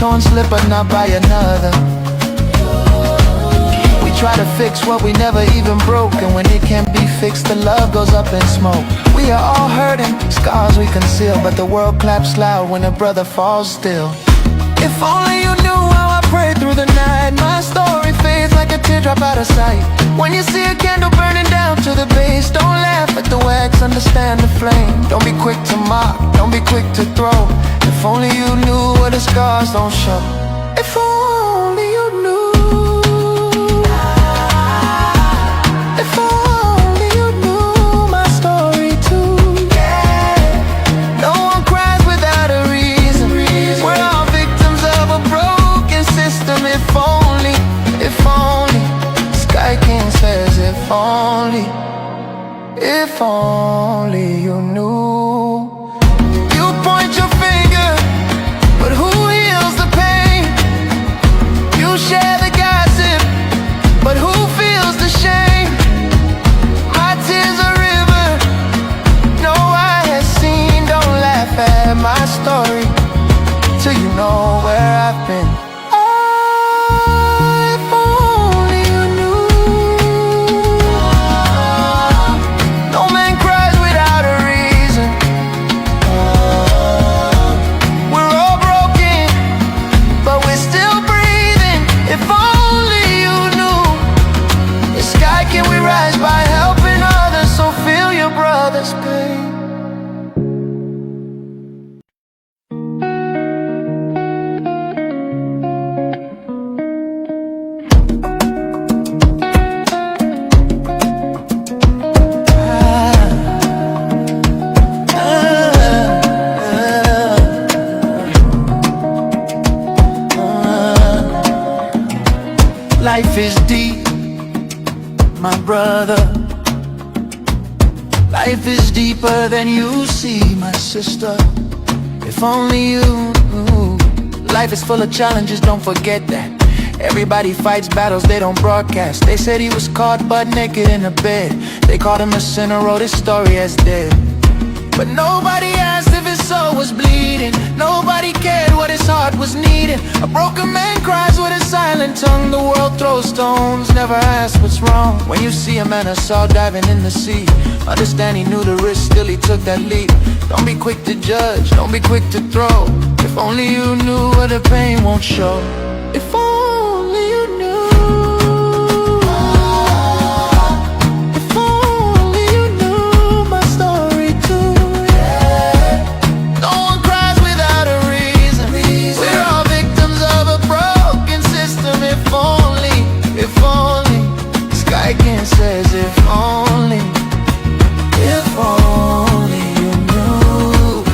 torn slipper not buy another? We try to fix what we never even broke, and when it can't be fixed, the love goes up in smoke. We are all hurting, scars we conceal, but the world claps loud when a brother falls still. If only you knew how I prayed through the night. My story fades like a teardrop out of sight. When you see a candle burning down to the base, don't laugh at the wax, understand the flame. Don't be quick to mock, don't be quick to throw. If only you knew what the scars don't show. If only you knew. If only you knew my story too. Yeah. No one cries without a reason. We're all victims of a broken system. If only, if only. Sky King says, if only, if only you knew. You point your finger, but who heals the pain? You share the gossip, but who feels the shame? My tears are river no eye has seen. Don't laugh at my story till you know where I've been. Ah, if only you knew. No man cries without a reason. We're all broken, but we're still breathing. If only you knew. The sky can we rise by helping others, so feel your brother's pain. Life is deep, my brother. Life is deeper than you see, my sister. If only you knew. Life is full of challenges, don't forget that. Everybody fights battles they don't broadcast. They said he was caught butt naked in a bed. They called him a sinner, wrote his story as dead. But nobody asked if his soul was bleeding. Nobody cared what his heart was needing. A broken man cries with a silent tongue. The world throws stones, never asks what's wrong. When you see a man I saw diving in the sea, understand he knew the risk, still he took that leap. Don't be quick to judge, don't be quick to throw. If only you knew what the pain won't show. If only you knew. If only you knew my story too. Yeah. No one cries without a reason. We're all victims of a broken system. If only, if only. Sky King says, if only, if only you knew.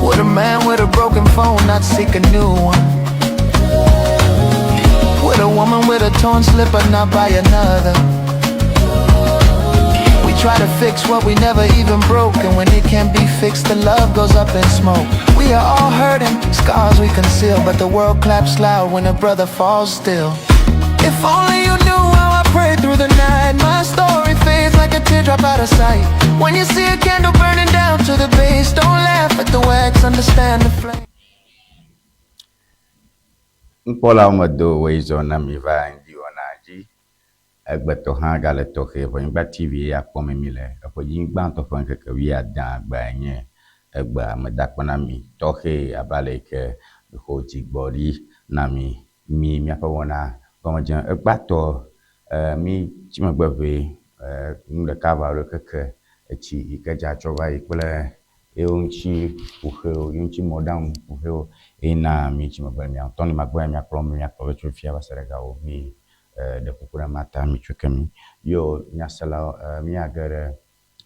Would a man with a broken phone not seek a new one? Would a woman with a torn slipper not buy another? We try to fix what we never even broke, and when it can't be fixed, the love goes up in smoke. We are all hurting, scars we conceal, but the world claps loud when a brother falls still. If only you knew how I prayed through the night. My story fades like a teardrop out of sight. When you see a candle burning down to the base, don't laugh at the wax, understand the flame. Nukpɔlawo medo woe zɔ na mi va ŋdi wɔna dzi. Egbetɔ hã gale tɔxɛ Ʋɔnyigba TV ya kpɔm mi le. Eƒe dzi gbãtɔ ƒe ŋkeke wuiade gbea nye egbea meda akpe na mi tɔxɛ abe ale yi ke mixɔ dzigbɔɖi na mi mi miaƒe wɔna gɔme dze. Egbãtɔ e mi tsi megbe ʋɛ e nu ɖeka va ɖo keke etsi yi ke dza tsɔ va yi kple yewo ŋuti kuxiwo, yewo ŋuti mɔɖaŋu kuxiwo ye na mi tsi megbe mia ŋutɔ ne magbe miakplɔ mi miakplɔ be tso fia va se ɖe gawo mi e ɖe kuku ɖe ma ta mi tso ke mi. Yo nyaselawo e miage ɖe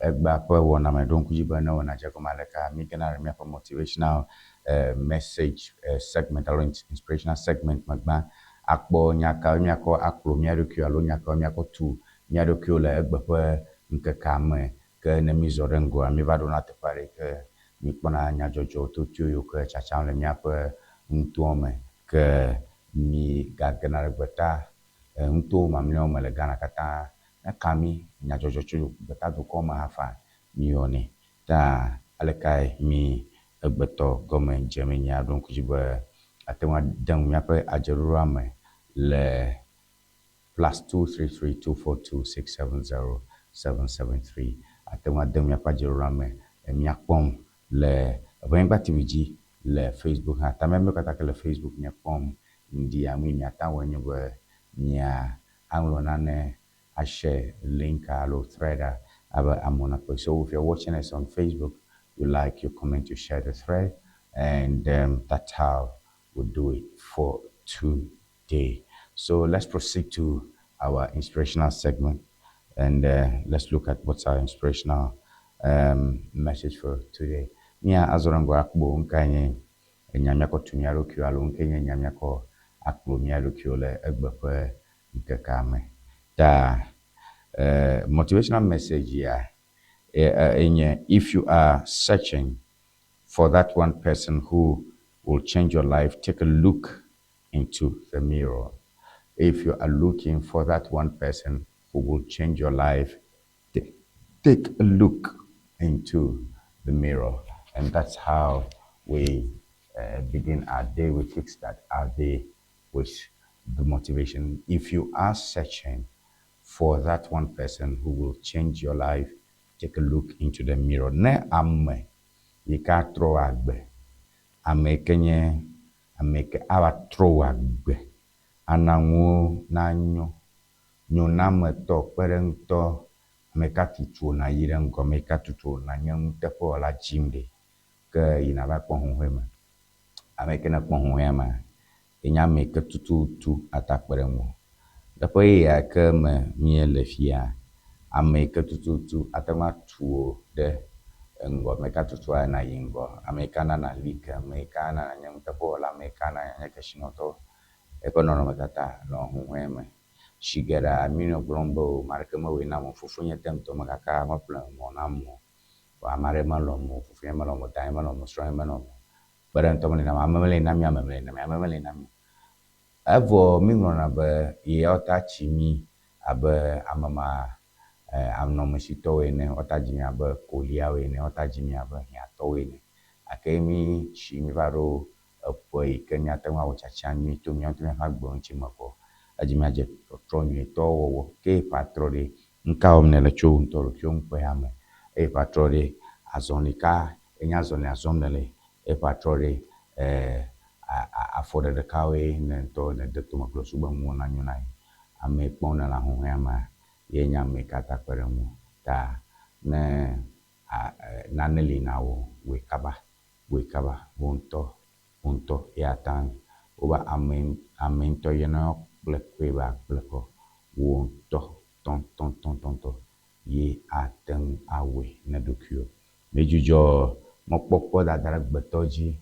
egbea ƒe wɔna me ɖo ŋku dzi be ne wɔna dze egɔme aleka migena ɖe míaƒe motivational e message e segment alo inspirational segment me gbã akpɔ nya kawoe míakɔ akplɔ mía ɖokuiwo alo nya kawoe míakɔ tu mía ɖokuiwo le egbe ƒe ŋkekea me ke ne mízɔ ɖe ŋgɔa míva ɖona teƒe aɖe yi ke míkpɔna nyadzɔdzɔ toto yiwo ke tsatsam le míaƒe nutoa me ke mígagena ɖe gbeta nuto mamlɛawo me le Ghana katã neka mí nyadzɔdzɔ tso gbetadukɔ me hafa míyɔnɛ. Ta alekae mi egbetɔ gɔme dze mi nye aɖo ŋku dzi be ate ŋu ade ŋu míaƒe adzeɖoɖoa me le +233 242 670 773. Ate ŋu ade ŋu míaƒe adzeɖoɖoa me míakpɔm le Eʋenyigba TV dzi le Facebook hã. Ta míamewo katã ke le Facebook míekpɔm ŋdia, nu yi miate ŋu awɔe nye be mia aŋlɔ nane ashare link alo thread abe amewo nakpɔe. So if you're watching us on Facebook, you like, you comment, you share the thread, and that's how we do it for today. So let's proceed to our inspirational segment and let's look at what's our inspirational message for today. Mía azɔ ɖe ŋgɔ akpɔ nukae nye enya míakɔ tu mía ɖokuiwo alo nukae nye enya míakɔ akplɔ mía ɖokuiwo le egbe ƒe ŋkekea me. Ta motivational message ya enye if you are searching for that one person who will change your life, take a look into the mirror. If you are looking for that one person who will change your life, take a look into the mirror. And that's how we begin our day. We kickstart our day with the motivation. If you are searching for that one person who will change your life, take a look into the mirror. Ne ame yi ke atrɔ agbe, ame yi ke nye ame yi ke ava trɔ wò agbe, ana nuwo nanyo, nyonametɔ, kpeɖeŋutɔ, ame yi ke atutu wò nàyi ɖe ŋgɔ, ame yi ke atutu wò nànye nuteƒewɔla dzim ɖe, ke yina va kpɔ huhɔe me. Ame yi ke nekpɔ huhɔea mea, enye ame yi ke tututu ate akpe ɖe ŋuwò. Le ƒe ɣeyiɣi ke me míele fia, ame yi ke tututu ate ŋu atu wò ɖe ŋgɔ, ame yi ke atutu wò nàyi ŋgɔ, ame yi ke ana nàli ke, ame yi ke ana nànye nuteƒewɔla, ame yi ke ana nànye kesinɔtɔ, eƒe nɔnɔmetata nɔ huhɔe me. Tsi geɖea mí nɔ gblɔm be o, ame aɖeke mewɔe nam o, fofonye dem tɔme gake meƒle mɔ nam o. Vɔ ame aɖe melɔ̃m o, fofonye melɔ̃m o, danye melɔ̃m o, srɔ̃nye melɔ̃m o. Kpeɖeŋutɔ meli nam, ame meli na mí, ame meli na mí, ame meli na mí. Evɔ míŋlɔna be yeawo ta tsi mí abe ame ma anɔmesitɔwo ene, woata dzi mí abe koliawo ene, woata dzi mí abe hiãtɔwo ene. Gake mí tsi mí va ɖo eƒe yi ke míate ŋu awɔ tiatia nyui to míawo ŋutɔ míaƒe agbe ŋuti me vɔ edzi míadze tɔtrɔ nyuitɔwo wɔwɔ. Ke eƒe atrɔ ɖe nu ka wɔm nèle tso wò ŋutɔ ɖokuiwò ŋu ƒe ya me? Eƒe atrɔ ɖe azɔli ka enye azɔli azɔm nèle? Eƒe atrɔ ɖe afɔɖeɖe kawoe ne ŋutɔ nède tome kple susu be nuwo nanyo na ye? Ame yi kpɔm nèle ahuhɔ̃ea mea, ye nye ame yi ke ate akpe ɖe ŋuwò. Ta ne nane li nawɔ, wɔe kaba, wɔe kaba. Wò ŋutɔ, wò ŋutɔ ye ate ŋu wobe ame ame ŋutɔ yɔna kple kɔe be akple kɔ. Wò ŋutɔ tɔntɔntɔntɔntɔ ye ate ŋu awɔe ne ɖokuiwò. Míedzudzɔ mɔkpɔkpɔ dada ɖe gbetɔ dzi.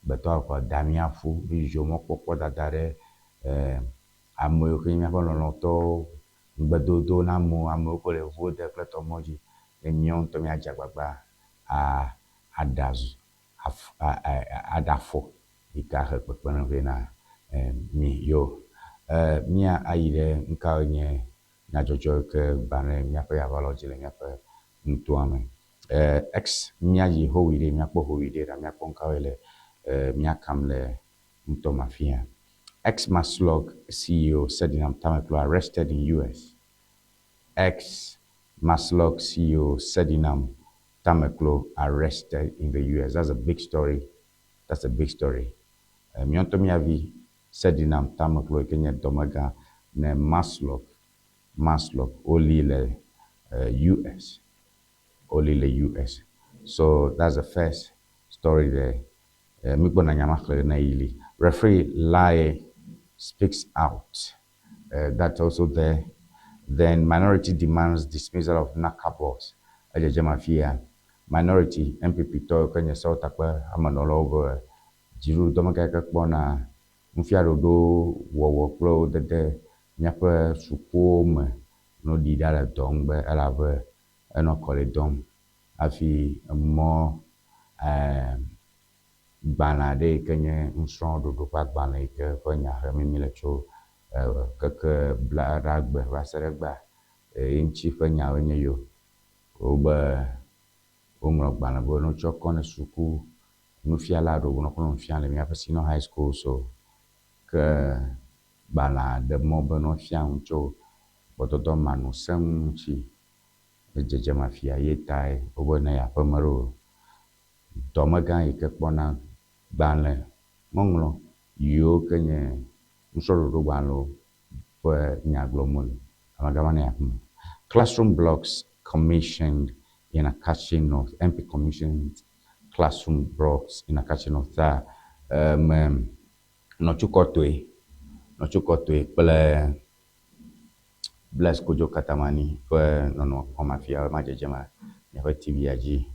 Gbetɔ akɔ da mía ƒu. Míedzudzɔ mɔkpɔkpɔ dada ɖe ame yiwo ke nye míaƒe lɔlɔ̃tɔwo, ŋugbedodo na amewo, amewo ke le ʋuwo de kple tɔmɔ dzi. Ne míawo ŋutɔ míadze agbagba aɖe aɖe afɔ yi ke ahe kpekpeɖeŋu vɛ na mí. Yo, mía ayi ɖe nu kawoe nye nyadzɔdzɔ yi ke gbã ɖe míaƒe aʋalɔ dzi le míaƒe nutoa me. Ex míayi howi ɖe míakpɔ howi ɖe ɖa míakpɔ nu kawoe le míakam le ŋutɔ me afia. Ex MASLOC CEO Sedinam Tameklo arrested in US. Ex MASLOC CEO Sedinam Tameklo arrested in the US. That's a big story. That's a big story. Míawo ŋutɔ mía vi Sedinam Tameklo yi ke nye dɔmegã ne MASLOC MASLOC woli le US. Woli le US. So that's the first story there. Mígbɔna nya ma xlẽ ne yi li. Referee Lie speaks out. That's also there. Then minority demands dismissal of NaCCA boss. Edzedzem afia. Minority NPP tɔ yi ke nye sewɔtakpe hamenɔlawo be dziɖuɖu dɔmegã yi ke kpɔna nufiaɖoɖo wɔwɔ kple wo dede míaƒe sukuwo me no ɖi ɖa le dɔ ŋu be elabe enɔ kɔli dɔm hafi emɔ gbalẽ aɖe yi ke nye nusrɔ̃ɖoɖo ƒe agbalẽ yi ke ƒe nya hem míle tso keke blaɖagbe va se ɖe egbea ye ŋuti ƒe nyawoe nye yiwo. Wobe Woŋlɔ gbalẽ be ne wotsɔ kɔ ne suku nufiala ɖewo be ne wokɔ nɔ nu fiam le míaƒe senior high schools o. Ke gbalẽa ɖe mɔ be ne woafia nu tso gbɔdɔdɔ manɔsenu ŋuti le dzedzeme afia ye tae wobe ne yi aƒeme ɖo. Dɔmegã yi ke kpɔna gbalẽ ŋɔŋlɔ yiwo ke nye nusrɔ̃ɖoɖogbalẽwo ƒe nya gblɔm wole. Amegã ma ne yi aƒeme. Classroom blocks commissioned in Akatsi North. MP commissioned classroom blocks in Akatsi North ta me Nɔtsukɔtɔe, Nɔtsukɔtɔe kple Bless Kodzo Katamani ƒe nɔnɔme kpɔm afia ma dzedzem míaƒe TV-a dzi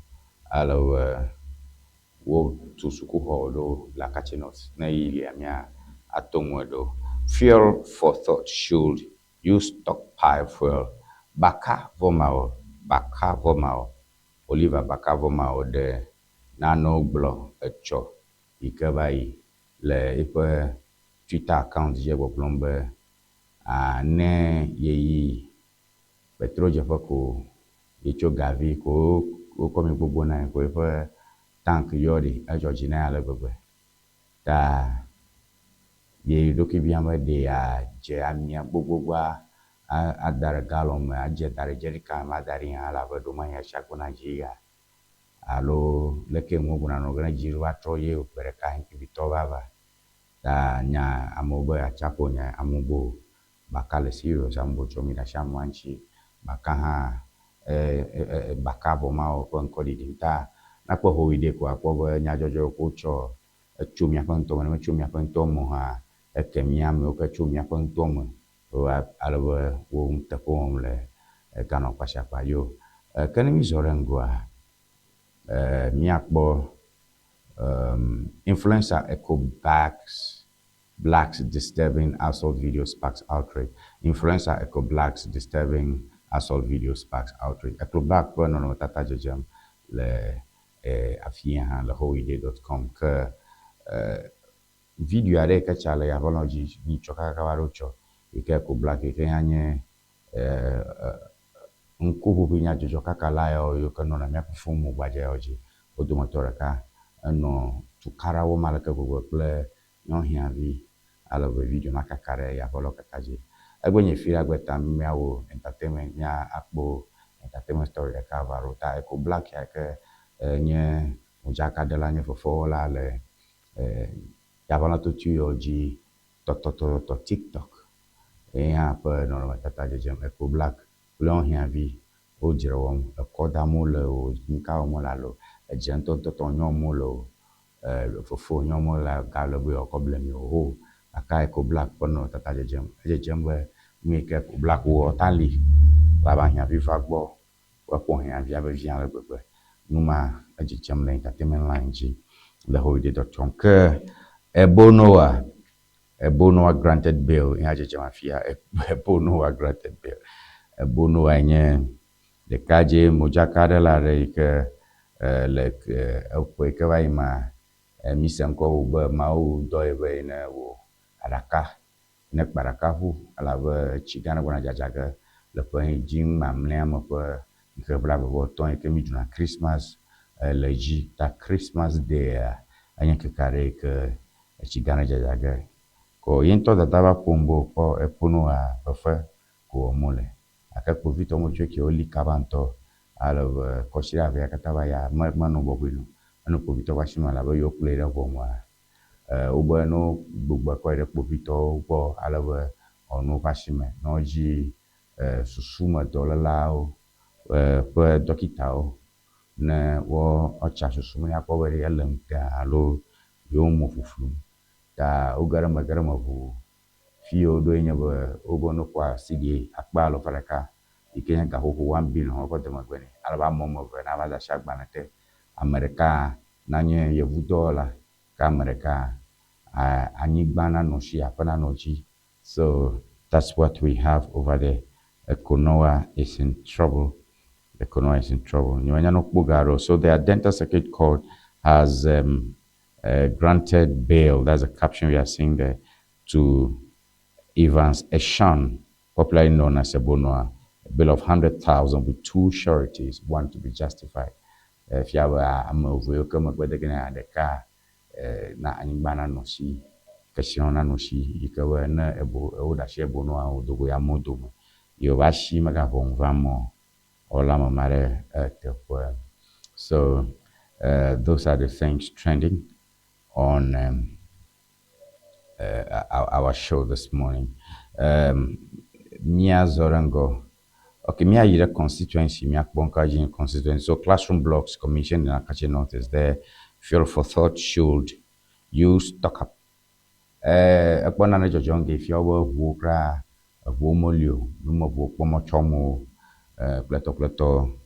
ale be wotu sukuxɔ ɖewo le Akatsi North. Ne ɣeyiɣi lia mía ato ŋue ɖo. Fuel for thought should you stockpile fuel? Baka Vormawor, Baka Vormawor, Oliver Baka Vormawor ɖe nanewo gblɔ etsɔ yi ke va yi le eƒe Twitter account dzi egbɔgblɔm be a ne yeyi petrodzeƒe ko yetso gavi ko wokɔ mi gbogbo na ye ko eƒe tank yɔ ɖi edzɔ dzi na ye ale gbegbe. Ta ye ɖokui biam be ɖe yeadze amia gbogboa ada ɖe galɔn me adze da ɖe jerrycan me ada ɖi hã elabe ɖewomahi etsia gbɔna dzi ya alo leke nuwo gbɔna nɔ ge ne dzi va trɔ ye gbe ɖeka ŋkivitɔ va va. Ta nya amewo be atsiaƒu nya amewo be o baka le serious amewo be tsɔ mi ɖe asi amewoa ŋuti. Baka hã e baka vɔ mawo ƒe ŋkɔ ɖiɖim. Ta ne akpɔ howi ɖe ko akpɔ be nyadzɔdzɔ ko wotsɔ etso miaƒe ŋutɔ me. Ne metso miaƒe ŋutɔ me o hã eke mía amewo ke tso miaƒe ŋutɔ me ale be wo nuteƒe wɔm le Ghana kpasiakpa dzi o. Ke ne mízɔ ɖe ŋgɔa, míakpɔ influencer Eco Bags Blacks disturbing assault video sparks outrage. Influencer Eco Blacks disturbing assault video sparks outrage. Eco Black ƒe nɔnɔmetata dzedzem le afia hã le howiday.com ke video aɖe yi ke tsa le yaʋalɔ dzi nyitsɔ kakaka va ɖo tsɔ yi ke Eco Black yi ke hã nye ŋkuʋuʋui nyadzɔdzɔkakala yawo yiwo ke nɔna míaƒe fonu gbadza yawo dzi wo dometɔ ɖeka enɔ tukaɖa wɔm aleke gbegbe kple nyɔhiãvi ale be video ma kaka ɖe yaʋalɔ katã dzi. Egbe nye fiɖagbe ta míawɔ entertainment mía akpɔ entertainment story ɖeka va ɖo ta Eco Black ya ke nye modzakaɖela nye fefewɔla le yaʋalɔ totoewo dzi tɔtɔtɔtɔ TikTok. Ye hã ƒe nɔnɔmetata dzedzem Eco Black kple nyɔhiãvi wo dzre wɔm ekɔ dam wole o nuka wɔm wole alo edze ŋutɔŋutɔtɔ nyɔm wole o fofo nyɔm wole ga le be yewoakɔ ble mi o ho gake Eco Black ƒe nɔnɔmetata dzedzem. Edzedzem be nu yi ke Eco Black wɔ ta li la be ahiãvi va gbɔ woakpɔ hiãvia vevie ale gbegbe. Nu ma edzedzem le entertainment line dzi le holiday.com. Ke Ebo Noah, Ebo Noah granted bail ye hã dzedzem afia. Ebo Noah granted bail. Ebo Noah nye ɖekadze modzakaɖela aɖe yi ke le eƒe yi ke va yi ma mise ŋkɔ wò be Mawu dɔ ye be yi ne wɔ aɖaka ne kpa ɖaka ƒu elabe tsi gã aɖe gbɔna dzadza ge le ƒe dzi mamlɛa me ƒe ŋkeke blaeve-vɔ-etɔ̃ yi ke mi ɖuna Christmas le dzi. Ta Christmas Day-a enye ŋkeke aɖe yi ke etsi gã aɖe dzadza ge. Ko ye ŋutɔ dada va ƒom be wòkpɔ Ebo Noah fefe ko wɔm wole. Gake kpovitɔ motsoe ke woli kaba ŋutɔ ale be kɔsiɖa evea katã va yia menɔ bɔbɔe nɛ o. Enɔ kpovitɔ ƒe asime elabe yewo kplɔe ɖe ʋɔnua wobe ne wogbugbɔ kɔ yi ɖe kpovitɔwo gbɔ ale be wòanɔ woƒe asime ne wodzi susumedɔlélawo ƒe dɔkitawo ne woatsa susu me ne akpɔ be ɖe ele ŋutea alo yewo mo ƒuƒlum. Ta woge ɖe eme ge ɖe eme ʋuu. Fi yi woɖoe nye be wobe ne wokɔ asi ɖi akpe alafa ɖeka yi ke nye gaƒoƒo 1 billion woakɔ de megbe nɛ ale be ame woame eve nava de asi agbalẽ te. Ame ɖeka nanye yevudɔwɔla ke ame ɖeka anyigba nanɔ si aƒe nanɔ dzi. So that's what we have over there. Eko Noah is in trouble. Eko Noah is in trouble. Nyemenya ne wokpɔ ga ɖo. So the Adenta Circuit Court has granted bail. That's the caption we are seeing there to Evans Eshan, popularly known as Ebo Noah, a bill of 100,000 with two sureties, one to be justified. Efia be ame eve yiwo ke megbe de ge nɛ ɖeka na anyigba nanɔ si, kesinɔnu nanɔ si yi ke be ne ebo woɖe asi ebonɔa wodo go yi amewo dome ye woƒe asi megaʋɔ ŋu va ame o. Wole ame ma ɖe eteƒe. So those are the things trending on our show this morning. Míazɔ ɖe ŋgɔ. Okay, míayi ɖe constituency, míakpɔ ŋkɔ dzi constituency. So classroom blocks commission in Akatsi North is there. Fuel for thought should use stock up. Ekpɔ nane dzɔdzɔm ge fia wobe ʋuwo kura eʋuwo meli o, numeʋuwo kpɔ mɔ tsɔm o, kpletɔkpletɔ.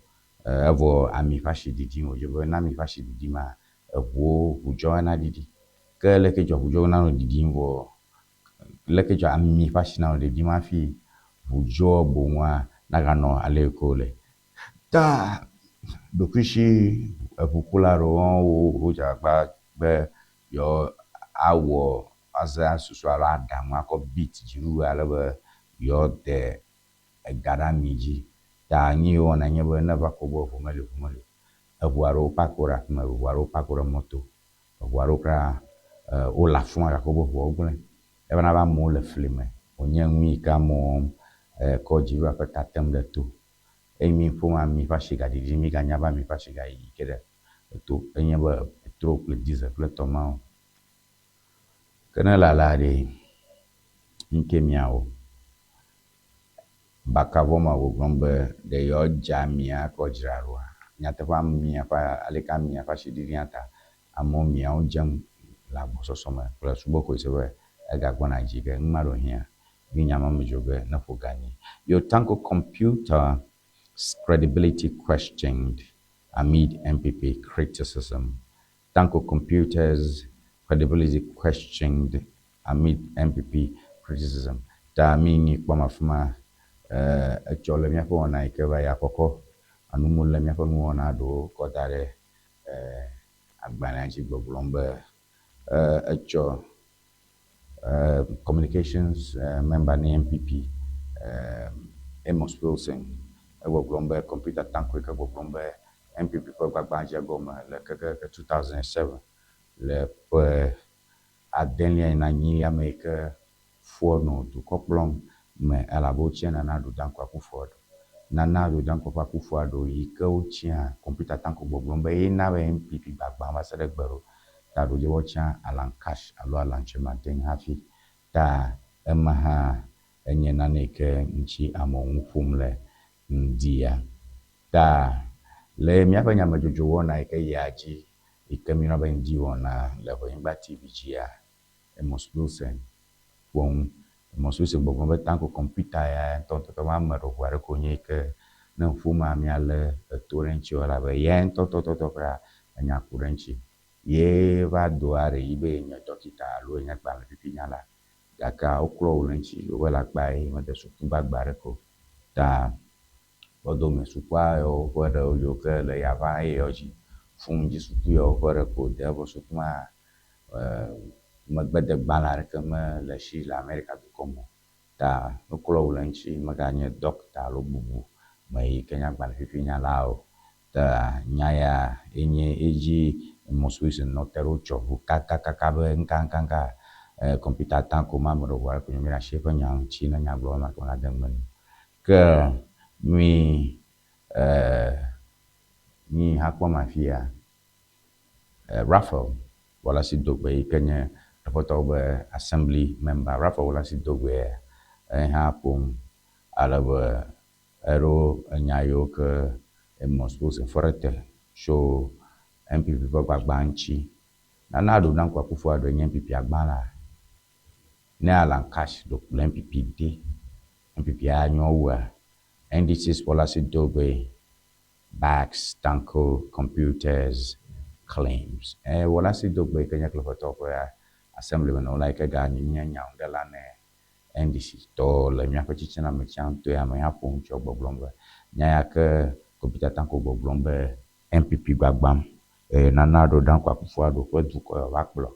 Evɔ ami ƒe asi ɖiɖim wòdze be ne ami ƒe asi ɖiɖim ma, eʋuwo ʋudzɔ na ɖiɖi. Ke leke dzɔ ʋudzɔ nanɔ ɖiɖim vɔ leke dzɔ ami ƒe asi nanɔ ɖiɖim hafi ʋudzɔ boŋua naganɔ ale yi ke wòle. Ta ɖokuisi eʋukula aɖewo wodze agbagba be yewo awɔ aze asusu alo aɖaŋu akɔ beat dziɖuɖu ale be yewoade ega ɖe ami dzi. Ta nu yi wowɔna nye be ne eva kpɔ be ʋu meli o, ʋu meli o, eʋu aɖewo park wo ɖe afi ma, eʋu aɖewo park wo ɖe mɔto, eʋu aɖewo kura wole afi ma gake wobe ʋuawo gblẽ. Evana be amewo le fli me wònye nu yi ke amewo wɔm kɔ dziɖuɖua ƒe ta tem ɖe to. Eye mi ƒom ami ƒe asi gaɖiɖi, miganya be ami ƒe asi gayiyi ke ɖe eto enye be petrol kple diesel kple tɔ mawo. Ke ne le alea ɖe, nu ke miawɔ? Bakavɔ ma gbɔgblɔm be ɖe yewoadze amia akɔ dzra ɖoa? Nyateƒe amia ƒe aleke amia ƒe asi ɖiɖia ta amewo miawo dzem le agbɔsɔsɔ me kple subɔ koe se be egagbɔna dzi ge nu ma ɖo hiã. Mi nya ma me dzro ge ne ƒo ga nyi. Your Tanko computer credibility questioned amid NPP criticism. Tanko Computers credibility questioned amid NPP criticism. Ta mi ni kpɔm afi ma etsɔ le míaƒe wɔna yi ke va yi akɔkɔ anumu le míaƒe nuwɔna ɖewo kɔ da ɖe agbalẽa dzi gbɔgblɔm be etsɔ communications member ne NPP Amos Wilson egbɔgblɔm be computer Tanko yi ke gbɔgblɔm be NPP ƒe gbagbadze gɔme le keke 2007 le ƒe adelia yina enyilia me yi ke foa nɔ dukɔ kplɔm me elabe wotsia Nana Addo Dankwa Akufo-Addo. Nana Addo Dankwa ƒe Akufo-Addo yi ke wotsia computer Tanko gbɔgblɔm be ye na be NPP gbagbã va se ɖe egbe ɖo. Ta ɖo dzi be woatsia Alan Cash alo Alan Kyerematen hafi. Ta ema hã enye nane yi ke ŋuti amewo ŋu ƒom le ŋdia. Ta le míaƒe nyamedzodzo wɔna yi ke yia dzi yi ke míeyɔna be ŋdi wɔna le Ʋenyigba TV dzia, Amos Wilson ƒo nu. Amos Wilson gbɔgblɔm be Tanko computer ya ŋutɔŋutɔ be ame ɖewo aɖe ko nye yi ke ne ŋu ma míalé eto ɖe eŋuti o elabe ya ŋutɔŋutɔŋutɔ kura enya ku ɖe eŋuti. Ye va do aɖe yi be yenye dɔkita alo yenye agbalẽfifinyala gake woklɔ wò le eŋuti wobe le akpa ye mede suku gbagba aɖeke o. Ta kpɔdome sukua yawo ƒe ɖewo yiwo ke le yava eye yawo dzi fũu dzi suku yawo ƒe ɖe ko de evɔ suku ma megbedegbalẽ aɖeke mele esi le Amerika dukɔ me o. Ta woklɔ wò le eŋuti meganye dɔkita alo bubu me yi ke nye agbalẽfifinyala o. Ta nya ya enye edzi Amos Wilson nɔ te ɖo tsɔ ʋu kakakaka be ŋkaŋkaŋka computer Tanko ma ame ɖewo ʋu aɖe ko nye mi ɖe asi eƒe nya ŋuti ne nya gblɔ ma ke mele ade ŋgbe nɛ. Ke nui nyi hã kpɔm afi ya Raphael Worlasi Dogbe yi ke nye eƒetɔwo be assembly member Raphael Worlasi Dogbe ya hã ƒom ale be eɖo enya yiwo ke Amos Wilson fɔ ɖe te tso NPP ƒe gbagba ŋuti. Nana Addo Dankwa Akufo-Addo nye NPP agbalẽa. Ne Alan Cash ɖo kple NPP ɖe, NPP anyo wua. NDC's Worlasi Dogbe backs Tanko Computers claims. Worlasi Dogbe yi ke nye kleƒetɔwo ƒe assembly menɔla yi ke ganyi nye nyanuɖela ne NDC tɔ le míaƒe tsitsina me tsã ŋutɔe ame hã ƒo nu tso gbɔgblɔm be nya ya ke computer Tanko gbɔgblɔm be NPP gbagbam eye Nana Addo Dankwa Akufo-Addo ƒe dukɔ ya wòva kplɔ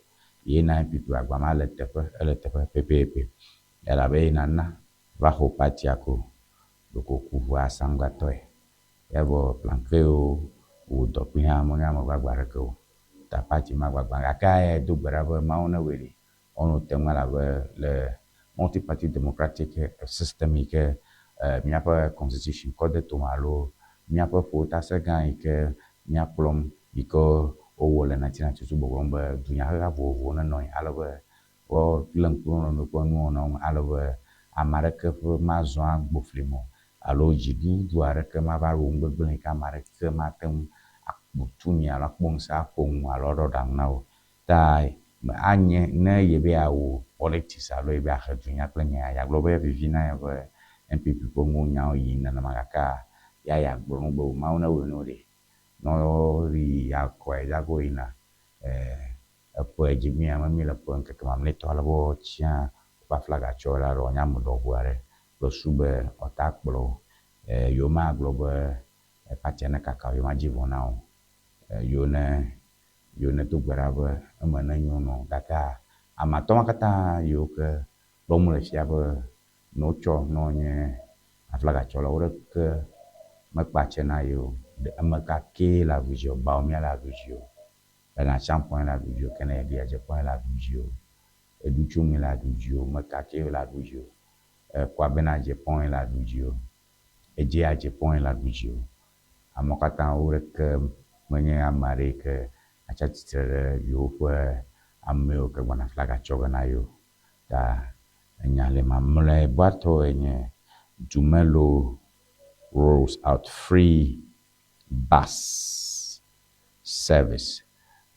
ye na NPP gbagbam ele teƒe ele teƒe pɛpɛpɛ elabe ye Nana va xɔ partia ko ɖeko ku ʋua asaŋgatɔe. Evɔ plankewo Wò dɔ kpli hã menye ame gbagba aɖeke o. Ta party ma gbagbã gake eya do gbe ɖa be Mawu ne wɔe ɖi woanɔ te ŋu elabe le multi party democratic system yi ke míaƒe constitution kɔ de tome alo míaƒe ƒowotase gã yi ke míakplɔm yi ke wowɔ le 1992 gbɔgblɔm be dunyaheha vovovowo nenɔ anyi ale be Woalé ŋku ɖe wo nɔnɔewo ƒe nuwɔnawo ŋu ale be ame aɖeke ƒe mazɔ agbo fli me o alo dziɖuɖu aɖeke mava wɔ nu gbegblẽ yi ke ame aɖeke mate ŋu akpo tu mi alo akpɔ ŋusẽ aƒo nu alo aɖɔ ɖaŋu na wò o. Ta anye ne yebe yeawɔ politics alo yebe yeahe dunya kple nya ya, yeagblɔ be evivi na ye be NPP ƒe nuwo nyawo yiyim nenema gakea ya yeagblɔ nu be o Mawu newɔe ne wo ɖe. Ne woyi akɔe dzago yina Eƒe dzigbea me míele ƒe ŋkeke mamlɛtɔ ale be woatsiã woƒe aflaga tsɔ la ɖe woanye ame ɖɔʋu aɖe kple su be woate akplɔ wo. Yewo magblɔ be partia ne kaka o, yewo madzi vɔ na wo o. Yewo ne yewo nedo gbe ɖa be eme nenyo nɔ wo. Gakea ame atɔ̃ ma katã yiwo ke kpɔm wole fia be ne wotsɔ ne wonye aflagatsɔlawo ɖeke mekpa tse na yewo o. Ɖe ame ka kee le aɖu dzi o, Baomia le aɖu dzi o. Ena tsampɔn le aɖu dzi o, ke ne eɖi adzekpɔn le aɖu dzi o, eɖu tsomi le aɖu dzi o, meka ke le aɖu dzi o, ekwabena adzekpɔn le aɖu dzi o, edze adzekpɔn le aɖu dzi o. Amewo katã wo ɖeke menye ame aɖe yi ke atsi atsitre ɖe yewoƒe amewo ke gbɔna flaga tsɔ ge na yewo o. Ta enya li mamlɛbatɔe nye Dumelo rolls out free bus service.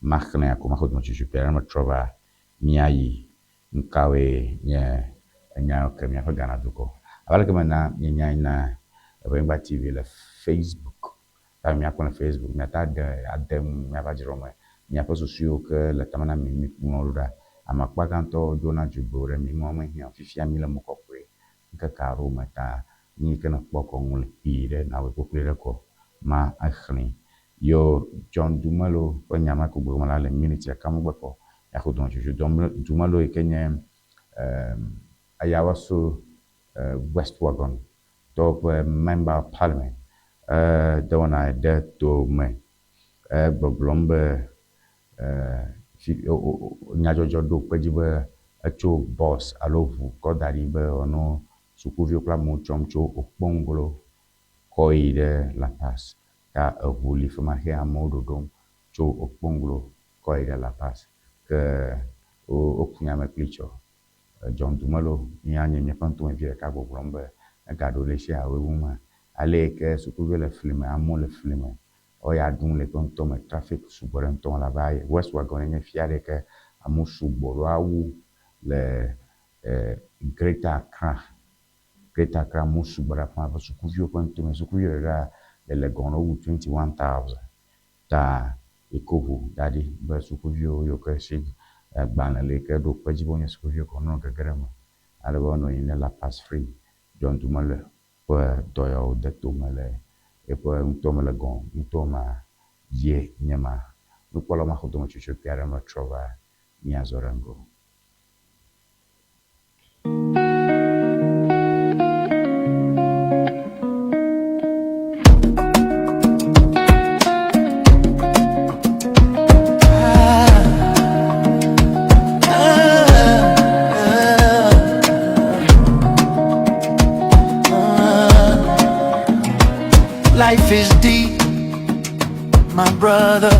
Maxlẽ ko maxɔ dometsotsotso kpui aɖe ne metrɔ va míayi. Nukawoe nye enya yiwo ke míaƒe Ghana dukɔ. Abe aleke mena míenyae na Eʋenyigba TV le Facebook. Ta míakpɔ le Facebook míate aɖe ade nu míava dzro me miaƒe susu yiwo ke le tame na mi míŋlɔ ɖo ɖa. Ame akpa gãtɔ dona dzugbewo ɖe mi ŋua mehiã o. Fifia míle mo kɔkɔe ŋkeke aɖewo me ta nu yi ke nèkpɔ kɔ ŋlɔe kpuie ɖe nàwɔe kpokploe ɖe kɔ ma exlẽe. Yɔ John Dumelo ƒe nya ma ko gblɔm mele le miniti ɖeka megbe kɔ yeaxo dɔmetsotso. Dumelo yi ke nye Ayawaso West Wuogon tɔwo ƒe Member of Parliament dɔwɔna ɖe tome egbɔgblɔm be nyadzɔdzɔ ɖo kpe edzi be etso bɔs alo ʋu kɔ da ɖi be wòanɔ sukuviwo kple amewo tsɔm tso Okponglo kɔ yi ɖe La Paz. Ta eʋu li femaxee amewo ɖoɖom tso Okponglo kɔ yi ɖe La Paz. Ke woku nya me kpli tsɔ. John Dumelo, mía nye míaƒe ŋutɔmevi ɖeka gbɔgblɔm be egaɖo ɖe sia awɔe wu ma. Ale yi ke sukuviwo le fli me, amewo le fli me, eya ɖum le eƒe ŋutɔ me, traffic sugbɔ ɖe ŋutɔ me elabe West Wagon nye fia ɖe ke amewo sugbɔ ɖo awu le Greater Accra. Greater Accra amewo sugbɔ ɖe afi ma be sukuviwo ƒe ŋutɔ me. Sukuviwo ɖeɖea le Legon wowu 21,000 ta eko ʋu da ɖi be sukuviwo yiwo ke si gbalẽ li ke ɖo kpe edzi be wonye sukuviwo ko nɔ gege ɖe eme ale be woanɔ anyi ne La Paz Free John Dumelo ƒe dɔyawo de tome le eƒe ŋutɔ me le gɔn ŋutɔ mea ye nye ma. Nukpɔla ma xɔ dometsotso kpui aɖe metrɔ va míazɔ ɖe ŋgɔ. Life is deep, my brother.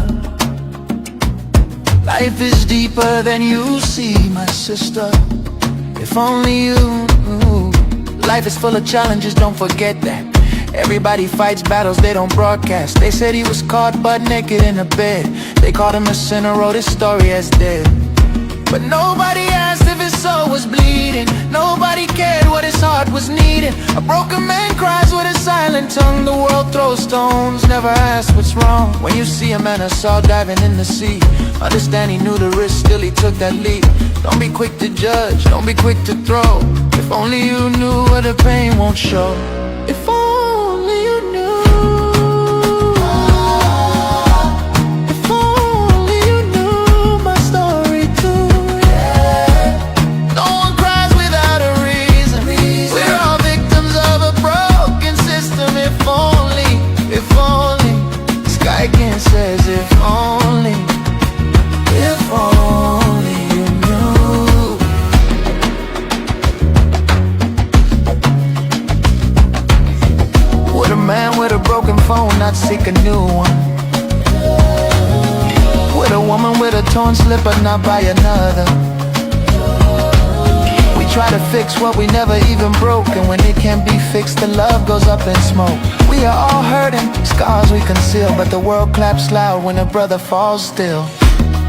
Life is deeper than you see, my sister. If only you knew. Life is full of challenges, don't forget that. Everybody fights battles they don't broadcast. They said he was caught butt naked in a bed. They called him a sinner, wrote his story as dead. But nobody asked if his soul was bleeding. Nobody cared what his heart was needing. A broken man cries with a silent tongue. The world throws stones, never asks what's wrong. When you see a man I saw diving in the sea, understand he knew the risk, still he took that leap. Don't be quick to judge, don't be quick to throw. If only you knew what the pain won't show. If only you knew. If only you knew my story too. Yeah. No one cries without a reason. We're all victims of a broken system. If only, sky can. the woman with a torn slipper, not by another. We try to fix what we never even broke, and when it can't be fixed, the love goes up in smoke. We are all hurting, scars we conceal, but the world claps loud when a brother falls still.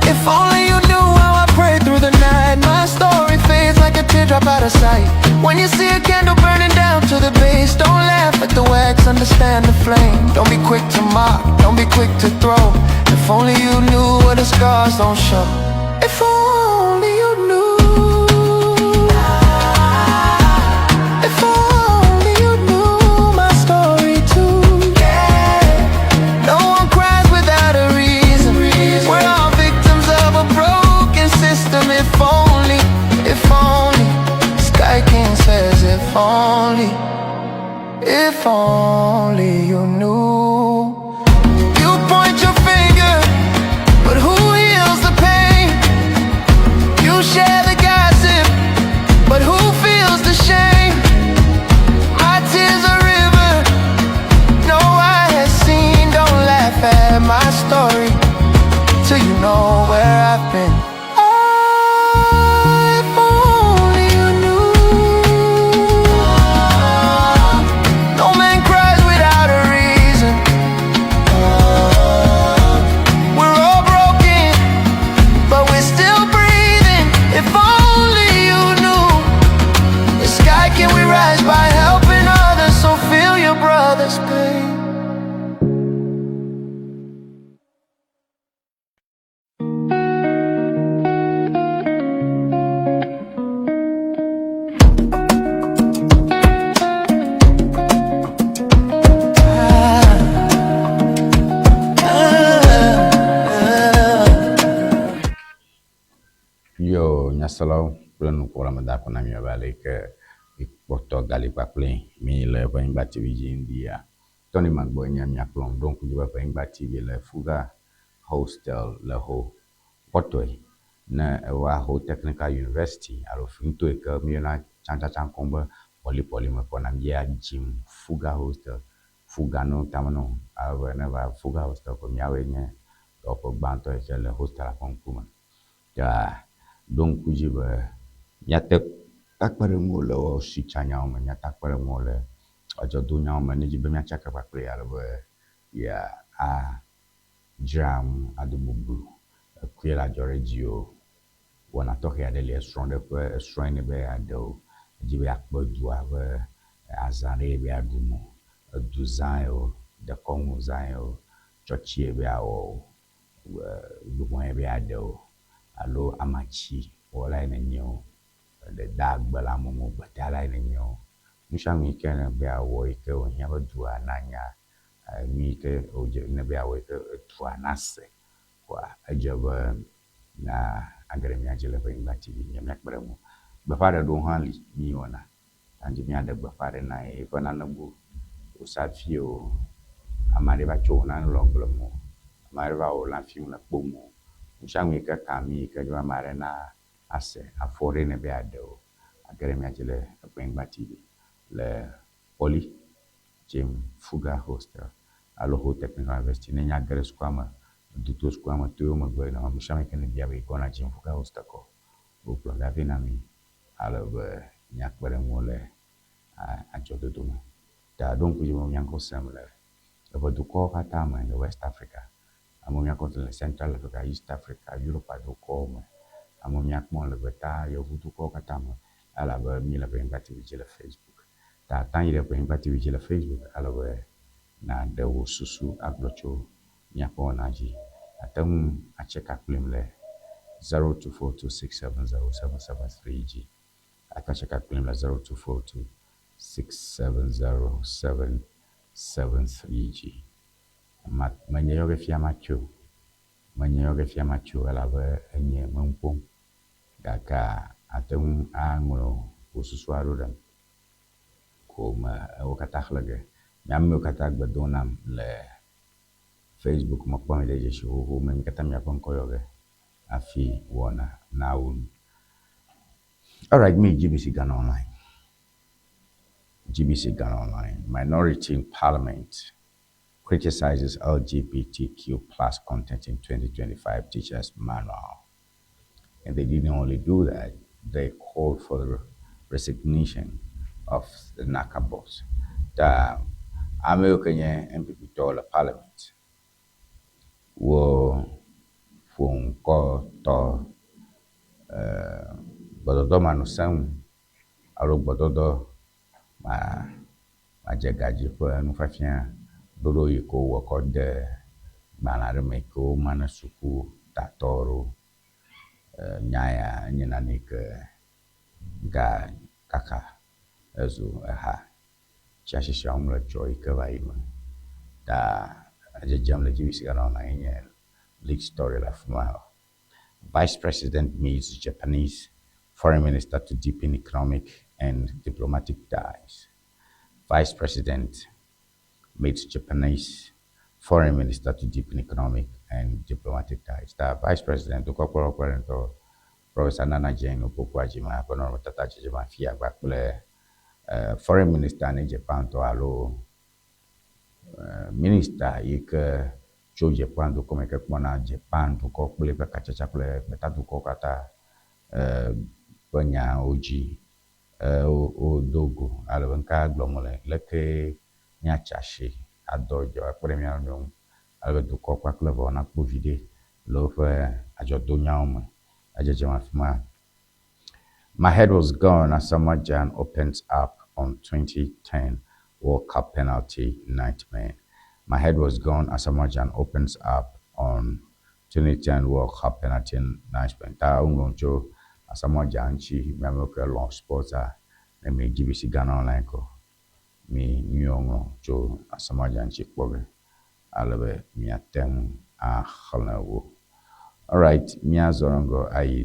If only you knew how I prayed through the night. My story fades like a teardrop out of sight. When you see a candle burning down to the base, don't laugh at the wax, understand the flame. Don't be quick to mock, don't be quick to throw. If only you knew what the scars don't show. If only you knew. If only you knew my story too. No one cries without a reason. We're all victims of a broken system. If only. Sky King says, if only you knew. You point your finger, but who heals the pain? You share the gossip, but who feels the shame? My tears are river no eye has seen. Don't laugh at my story till you know where I've been. Ah, if only you knew. No man cries without a reason. We're all broken, but we're still breathing. If only you knew. The sky can we rise by helping others, so feel your brother's pain. Yo nyaselawo kple nukpɔla meda akɔ na mi abe ale yi ke mikpɔtɔ gali kpakple mi le Ʋenyigba TV dzi ŋdi ya. Tony Magbɔ nye mia kplɔm ɖo ŋku dzi be Ʋenyigba TV le Fuga Hostel le Ho Kpɔtɔe ne eva Ho Technical University alo nuto yi ke míeyɔna tsãtsãtsã koŋ be Pɔlipɔli me kpɔna mía dzim Fuga Hostel. Fuga no tame nɔ ale be ne eva Fuga Hostel ko míawoe nye dɔwɔƒe gbãtɔ yi ke le hostel ƒe ŋkume. Ta ɖo ŋku dzi be míate akpe ɖe ŋuwò le wò sitsanyawo me, míate akpe ɖe ŋuwò le adzɔdonyawo me ne edzi be míatsaka kpakple ale be yeadzra nu ado bublu ekui le adzɔ ɖe dziwò. Wɔna tɔxɛ aɖe li esrɔ̃ɖeƒe esrɔ̃e nɛ be yeaɖe o, edzi be yeakpe dua ƒe azã ɖe ye be yeaɖu me o, eduzãe o, dekɔnuzãe o, tsɔtsie be yeawɔ o, luʋɔe be yeaɖe o, alo amatsi wɔlae nènye o, ɖe da gbe le ame ŋu o, gbetalae nènye o. Nusianu yi ke nèbe yeawɔ yi ke wòhiã be dua nanya, nu yi ke wòdze nèbe yeawɔ yi ke dua nase koa, edze be na age ɖe mía dzi le Ʋenyigba TV dzi míakpe ɖe eŋu. Gbeƒãɖeɖewo hã li míewɔna. Tadzi míaɖe gbeƒã ɖe na ye ƒe nane bu wòsa fi o. Ame aɖe va tso wò nane le ŋgble me o. Ame aɖe va wò lã fim le kpo me o. Nusianu yi ke ka mí yi ke dzi be ame aɖe na ase afɔ ɖe nɛ be yeaɖe o. Age ɖe mía dzi le Ekpenyigba TV le Poly Gym Fuga Hostel alo Ho Technical University. Ne nya ge ɖe sukua me, duto sukua me to yewo megbe nɔ nusianu yi ke nèbia be yekɔna Gym Fuga Hostel kɔ wokplɔ ɖa vɛ na mí ale be míakpe ɖe ŋuwò le adzɔdodo me. Ta ɖo ŋku dzi be mía ŋkɔ sem le eƒe dukɔwo katã me le West Africa. Amewo míakpɔ le Central Africa, East Africa, Europa dukɔwo me. Amewo míakpɔ le gbeta yevu dukɔwo katã me elabe míele Ʋenyigba TV dzi le Facebook. Ta ta yi ɖe Ʋenyigba TV dzi le Facebook ale be nàɖe wò susu agblɔ tso míaƒe wɔna dzi. Àte ŋu atseka kplim le 0242670773 dzi. Àte ŋu atseka kplim le 0242670773 dzi. Ma, menye yɔ ge fia matso o. Menye yɔ ge fia matso elabe enye meŋkpɔm. Gakea àte ŋu aŋlɔ wò susu aɖo ɖem ko me ewo katã xlẽ ge. Nye amewo katã gbe dom nam le Facebook mekpɔ mi ɖe dzesi xoxo me mi katã miaƒe ŋkɔ yɔ ge hafi wɔna nawu nu. Alright, me GBC Ghana Online. GBC Ghana Online. Minority in Parliament. criticizes LGBTQ plus content in 2025 Teachers Manual. And they didn't only do that, they called for the resignation of the NaCCA boss. Ta ame yiwo ke nye NPP tɔwo le parliament wo ƒo ŋkɔ tɔ gbɔdɔdɔ manɔsenu alo gbɔdɔdɔ ma madzegadzi ƒe nufiafia ɖoɖo yi ke wowɔ kɔ de gbalẽ aɖe me yi ke woma na suku tatɔ ɖewo. Nya ya enye nane yi ke ga kaka ezu eha tsiatsitre ŋu le tsɔ yi ke va yi me. Ta edzedzem le GBC Ghana Online nye lead story le afi ma. Vice President meets Japanese Foreign Minister to deepen economic and diplomatic ties. Vice President meets Japanese Foreign Minister to deepen economic and diplomatic ties. Ta Vice President dukɔkplɔla kpeɖeŋutɔ Professor Nana Jane Opoku Agyemang ƒe nɔnɔmetata dzedzem afi agba kple Foreign Minister ne Japan tɔ alo Minister yi ke tso Japan dukɔ me ke kpɔna Japan dukɔ kple eƒe katsatsa kple gbetadukɔwo katã ƒe nyawo dzi wodo go ale be nuka gblɔm wole leke míatsi asi adɔ dzɔ akpe ɖe mía nɔewo ŋu ale be dukɔ kpakple eveawo nakpɔ viɖe le woƒe adzɔdonyawo me. Edzedzem afi ma. My head was gone Asamoah Gyan opens up on 2010 World Cup penalty nightmare. My head was gone Asamoah Gyan opens up on 2010 World Cup penalty nightmare. Ta woŋlɔ tso Asamoah Gyan ŋuti miamewo ke lɔ̃ sports a ne mi GBC Ghana Online ko mi nyuiwo ŋlɔ tso Asamoah Gyan ŋuti kpɔ ge ale be miate ŋu axlẽ wo. Alright, míazɔ ŋgɔ ayi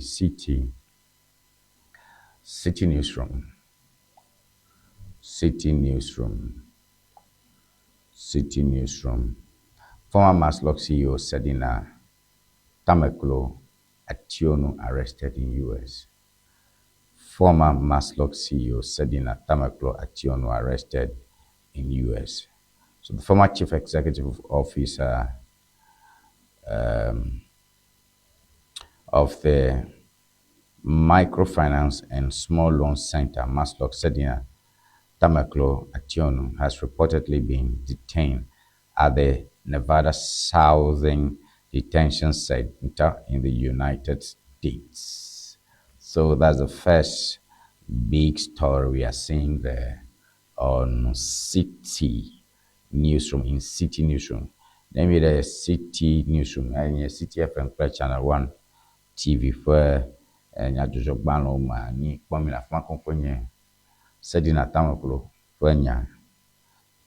Citi Newsroom. Citi Newsroom. Citi Newsroom. Former MASLOC CEO Sedina Tameklo Attionu arrested in US. Former MASLOC CEO Sedina Tameklo Attionu arrested in US. So the former chief executive officer of the Microfinance and Small Loan Center, MASLOC, Sedina Tameklo Attionu, has reportedly been detained at the Nevada Southern Detention Center in the United States. So that's the first big story we are seeing there on Citi Newsroom, in Citi Newsroom. Ne mi ɖe Citi Newsroom, enye Citi FM kple Channel One TV ƒe nyadzɔdzɔgbalẽwo me ni kpɔm mi le afi ma koŋkoe nye Sedina Tameklo ƒe nya.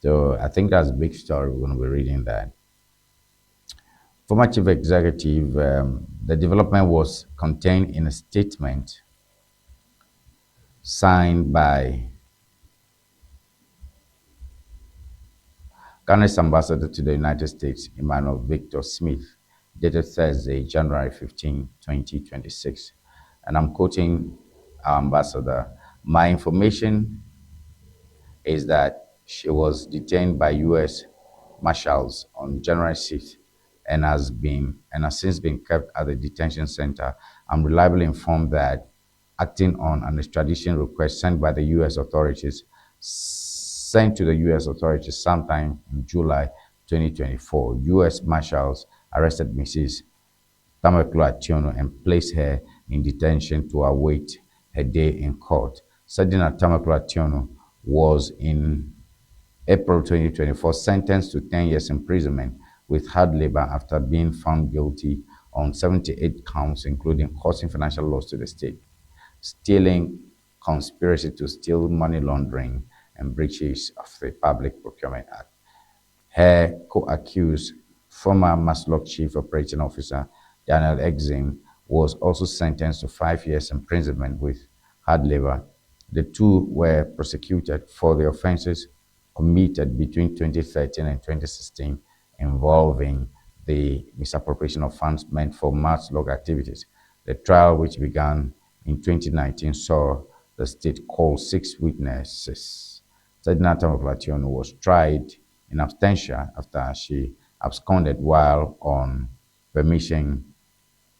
So I think that's a big story. We're going to be reading that. Former chief executive, the development was contained in a statement signed by Ghana's ambassador to the United States, Emmanuel Victor Smith, dated Thursday, January 15, 2026. And I'm quoting our ambassador. My information is that she was detained by U.S. Marshals on January 6th and has since been kept at the detention center. I'm reliably informed that acting on an extradition request sent by the U.S. authorities, sent to the U.S. authorities sometime in July 2024, U.S. Marshals arrested Mrs. Tameklo Attionu and placed her in detention to await her day in court. Sedina Tameklo Attionu was in April 2024 sentenced to 10 years imprisonment with hard labor after being found guilty on 78 counts, including causing financial loss to the state, stealing, conspiracy to steal, money laundering, and breaches of the Public Procurement Act. Her co-accused, former MASLOC Chief Operating Officer Daniel Exim, was also sentenced to 5 years imprisonment with hard labor. The two were prosecuted for the offenses committed between 2013 and 2016 involving the misappropriation of funds meant for MASLOC activities. The trial, which began in 2019, saw the state call six witnesses. Sedina Tameklo Attionu was tried in absentia after she absconded while on permission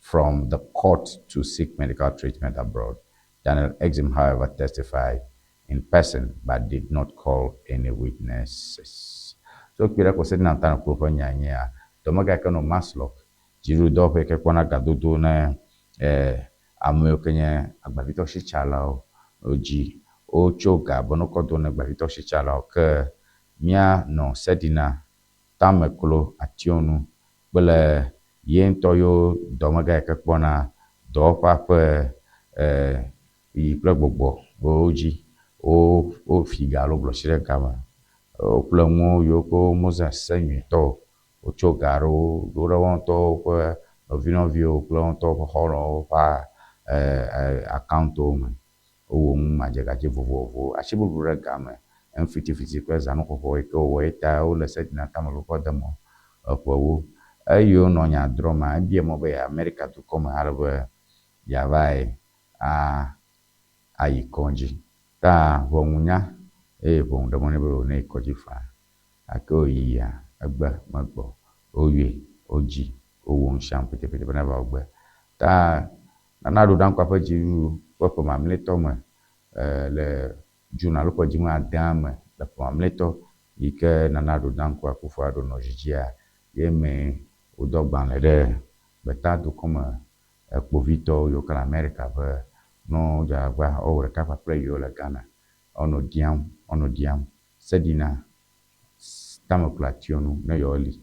from the court to seek medical treatment abroad. Daniel Exim, however, testified in person but did not call any witnesses. So kpi ɖe ko Sedina Tamaklo ƒe nya nyea, dɔmega yi ke nɔ Masloc dziɖuɖudɔwɔƒe yi ke kpɔna gadodo ne eh, ame yiwo ke nye agbavitɔ sitsalawo dzi. Wotso ga be ne wokɔ do ne gbavitɔ sitsalawo ke míanɔ Sedina Tamaklo Ationu kple ye ŋutɔ yewo dɔmega yi ke kpɔna dɔwɔƒea ƒe eh, yi kple gbɔgbɔ wo dzi. Wo wofi ga alo gblɔ si ɖe game. Woƒle nuwo yiwo ke womezã se nyuitɔ o. Wotso ga aɖewo ɖo ɖe woa ŋutɔwo ƒe nɔvinɔviwo kple woa ŋutɔwo ƒe xɔlɔ̃wo ƒe akɔntiwo me. Wowɔ nu madzegadze vovovowo. Asibubu ɖe game, enufitifiti kple zanuxɔxɔ yi ke wowɔ ye ta wole Sedina Tamaklo kɔ de mɔ eƒewo. Eye wonɔ nya drɔ̃m ma, ebia mɔ be yeayi Amerika dukɔ me ale be yeava yi a ayi kɔdzi. Ta ʋɔnunya eye ʋɔnu ɖe mɔ nɛ be wòne yi kɔdzi faa. Gake wòyia egbe megbɔ. Woyɔe, wodzi, wowɔ nu sia nu ƒetɛƒetɛ be neva wo gbe. Ta Nana Addo Dankwa ƒe dziɖuɖu ƒe ƒe mamlɛtɔ me le June alo ƒe dzinu adea me le ƒe mamlɛtɔ yi ke Nana Addo Dankwa Akufo-Addo nɔ zi dzia, ye mee wodɔ agbalẽ ɖe gbeta dukɔme kpovitɔwo yiwo ke le Amerika be ne wodze agbagba woawɔ ɖeka kpakple yiwo le Ghana woanɔ diam woanɔ diam Sedina Tamaklo Ationu ne yewoali.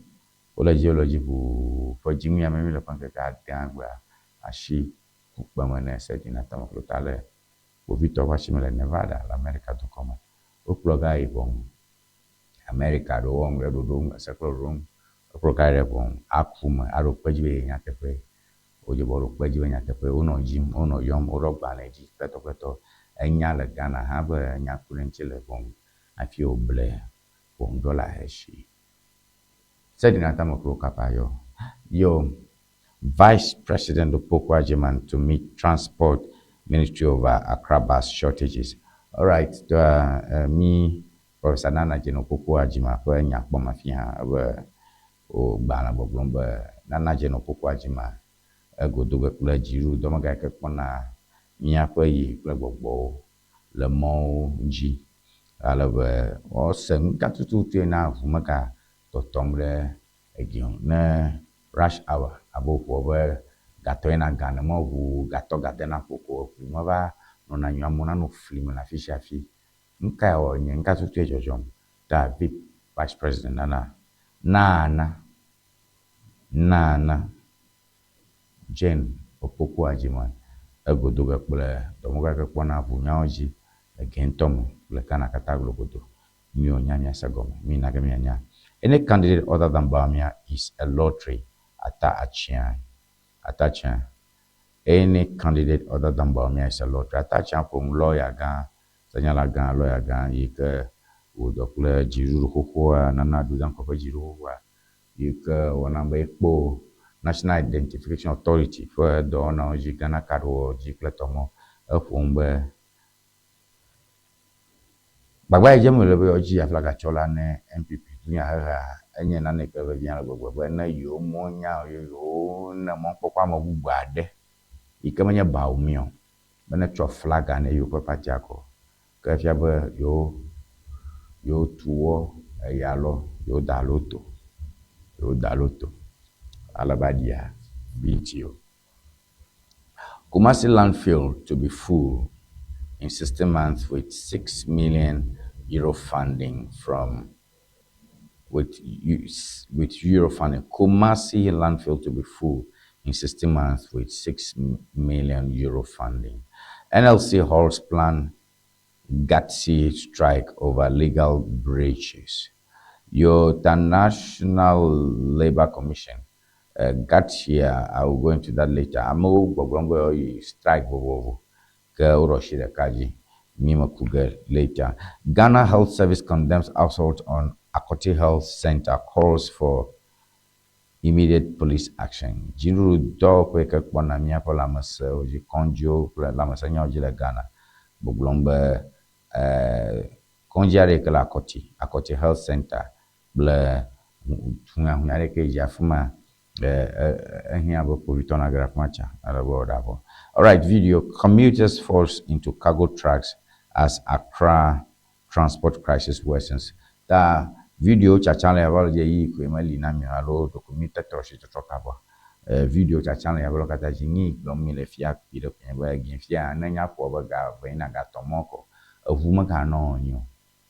Wole edzi wole edzi ʋuu ƒe dzinu ya me míle ƒe ŋkeke adea gbea asi ku kpeme ne Sedina Tamaklo ta le kpovitɔ ƒe asime le Nevada le Amerika dukɔ me. Wokplɔ ga yi ʋɔnu. Amerika ɖo wɔm ɖe ɖoɖo ŋu ese kple ɖoɖo ŋu. Wokplɔ ga yi ɖe ʋɔnu aku me aɖo kpe edzi be ye nyateƒe. Wodze be woaɖo kpe edzi be nyateƒe. Wonɔ dzim, wonɔ yɔm, woɖo agbalẽ dzi kpletɔkpletɔ. Enya le Ghana hã be enya ku ɖe eŋuti le ʋɔnu hafi wòble ʋɔnudrɔ̃la esi. Sedina Tamaklo kaba yɔ. Yo Vice President Opoku Agyemang to meet Transport Ministry over Accra bus shortages. All right, to mi Professor Nana Jane Opoku Agyemang ƒe nya kpɔm afi hã ebe wo gbalẽ gbɔgblɔm be Nana Jane Opoku Agyemang egodo ge kple dziɖuɖu dɔmega yi ke kpɔna míaƒe yi kple gbɔgbɔwo le mɔwo dzi ale be woase nu ka tututue na ʋu mega tɔtɔm ɖe edzi o. Ne rush hour abe ʋua be gatɔ yina ga ne me ʋu gatɔ gadena ƒo ko eʋu meva nɔna nyuie amewo nanɔ fli me le afi sia afi. Nu kae wɔ nye nu ka tututue dzɔdzɔm? Ta VIP Vice President Nana Nana Nana Jane Opoku Agyemang egodo ge kple dɔmega yi ke kpɔna ʋunyawo dzi le gɛntɔ me kple Ghana katã glogodo. Míwo nya míase gɔme. Mína ge míanya. Any candidate other than Bawumia is a lottery. Ata Achian. Ata Achian. Any candidate other than Bawumia is a lottery. Ata Achian ƒo nu lɔya gã, senyala gã, lɔya gã yi ke wɔ dɔ kple dziɖuɖu xoxoa, Nana Addo Dankwa ƒe dziɖuɖu xoxoa yi ke wɔna be ekpɔ National Identification Authority ƒe dɔwɔnawo dzi, Ghana Card wɔ dzi kple tɔmɔ. Eƒo nu be gbagba yi dzem wòle be yewoadzi aflagatsɔla ne NPP dunyahehea enye nane yi ke vevie ale gbegbe be ne yewo menya o ye yewo ne mɔkpɔkpɔ ame bubu aɖe yi ke menye Bawumia o be netsɔ flaga ne yewoƒe partia ko ke efia be yewo yewotu wɔ eya lɔ yewo da loto yewo da loto ale be aɖia bi ŋuti o. Kumasi landfill to be full in 16 months with 6 million euro funding from with euro funding. Kumasi landfill to be full in 16 months with 6 million euro funding. NLC halts plan GHALC strike over legal breaches. Your International Labour Commission, GHALC, I will go into that later. Amewo gbɔgblɔm be yewoayi strike vovovo ke woɖo asi ɖeka dzi. Mi me ku ge later. Ghana Health Service condemns assault on Akoti Health Center, calls for immediate police action. Dziɖuɖu dɔwɔƒe yi ke kpɔna míaƒe lãmesewo dzi, kɔdziwo kple lãmesenyawo dzi le Ghana gbɔgblɔm be kɔdzi aɖe yi ke le Akɔti, Akɔti Health Center. kple hunyahunya ɖe ke dzi afi ma ehiã be kpovitɔ nage ɖe afi ma tsã ale be wòaɖe avɔ. Alright, video commuters falls into cargo trucks as Accra transport crisis worsens. Ta video tsatsa le ava le dzi ɣeyiɣi koe meli na mi o alo ɖeko mi te trɔ shi trɔtrɔ kaba. Video tsatsa le ava le katã dzi nyi gblɔm mi le fia kpi ɖe koe nye be egin fia ne nya ƒoa be ga eve yina ga tɔ̃ mɔ kɔ eʋu meganɔ anyi o.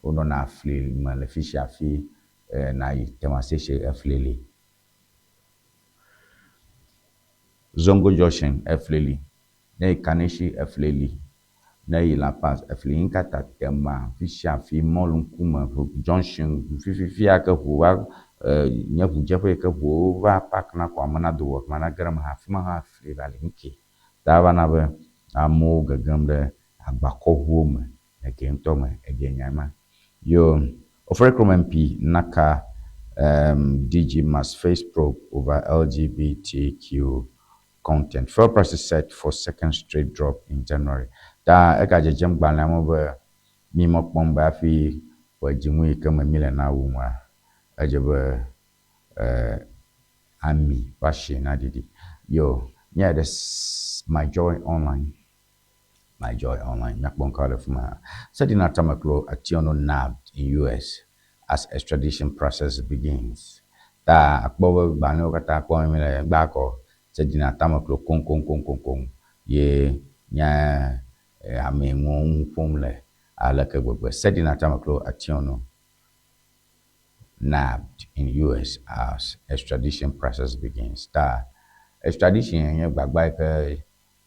Wonɔna fli me le fisia fi nayi Tema station efli li. Zongo Junction efli li. Ne yi Kaneshie efli li. Ne yi La Paz efli yi kata Tema fisia fi mall ŋkume junction fififia ke ʋu va nye ʋudzeƒe yi ke ʋuwo va park na kɔ ame nado ʋua kuma nage ɖe eme hã afima hã efli va li ŋke. Ta eva na be amewo gegem ɖe agbakɔʋuwo me Ege ŋutɔ me ege nya ma. Yo Oforikrom MP Naka um, DG must face probe over LGBTQ content. Fuel prices set for second straight drop in January. Ta ega dzedzem gbalẽa me be mi mɔkpɔm be hafi ƒe dzinu yi ke me mi le na wu ŋua, edze be eh, ami ƒe asi naɖiɖi. Yo, míayi ɖe My Joy Online. My Joy Online. Míakpɔ ŋkɔ le fi ma. Sedina Tamaklo Ationo nabbed in US as extradition process begins. Ta akpɔ be gbalẽwo katã kpɔm mi le gbakɔ. Sedina Tamaklo koŋkoŋkoŋkoŋkoŋ ye nye ame ŋu ŋu ƒom le aleke gbegbe. Sedina Tamaklo Ationo nabbed in US as extradition process begins. Ta extradition nye gbagba yi ke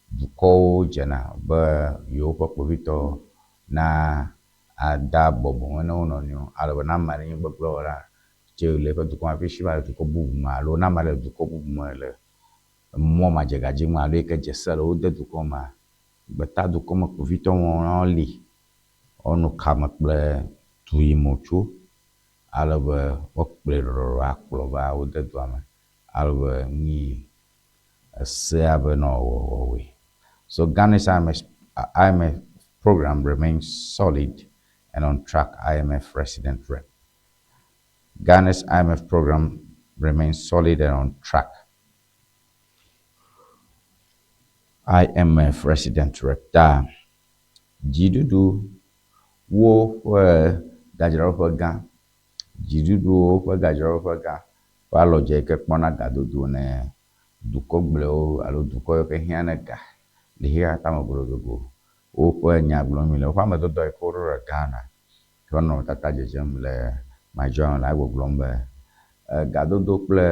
Dukɔwo dzena be yewoƒe kpovitɔ na ada bɔbɔ me na wo nɔnɔewo ale be ne ame aɖe nye gbegblẽwɔla tse le eƒe dukɔ me hafi si va le dukɔ bubu me alo ne ame aɖe le dukɔ bubu me le emɔ madzegadzi me alo eyi ke dze se le wo de dukɔ mea, gbeta dukɔ me kpovitɔ wɔlawo li woanɔ kame kple du yi me wòtso ale be woakplɔe ɖɔɖɔɖɔ akplɔ va wo de dua me ale be nyi esea be nɔ wɔwɔe. So Ghana's IMF, IMF program remains solid and on track, IMF resident rep. Ghana's IMF program remains solid and on track. IMF resident rep ta dziɖuɖu wo ƒe gadzraɖoƒe gã, dziɖuɖuwo ƒe gadzraɖoƒe gã ƒe alɔdze yi ke kpɔna gadodo ne dukɔ gblɔewo alo dukɔ yiwo ke hiã ne ga le xexea katã me gododogo woƒe nya gblɔm mi le. Woƒe ame dɔdɔ yi ke woɖo ɖe Ghana ƒe nɔnɔmetata dzedzem le Nigeria le egbɔgblɔm be gadodo kple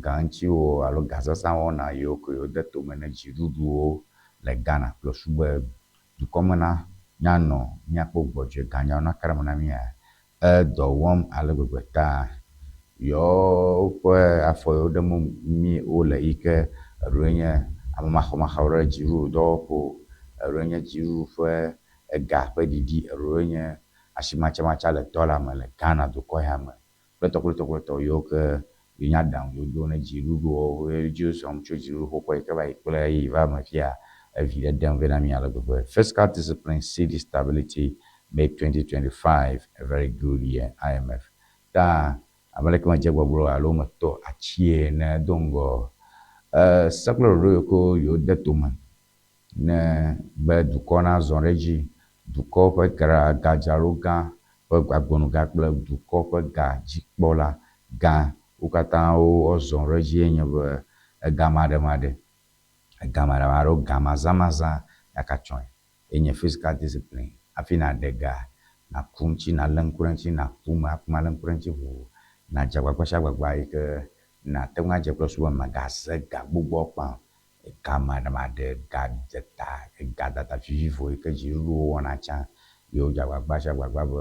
ga ŋutiwo alo gazazã wɔna yiwo ke wode tome ne dziɖuɖuwo le Ghana kple sugbe dukɔ me na míanɔ míakpɔ gbɔdzɔe ganyawo naka ɖe eme na mía edɔ wɔm ale gbegbe ta yewoƒe afɔ yiwo ɖem mí wole yi ke eɖewoe nye ame maxɔmaxɔ ɖe dziɖuɖu dɔwɔƒewo, eɖewoe nye dziɖuɖu ƒe ega ƒe ɖiɖi, eɖewoe nye asimatsamatsa le dɔla me le Ghana dukɔ ya me kple tɔkplɔtɔkplɔtɔ yiwo ke nye aɖaŋu yiwo do ne dziɖuɖuwo dzi wozɔm tso dziɖuɖu xoxoa yi ke va yi kple eyi va eme fia evi ɖe ɖem vɛ na mí ale gbegbe. Fiscal discipline, cedi stability make 2025 a very good year, IMF. Ta abe leke medze gbɔgblɔ alo metɔ atsie ene do ŋgɔ, se kple ɖoɖo yiwo ke yewo de tome ne be dukɔ nazɔ ɖe edzi, dukɔ ƒe gadzraɖogã ƒe agbonuga kple dukɔ ƒe gadzikpɔla gã, wo katã wozɔ ɖe edzi nye be egamaɖemaɖe, egamaɖemaɖe alo gamazãmazã yakatsɔe enye fiscal discipline hafi nàɖe ga, nàku ŋuti, nàlé ŋku ɖe eŋuti, nàku eme hafi malé ŋku ɖe eŋuti ʋuu, nàdze agbagba sia agbagba yi ke nàte ŋu adze kple susu be mègaze ga gbogboawo kpã o. Egamaɖemaɖe, gadzeta, egadada vivivo yi ke dziɖuɖuwo wɔna tsã ye wodze agbagba sia agbagba be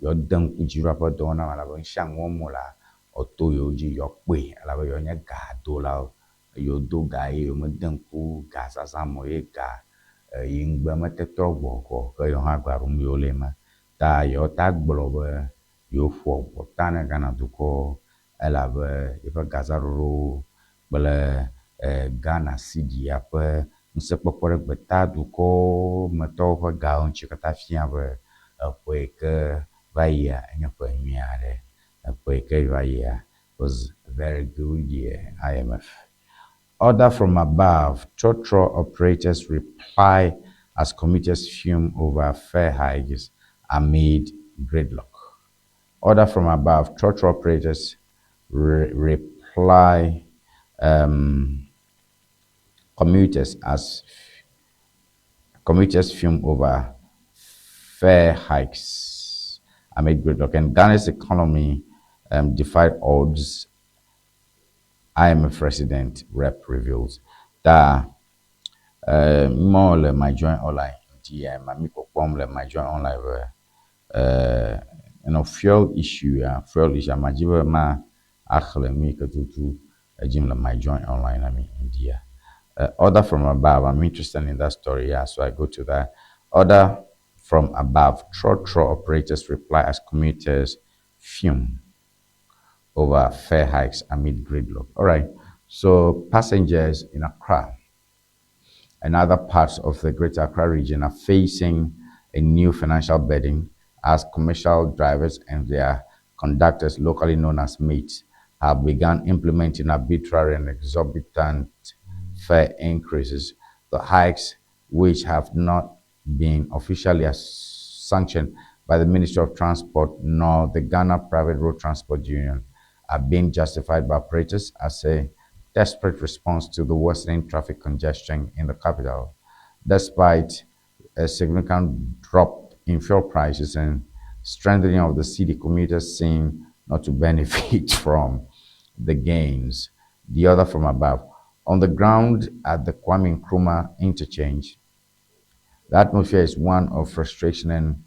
yewoade ŋku dziɖuɖua ƒe dɔwɔna me elabe nu sia nu wɔm wolea, woto yewo dzi yewoakpɔe elabe yewonye gadolawo. Yewodo ga ye yewomede ŋku gazazã me o ye ga yi ŋgbe mete trɔ gbɔ o ke yewo hã gba ɖum yewole ema. Ta yewote agblɔ be yewoƒoa ʋɔ ta na Ghana dukɔ elabe yeƒe gazaɖoɖowo kple Ghana cedi-a ƒe ŋusẽkpɔkpɔ ɖe gbetadukɔwo me tɔwo ƒe gawo ŋuti katã fia be eƒe yi ke va yia enye ƒe nyui aɖe. Eƒe yi ke va yia was very good year, IMF. Order from above, trotro operators reply as commuters fume over fare hikes amid gridlock. Order from above, trotro operators reply commuters as commuters fume over fare hikes amid gridlock. And Ghana's economy defied odds, IMF resident rep reveals. Ta mɔ le My Joy Online ŋuti ya ma mi kpɔkpɔm le My Joy Online be fuel issue ya, fuel issue ma dzi be ma axlẽ nu yi ke tutu edzim le My Joy Online na mi ŋutia. Order from above, I'm interested in that story, yeah, so I go to that. Order from above, trotro operators reply as commuters fume over fare hikes amid gridlock. All right, so passengers in Accra and other parts of the Greater Accra region are facing a new financial burden as commercial drivers and their conductors, locally known as mates, have begun implementing arbitrary and exorbitant fare increases. The hikes, which have not been officially sanctioned by the Ministry of Transport nor the Ghana Private Road Transport Union, are being justified by operators as a desperate response to the worsening traffic congestion in the capital. Despite a significant drop in fuel prices and strengthening of the cedi, commuters seem not to benefit from the gains. The other from above. On the ground at the Kwame Nkrumah interchange, the atmosphere is one of frustration and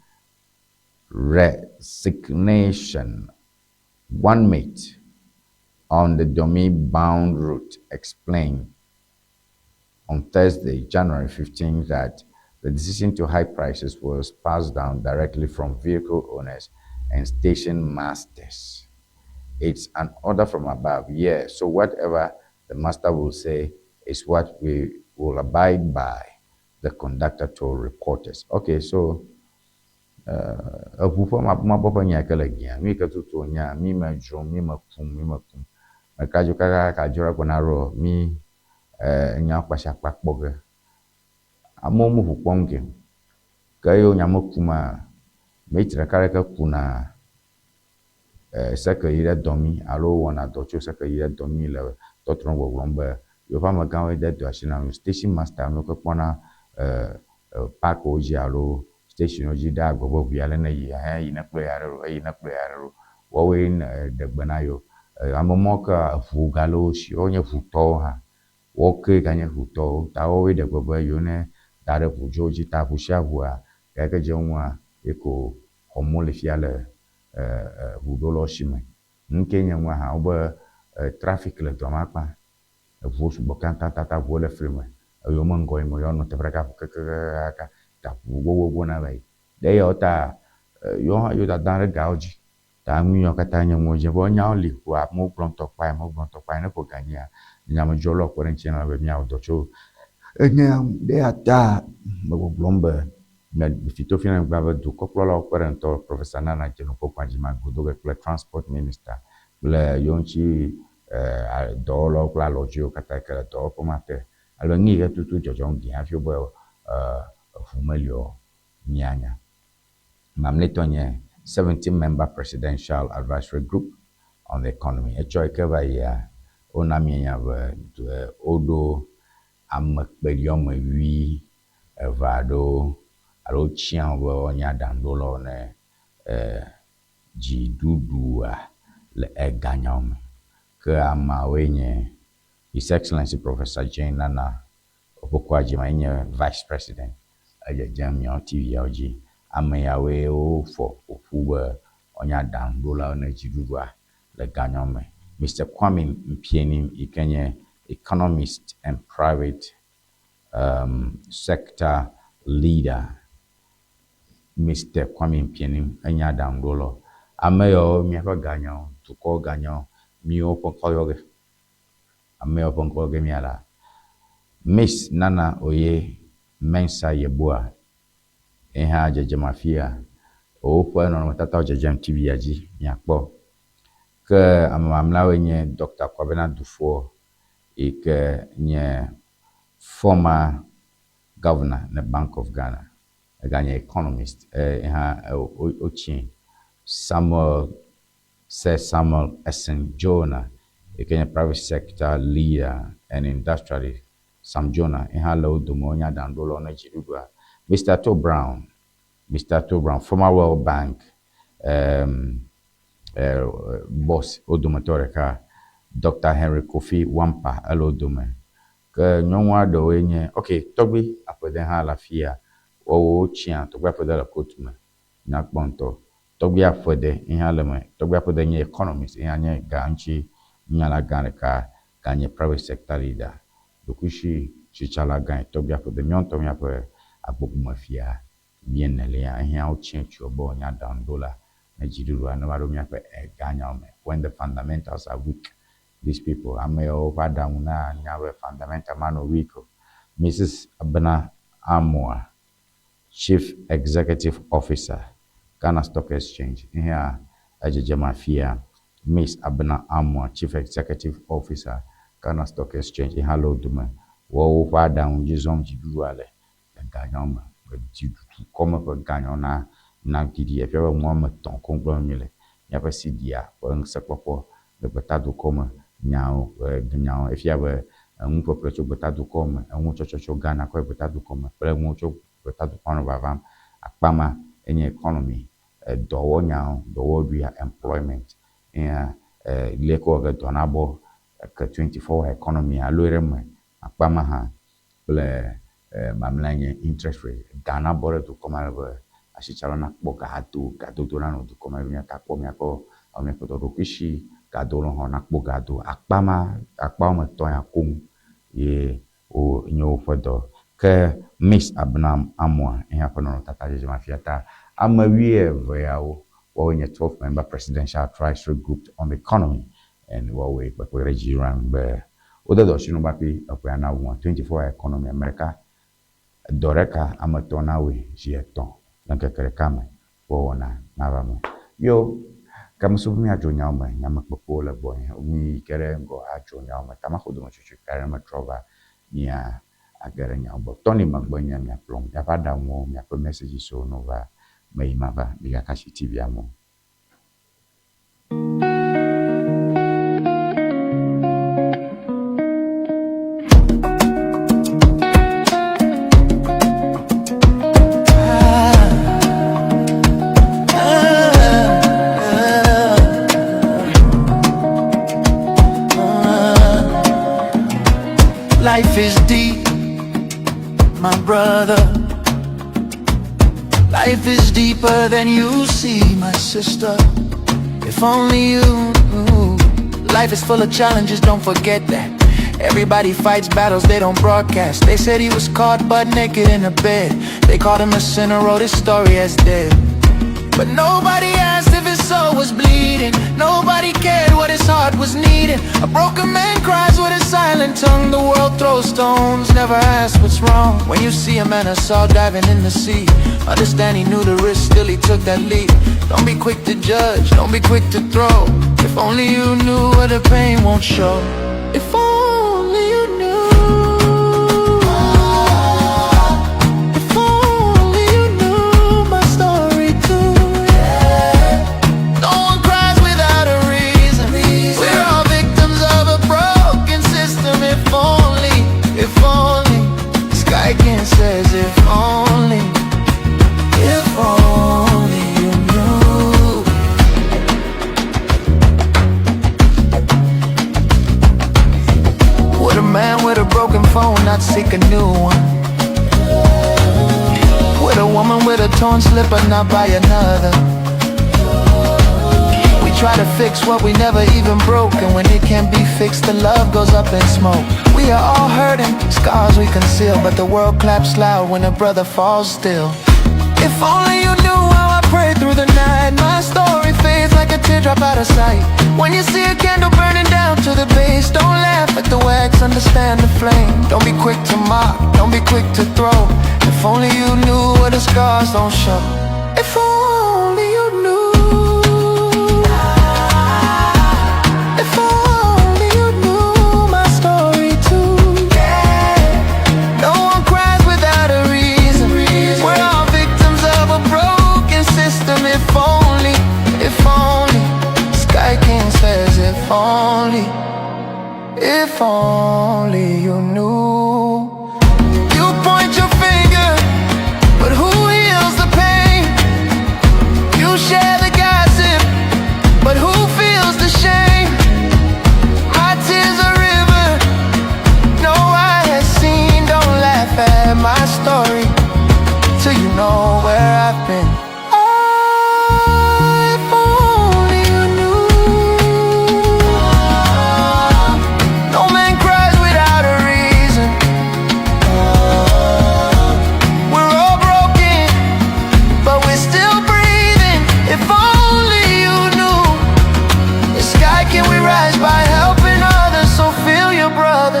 resignation. One mate on the Dome-bound route explained on Thursday, January 15, that the decision to hike prices was passed down directly from vehicle owners and station masters. It's an order from above, yeah, so whatever the master will say is what we will abide by, the conductor told reporters. Okay, so eʋu ƒe mabɔmabɔ ƒe nya ke le gia, mi ke tutu nya, mi me dzrom, mi me kum, mi me kum. Meka dzo kakaka dzro gbɔna ɖo mi enya kpasiakpa kpɔ ge. Amewo me ʋu kpɔm ke. Ke yewo nya me kuma, mate ɖeka ɖeke kuna seke yi ɖe dɔmi alo wɔna dɔ tso seke yi ɖe dɔmi le tɔtrɔ gbɔgblɔm be yewoƒe amegãwoe de dɔ asi na wo. Station master amewo ke kpɔna parkwo dzi alo stationwo dzi ɖea gbe be ʋu ya le ne yi hɛ yi ne kplɔe ya ɖe ɖo, eyi ne kplɔe ya ɖe ɖo. Woawoe ɖe gbe na yewo. Ame mawo ke ʋu gale wo si, wonye ʋutɔwo hã. Woawo ke ganye ʋutɔwo ta woawoe ɖe gbe be yewo ne da ɖe ʋudzowo dzi ta ʋu sia ʋua ga yi ke dze wo ŋua ye ko xɔm wole fia le ʋuɖolawo si me. Nu ke nye nua hã wobe traffic le dua me akpa. Eʋuwo sugbɔ katãtata, ʋuwo le fli me. Eye wo me ŋgɔ yim o, yewoanɔ teƒe ɖeka ƒo kakakaka ta ʋu gbogbogbò nava yi. Ɖe eyawo ta yewo hã yewo dada ɖe gawo dzi. Ta nu yawo katã nye nuwo dzi. Vɔ nyawo li kpoa amewo gblɔ ŋutɔ kpae, amewo gblɔ ŋutɔ kpae. Ne ƒo ga nyia, nyamedzrolawo kpe ɖe ŋuti na be míawɔ dɔ tso enya ŋu. Ɖe eya ta megbɔgblɔm be fito fia anyigba be dukɔkplɔlawo kpe ɖe ŋutɔ Professor Nana Dzenukpo Kwadzi-Magodoge kple Transport Minister kple yewo ŋuti dɔwɔlawo kple alɔdziwo katã ke le dɔwɔƒe ma te. Alo nu yi ke tutu dzɔdzɔm ɖi hafi wobe eʋu meli o míanya. Mamlɛtɔ nye 70-member Presidential Advisory Group on the Economy. Etsɔ yi ke va yia, wona míenya be woɖo ame kpeɖi woame wui eve aɖewo alo wotsia wo be woanye aɖaŋuɖolawo ne dziɖuɖua le eganyawo me. Ke ameawoe nye His Excellency Professor Jane Nana Opoku Agyemang nye Vice President. Edzedzem míawo TV-awo dzi. Ame yawoe wofɔ ƒoƒu be woanye aɖaŋuɖolawo ne dziɖuɖua le ganyawo me. Mr. Kwame Mpianim yi ke nye economist and private sector leader. Mr. Kwame Mpianim enye aɖaŋuɖolawo. Ame yawo míaƒe ganyawo, dukɔ ganyawo, míawo ƒe ŋkɔ yɔ ge. Ame yawo ƒe ŋkɔ yɔ ge míala. Miss Nana Oye Mensah Yeboah ye hã dzedzem afia. Woƒe nɔnɔmetatawo dzedzem TV-a dzi míakpɔ. Ke ame mamlɛawoe nye Doctor Kwabena Dufour yi ke nye former governor ne Bank of Ghana. Eganye economist eye hã wotsii Samuel Sir Samuel Essen Jonah yi ke nye private sector leader and industrialist Sam Jonah ye hã le wo dome wonye aɖaŋuɖolawo ne dziɖuɖua. Mister Ato Brown Mister Ato Brown, former World Bank um, boss wo dometɔ ɖeka. Doctor Henry Kofi Wampah ele wo dome. Ke nyɔnu aɖewoe nye, ok, Tɔgbui Aƒede hã le afia. Woawo wotsia Tɔgbui Aƒede le kotu me. Nyakpɔ ŋutɔ. Tɔgbui Aƒede ye hã le eme. Tɔgbui Aƒede nye economist ye hã nye ga ŋuti nunyala gã ɖeka ganye private sector leader. Ɖokuisi sitsala gãe Tɔgbui Aƒede. Míawo ŋutɔ míaƒe agbogomefia wuienelia ehiã wotsiã tso be wòanye aɖaŋuɖola ne dziɖuɖua ne va ɖo míaƒe eganyawo me. When the fundamentals are weak, these people, ame yawo ƒe aɖaŋu na nya be fundamental manɔ weak o. Mrs. Abena Amoah, Chief Executive Officer, Ghana Stock Exchange, ehiã edzedzem afia. Miss Abena Amoah, Chief Executive Officer, Ghana Stock Exchange, ehã le wo dome. Woawo ƒe aɖaŋu dzi zɔm dziɖuɖua le le ganyawo me. Dziɖuɖukɔme ƒe ganyawo na na ɖiɖi. Efia be nu woame etɔ̃ koŋ gblɔm míele. Míaƒe CD-a ƒe ŋusẽkpɔkpɔ le gbetadukɔ me nyawo ƒe nyawo. Efia be enuƒeƒle tso gbetadukɔ me, enutsɔtsɔ tso Ghana kɔ yi gbetadukɔ me kple enuwo tso gbetadukɔa me vavam. Akpa ma enye economy, edɔwɔnyawo, dɔwɔɖuia, employment. Eya leke wɔ ge dɔ nabɔ ke 24 hour economy alo ɖe eme. Akpa ma hã kple mamlɛa nye interest rate. Ga nabɔ ɖe dukɔ me ale be asitsalawo nakpɔ ga ado, gadodo nanɔ dukɔ me be míate akpɔ míaƒe alo míaƒe dɔɖokuisi gadolawo hã nakpɔ ga ado. Akpa ma, akpa woame etɔ̃ ya koŋ ye wo nye woƒe dɔ. Ke Miss Abena Amoah ye hã ƒe nɔnɔmetata dzedzem afia ta ame wuieve yawo, woawoe nye 12 member presidential advisory group on the economy and woawoe kpekpe ɖe dziɖuɖua ŋu be Wode dɔ asi nɔ be hafi eƒea nawu 24 hour economy ame ɖeka edɔ ɖeka ame etɔ̃ nawɔe zi etɔ̃ le ŋkeke ɖeka me ƒe wɔna nava eme. Yo, ke ame siwo be míadzro nyawo me, nyamekpekpewo le gbɔnye, míyi ke ɖe ŋgɔ adzro nyawo me, ta maxɔ dometsotso ka ɖe metrɔ va mía age ɖe nyawo gbɔ. Tɔni megbe nye miakplɔm, miaƒe aɖaŋuwo, miaƒe messageswo no va meyi mava, migaka asi TV-a ŋu o. Life is deep, my brother. Life is deeper than you see, my sister. If only you knew. Life is full of challenges, don't forget that. Everybody fights battles they don't broadcast. They said he was caught butt naked in a bed. They called him a sinner, wrote his story as dead. But nobody asked if his soul was bleeding. Nobody cared what his heart was needing. A broken man cries with a silent tongue. The world throws stones, never asks what's wrong. When you see a man I saw diving in the sea, understand he knew the risk, still he took that leap. Don't be quick to judge, don't be quick to throw. If only you knew what the pain won't show. If only you knew. If only you knew my story too. Yeah. No one cries without a reason. We're all victims of a broken system. If only, Sky King says, if only you knew. Would a man with a broken phone not seek a new one? Would a woman with a torn slipper not buy another? We try to fix what we never even broke, and when it can't be fixed, the love goes up in smoke. We are all hurting, scars we conceal, but the world claps loud when a brother falls still. If only you knew how I prayed through the night. My story fades like a teardrop out of sight. When you see a candle burning down to the base, don't laugh at the wax, understand the flame. Don't be quick to mock, don't be quick to throw. If only you knew what the scars don't show. If only you knew.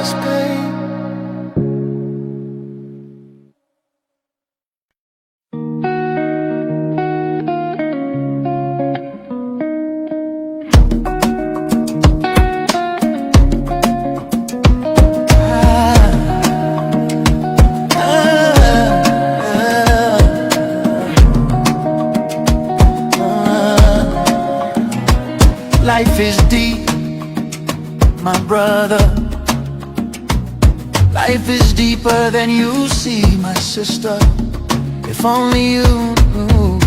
brother's pain. Life is deep, my brother. Life is deeper than you see, my sister. If only you knew.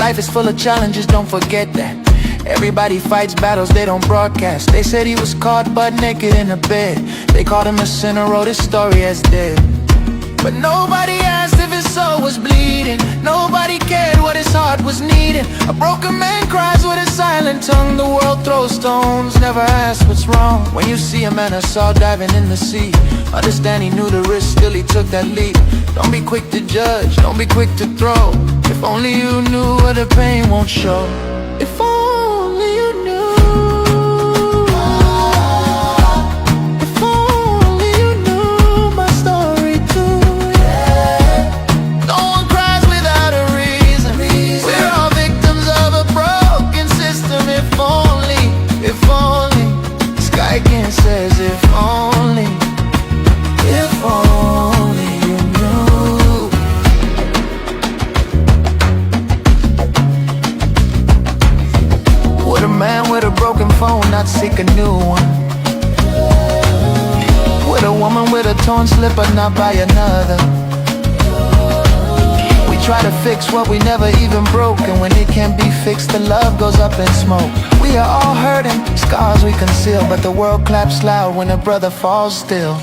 Life is full of challenges, don't forget that. Everybody fights battles they don't broadcast. They said he was caught butt naked in a bed. They called him a sinner, wrote his story as dead. But nobody asked if his soul was bleeding. Nobody cared what his heart was needing. A broken man cries with a silent tongue. The world throws stones, never asks what's wrong. When you see a man I saw diving in the sea, understand he knew the risk, still he took that leap. Don't be quick to judge, don't be quick to throw. If only you knew what the pain won't show. If only you knew. If only you knew my story too. Yeah. No one cries without a reason. We're all victims of a broken system. If only. Sky King says if only you knew. Would a man with a broken phone not seek a new one? Would a woman with a torn slipper not buy another? We try to fix what we never even broke, and when it can't be fixed, the love goes up in smoke. We are all hurting, scars we conceal, but the world claps loud when a brother falls still.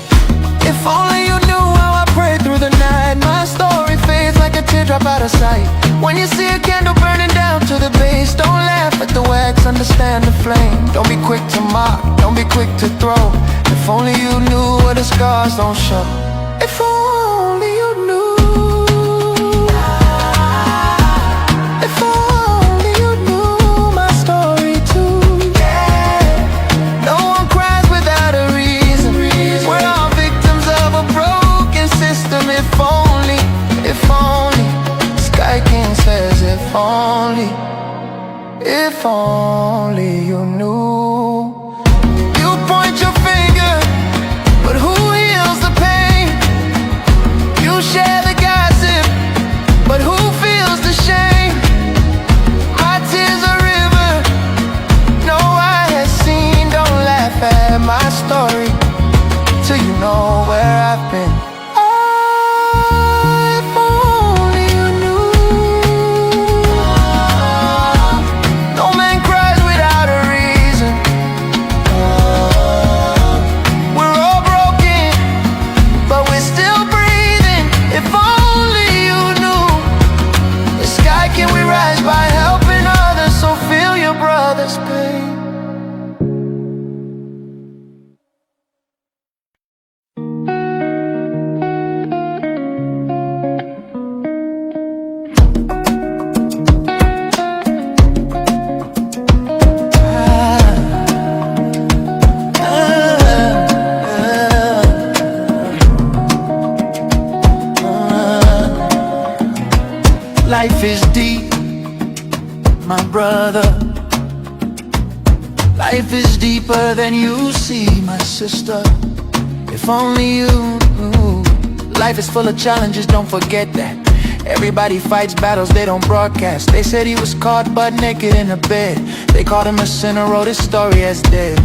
If only you knew how I prayed through the night. My story fades like a teardrop out of sight. When you see a candle burning down to the base, don't laugh at the wax, understand the flame. Don't be quick to mock, don't be quick to throw. If only you knew what the scars don't show. If only you knew. If only you knew my story too. Yeah. No one cries without a reason. We're all victims of a broken system. If only, if only. Sky King says if only you knew. You point your finger, but who heals the pain? You share the gossip, but who feels the shame? My tears a river no eye has seen. Don't laugh at my story till you know where I've been. Oh, if only you knew. No man cries without a reason. We're all broken, but we're still breathing. If only you knew. The sky can we rise by helping others, so feel your brother's pain. Life is deep, my brother. Life is deeper than you see, my sister. If only you knew. Life is full of challenges, don't forget that. Everybody fights battles they don't broadcast. They said he was caught butt naked in a bed. They called him a sinner, wrote his story as dead.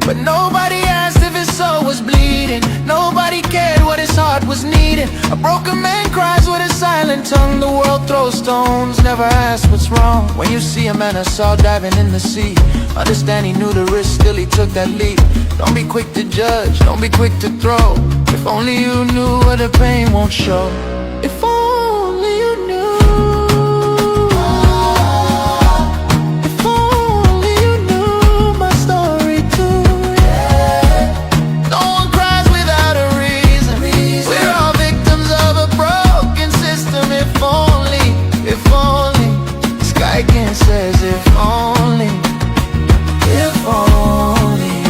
But nobody asked if his soul was bleeding. Nobody cared what his heart was needing. A broken man cries with a silent tongue. The world throws stones, never asks what's wrong. When you see a man I saw diving in the sea, understand he knew the risk, still he took that leap. Don't be quick to judge, don't be quick to throw. If only you knew what the pain won't show. If only you knew. If only you knew my story too. Yeah. No one cries without a reason. We're all victims of a broken system. If only, if only. Sky King says if only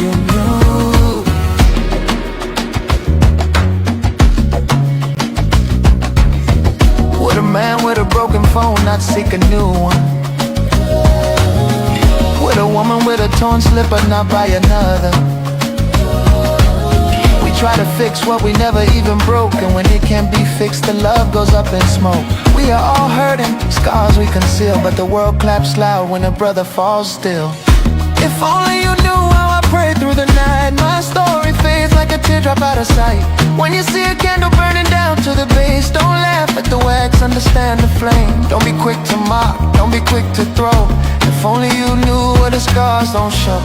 you knew. phone not seek a new one? Would a woman with a torn slipper not buy another? We try to fix what we never even broke, and when it can't be fixed, the love goes up in smoke. We are all hurting, scars we conceal, but the world claps loud when a brother falls still. If only you knew how I prayed through the night. My story fades like a teardrop out of sight. When you see a candle burning down to the base, don't laugh at the wax, understand the flame. Don't be quick to mock, don't be quick to throw. If only you knew what the scars don't show.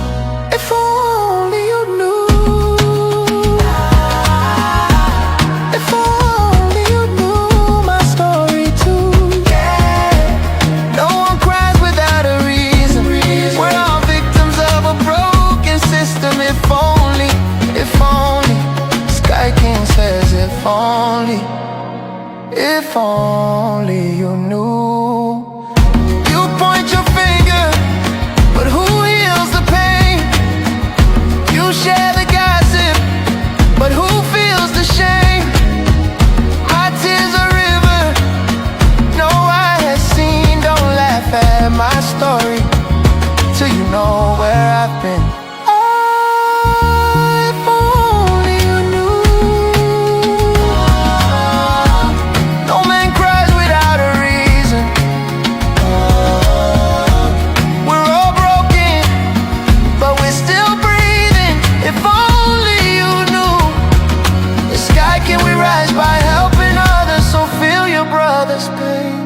If only you knew. If only you knew my story too. Yeah. No one cries without a reason. We're all victims of a broken system. If only, if only. Sky King says, if only, if only you knew. You point your finger, but who heals the pain? You share the gossip, but who feels the shame? My tears are river no eye has seen. Don't laugh at my story till you know where I've been. Ah, if only you knew. No man cries without a reason. We're all broken, but we're still breathing. If only you knew. The sky can we rise by helping others, so feel your brother's pain.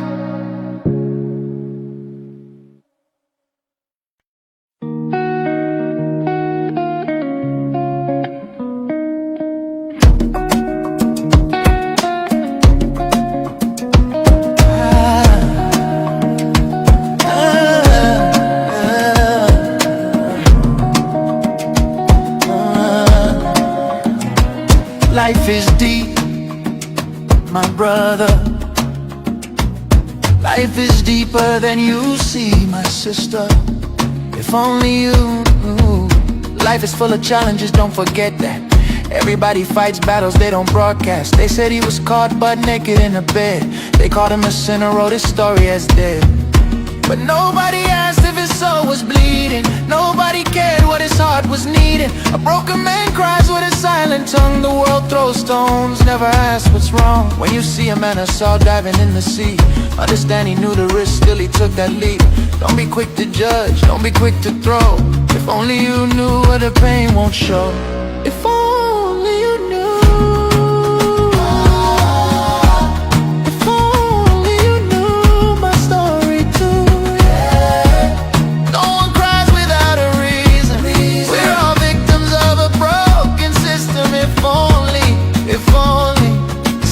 Life is deep, my brother. Life is deeper than you see, my sister. If only you knew. Life is full of challenges, don't forget that. Everybody fights battles they don't broadcast. They said he was caught butt naked in a bed. They called him a sinner, wrote his story as dead. But nobody asked if his soul was bleeding. Nobody cared what his heart was needing. A broken man cries with a silent tongue. The world throws stones, never asks what's wrong. When you see a man I saw diving in the sea, understand he knew the risk, still he took that leap. Don't be quick to judge, don't be quick to throw. If only you knew what the pain won't show. If only you knew. If only you knew my story too. Yeah. No one cries without a reason. We're all victims of a broken system. If only, if only.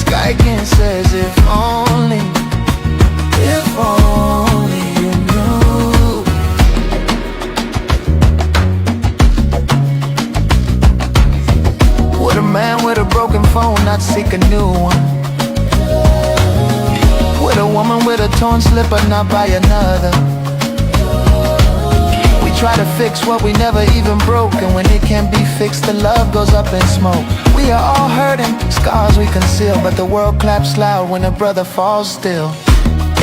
Sky King says, if only, if only you knew. Would a man with a broken phone not seek a new one? Would a woman with a torn slipper not buy another? We try to fix what we never even broke, and when it can't be fixed, the love goes up in smoke. We are all hurting, scars we conceal, but the world claps loud when a brother falls still.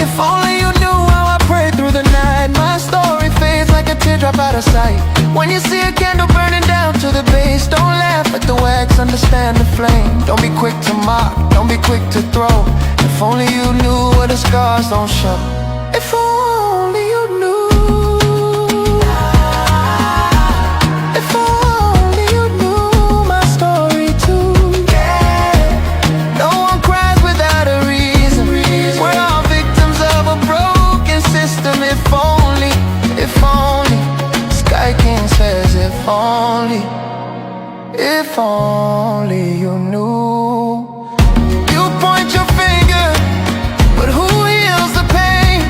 If only you knew how I prayed through the night. My story fades like a teardrop out of sight. When you see a candle burning down to the base, don't laugh at the wax, understand the flame. Don't be quick to mock, don't be quick to throw. If only you knew what the scars don't show. If only you knew. If only you knew my story too. Yeah. No one cries without a reason. We're all victims of a broken system. If only, if only. Sky King says, if only, if only you knew. You point your finger, but who heals the pain?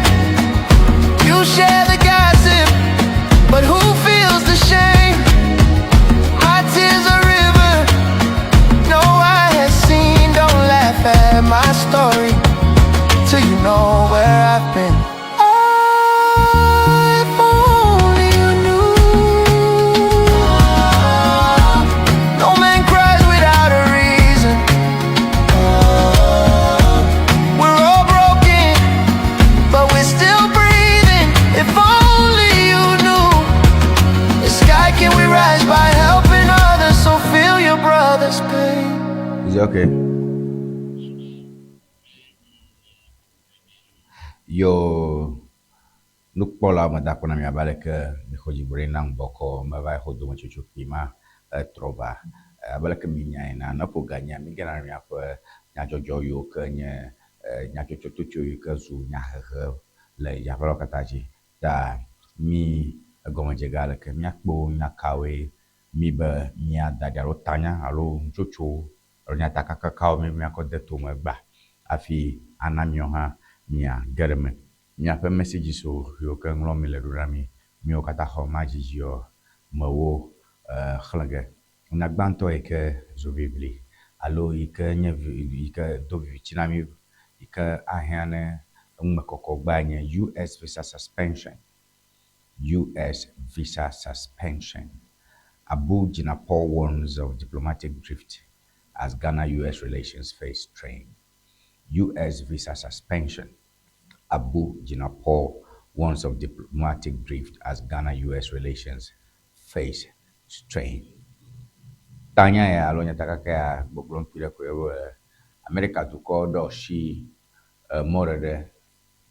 Is it okay? Yo nukpɔlawo meda akpe na mi abe aleke mixɔ dzigbɔɖi nam bɔkɔ meva xɔ dometsotso kpui ma etrɔ va. Abe aleke minyae ene ne ƒo ga nyia migena ɖe miaƒe nyadzɔdzɔ yiwo ke nye nyadzɔdzɔtsotso yiwo ke zu nyahehe le yaƒe katã dzi. Ta mi egɔmedze ge aleke míakpɔ nya kawoe mi be míada ɖi alo tanya alo nutsotso alo nyatakaka kawo mi be míakɔ de tome gbã hafi ana miawo hã miage ɖe eme. Miaƒe messages yiwo ke ŋlɔm mile ɖo ɖa mi, míwo katã xɔ madzidziɔ mewo xlẽ ge. Nya gbãtɔ yi ke zu ʋiʋli alo yi ke nye yi ke do viviti na mí yi ke ahiã ne enumekɔkɔ gbãe nye US visa suspension. US visa suspension. Abu Jinapor warns of diplomatic drift as Ghana-US relations face strain. US visa suspension. Abu Jinapor warns of diplomatic drift as Ghana-US relations face strain. Tanya ya alo nyatakaka ya gbɔgblɔm kpui ɖe koe be Amerika dukɔ ɖo asi mɔɖeɖe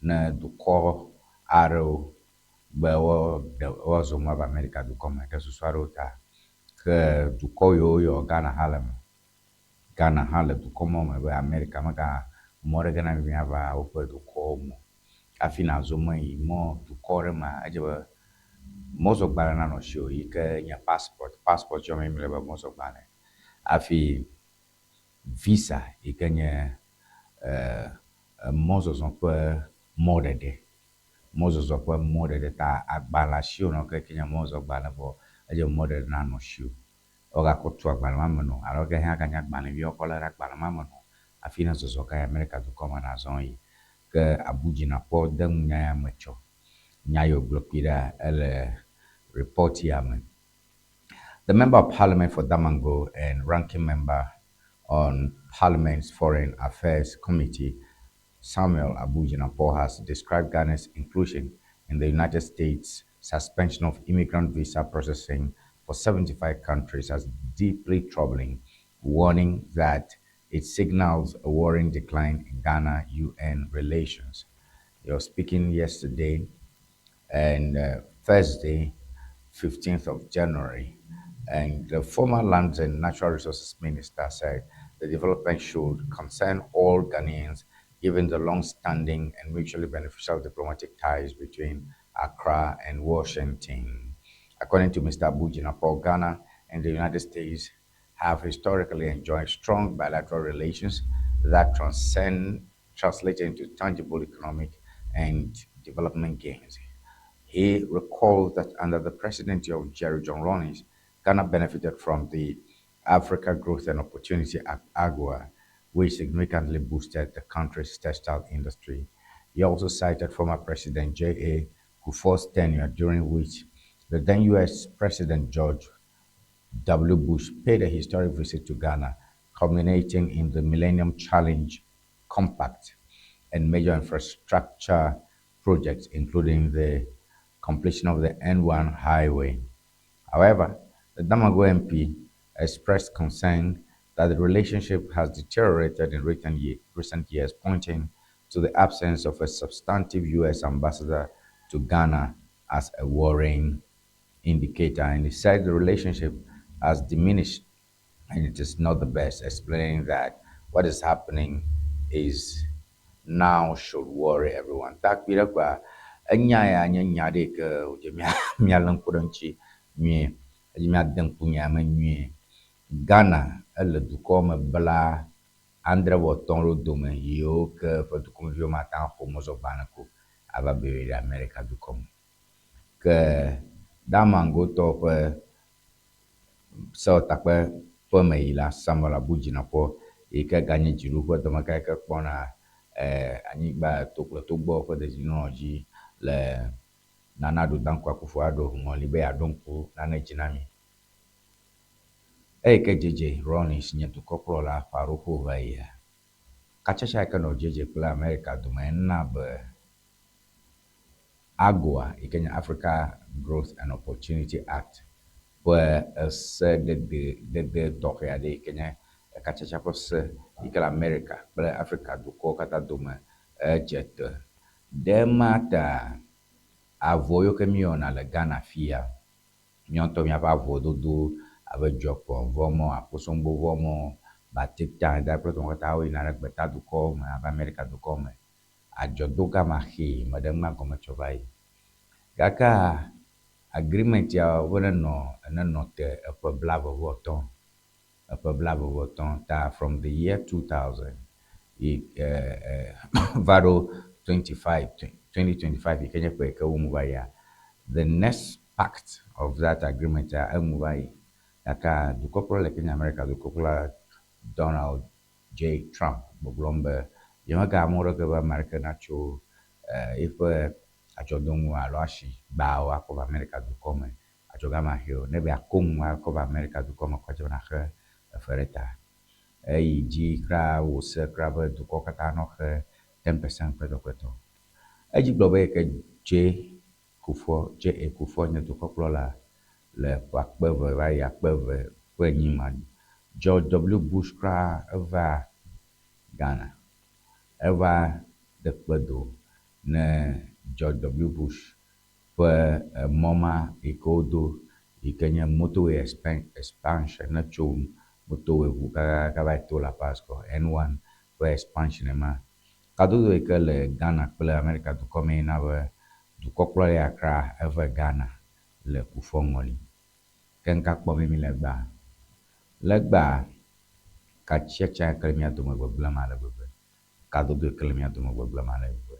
ne dukɔ aɖewo be woaɖe woazɔ mɔ ava Amerika dukɔ me ɖe susu aɖewo ta. Ke dukɔ yiwo woyɔ Ghana hã le eme. Ghana hã le dukɔ ma me be Amerika mega mɔ ɖe ge na mi be miava woƒe dukɔwo me o. Hafi nàzɔ mɔ yi mɔ dukɔ ɖe mea, edze be mɔzɔgbalẽ nanɔ asiwò yi ke nye passport. Passport yɔm míle be mɔzɔgbalẽ. Hafi visa yi ke nye mɔzɔzɔ ƒe mɔɖeɖe. Mɔzɔzɔ ƒe mɔɖeɖe ta agbalẽ asiwò nɔ ke ke nye mɔzɔgbalẽ vɔ edze be mɔɖeɖe nanɔ asiwò. Woagakɔ tu agbalẽ ma me nɔ alo ke hã ganye agbalẽvi woakɔ lé ɖe agbalẽ ma me nɔ hafi ne zɔzɔ ka yi Amerika dukɔ me nazɔ yi. Ke abu dzi nakpɔ de ŋu nya ya me tsɔ. Nya yi wògblɔ kpui ɖea, ele report ya me. The Member of Parliament for Damango and ranking member on Parliament's Foreign Affairs Committee, Samuel Abu Jinapor, has described Ghana's inclusion in the United States suspension of immigrant visa processing for 75 countries as deeply troubling, warning that it signals a worrying decline in Ghana-UN relations. He was speaking yesterday and Thursday, 15th of January, and the former Lands and Natural Resources Minister said the development should concern all Ghanaians given the long-standing and mutually beneficial diplomatic ties between Accra and Washington. According to Mr. Abu Jinapor, Ghana and the United States have historically enjoyed strong bilateral relations that translate into tangible economic and development gains. He recalled that under the presidency of Jerry John Rawlings, Ghana benefited from the Africa Growth and Opportunity Act, AGOA, which significantly boosted the country's textile industry. He also cited former President J.A. Kufuor's tenure, during which the then U.S. President George W. Bush paid a historic visit to Ghana, culminating in the Millennium Challenge Compact and major infrastructure projects, including the completion of the N1 highway. However, the Damongo MP expressed concern that the relationship has deteriorated in recent years, pointing to the absence of a substantive U.S. ambassador to Ghana as a worrying indicator. And he said the relationship has diminished and it is not the best, explaining that what is happening is now should worry everyone. Ta kpui ɖe kɔa, enya ya nye nya ɖe yi ke wòdze míalé ŋku ɖe eŋuti nyuie. Edze míade ŋku nya me nyuie. Ghana ele dukɔ me bla adre vɔ etɔ̃ ɖewo dome yiwo ke ƒe dukɔmeviwo mate ŋu axɔ mɔzɔgbalẽ ko ava be ɖe Amerika dukɔ me. Ke Damangotɔwo ƒe sewɔtakpeƒemeyila Samuel Abu Jinapor yi ke ganye dziɖuƒe dɔmeka yi ke kpɔna anyigba to kple togbɔ ƒe dedienɔnɔ dzi le Nana Addo Dankwa Akufo-Addo ŋɔli be yeaɖo ŋku nane dzi na mi. Eyi ke JJ Rawlings nye dukɔkplɔla ƒe aɖewo ƒo va yia, katsatsa yi ke nɔ JJ kple Amerika dome ena be AGOA yi ke nye Africa Growth and Opportunity Act ƒe ese dede tɔxɛ aɖe yi ke nye Ekatsatsa ƒe se yi ke le Amerika kple Afrika dukɔwo katã dome edze te. Ɖe ema ta avɔ yiwo ke míewɔna le Ghana fia, míawo ŋutɔ míaƒe avɔdodo abe dzɔkplɔvɔ mɔ, akosombo mɔ, batik tie kple tɔwo katã woyina ɖe gbetadukɔwo me abe Amerika dukɔwo me. Adzɔdoga ma xee me ɖe ŋma gɔme tsɔ va yi. Gakea agreement ya wo nenɔ nenɔ te eƒe 33, eƒe 33 ta from the year 2000 yi va ɖo 25 2025 yi ke nye ƒe yi ke womu va yia. The next part of that agreement ya emu va yi. Gake dukɔkplɔla yi ke nye Amerika dukɔkplɔla Donald J. Trump gbɔgblɔm be yemegamɔ ɖeke be ame aɖeke natso eƒe adzɔdonu alo asi gbawo akɔ va Amerika dukɔ me adzɔga ma xe o. Ne be akɔ nu akɔ va Amerika dukɔ me kɔ dze be naxe efe ɖe ta. Eyi dzi kura wòse kura be dukɔ katã nɔ xe 10% kpetɔkpetɔ. Edzi gblɔ be yi ke J. Kufuor, J. A. Kufuor nye dukɔkplɔla le ƒe 2000 va yi 2004 me. George W. Bush kura eva Ghana. Eva ɖe kpe do ne George W. Bush ƒe emɔ ma yi ke wodo yi ke nye motorway expansion ne tso motorway ʋu kakaka va yi to La Paz kɔ N1 ƒe expansion ma. Kadodo yi ke le Ghana kple Amerika dukɔ mee na be dukɔkplɔla ya kura eve Ghana le Kufuor ŋɔli. Ke ŋka kpɔm mi le egbea? Le egbea, katsiatsia yi ke le mía dome gbegblẽm ale gbegbe. Kadodo yi ke le mía dome gbegblẽm ale gbegbe.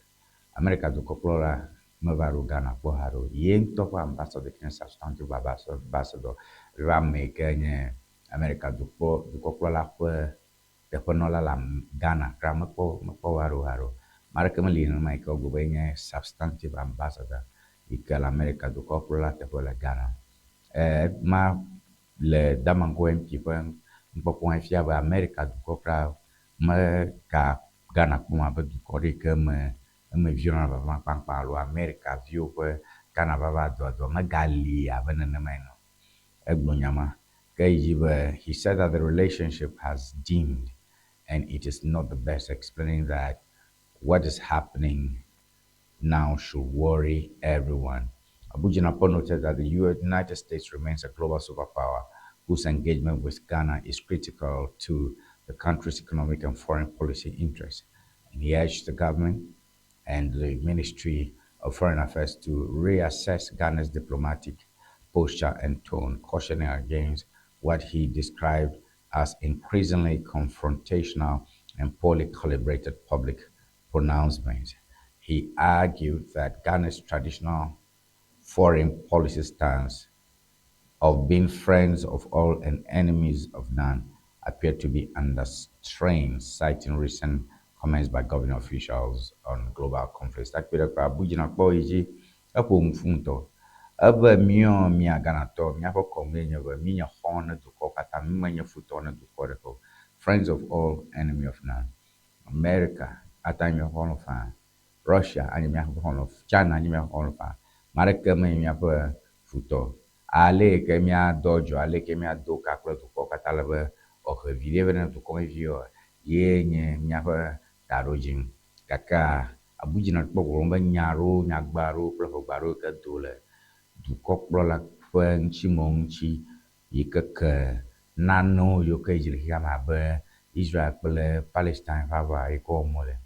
Amerika dukɔkplɔla meva ɖo Ghana kpɔ haɖe o. Ye ŋutɔ ƒe ambassador yi ke nye substantive ambassador ƒe ame yi ke nye Amerika dukɔkplɔla ƒe teƒenɔla le Ghana kura mekpɔ va ɖo haɖe o. Ame aɖeke meli nenema yi ke wogblɔ be enye substantive ambassador yi ke le Amerika dukɔkplɔla teƒe le Ghana. Ma le Damanko MP ƒe nukpɔkpɔ fia be Amerika dukɔ kura mega Ghana kpɔm abe dukɔ ɖe yi ke me emeviwo nɔna vava kpaŋkpaŋ alo Amerika viwo ƒe Ghana vava doadoa megali abe nenema ene o. Egblɔ nya ma. Ke yi dzi be he said that the relationship has dimmed and it is not the best, explaining that what is happening now should worry everyone. Abu Jinapor noted that the United States remains a global superpower whose engagement with Ghana is critical to the country's economic and foreign policy interests. And he urged the government and the Ministry of Foreign Affairs to reassess Ghana's diplomatic posture and tone, cautioning against what he described as increasingly confrontational and poorly calibrated public pronouncements. He argued that Ghana's traditional foreign policy stance of being friends of all and enemies of none appeared to be under strain, citing recent comments by government officials on global conflicts. Takpe ɖe kpa Abu Jinapor yi dzi eƒo nu fũ ŋutɔ. Ebe míɔ mía Ghanatɔ míaƒe kɔnue nye be míenye xɔ̃ ne dukɔwo katã, mí menye futɔ ne dukɔ ɖeke o. Friends of all, enemy of none. America ate ŋu anye míaƒe xɔlɔ̃ faa. Russia anye míaƒe xɔlɔ̃, China anye míaƒe xɔlɔ̃ faa. Ame aɖeke menye míaƒe futɔ. Ale yi ke míadɔ dzɔ, ale yi ke míado ka kple dukɔwo katã le be wòahe viɖe vɛ na dukɔmeviwoa, ye nye míaƒe taɖodzinu. Gakea Abu Jinapor gbɔgblɔm be nya aɖewo, nyagbe aɖewo kple ʋegbe aɖewo yi ke do le dukɔkplɔla ƒe ŋutimewo ŋuti yi ke ke nanewo yiwo ke dzi le xexea me abe Israel kple Palestine ƒe aʋa yi ke wɔm wole.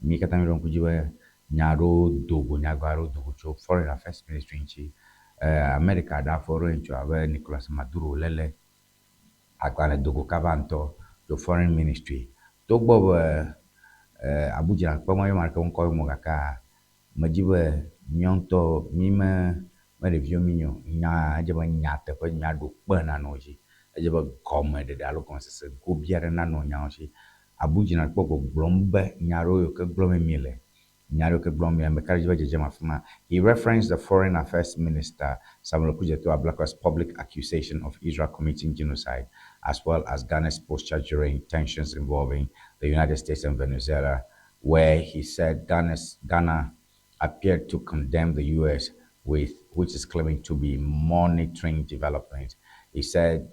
Mí katã míeɖo ŋku dzi be nya aɖewo do go, nyagbe aɖewo do go tso Foreign Affairs Ministry ŋuti. Amerika ɖe afɔ ɖe ŋutsu abe Nicolas Maduro léle agbalẽ do go kaba ŋutɔ tso Foreign Ministry. Togbɔ be Abu Jinapor meyɔ ame aɖeke ƒe ŋkɔ yom o gakea medzi be míawo ŋutɔ mí me me ɖeviwo mí nye o. Nya edze be nyateƒe míaɖo kpe nanewo dzi. Edze be gɔmeɖeɖe alo gɔmesese gobi aɖe nanɔ nyawo si. Abu Jinapor gbɔgblɔm be nya aɖewo yiwo ke gblɔm mi le nya aɖewo ke gblɔm mi le meka ɖe edzi be dzedzem afi ma. He referenced the Foreign Affairs Minister Samuel Okudzeto Ablakwa's public accusation of Israel committing genocide, as well as Ghana's posture during tensions involving the United States and Venezuela, where he said Ghana appeared to condemn the U.S., with which is claiming to be monitoring developments. He said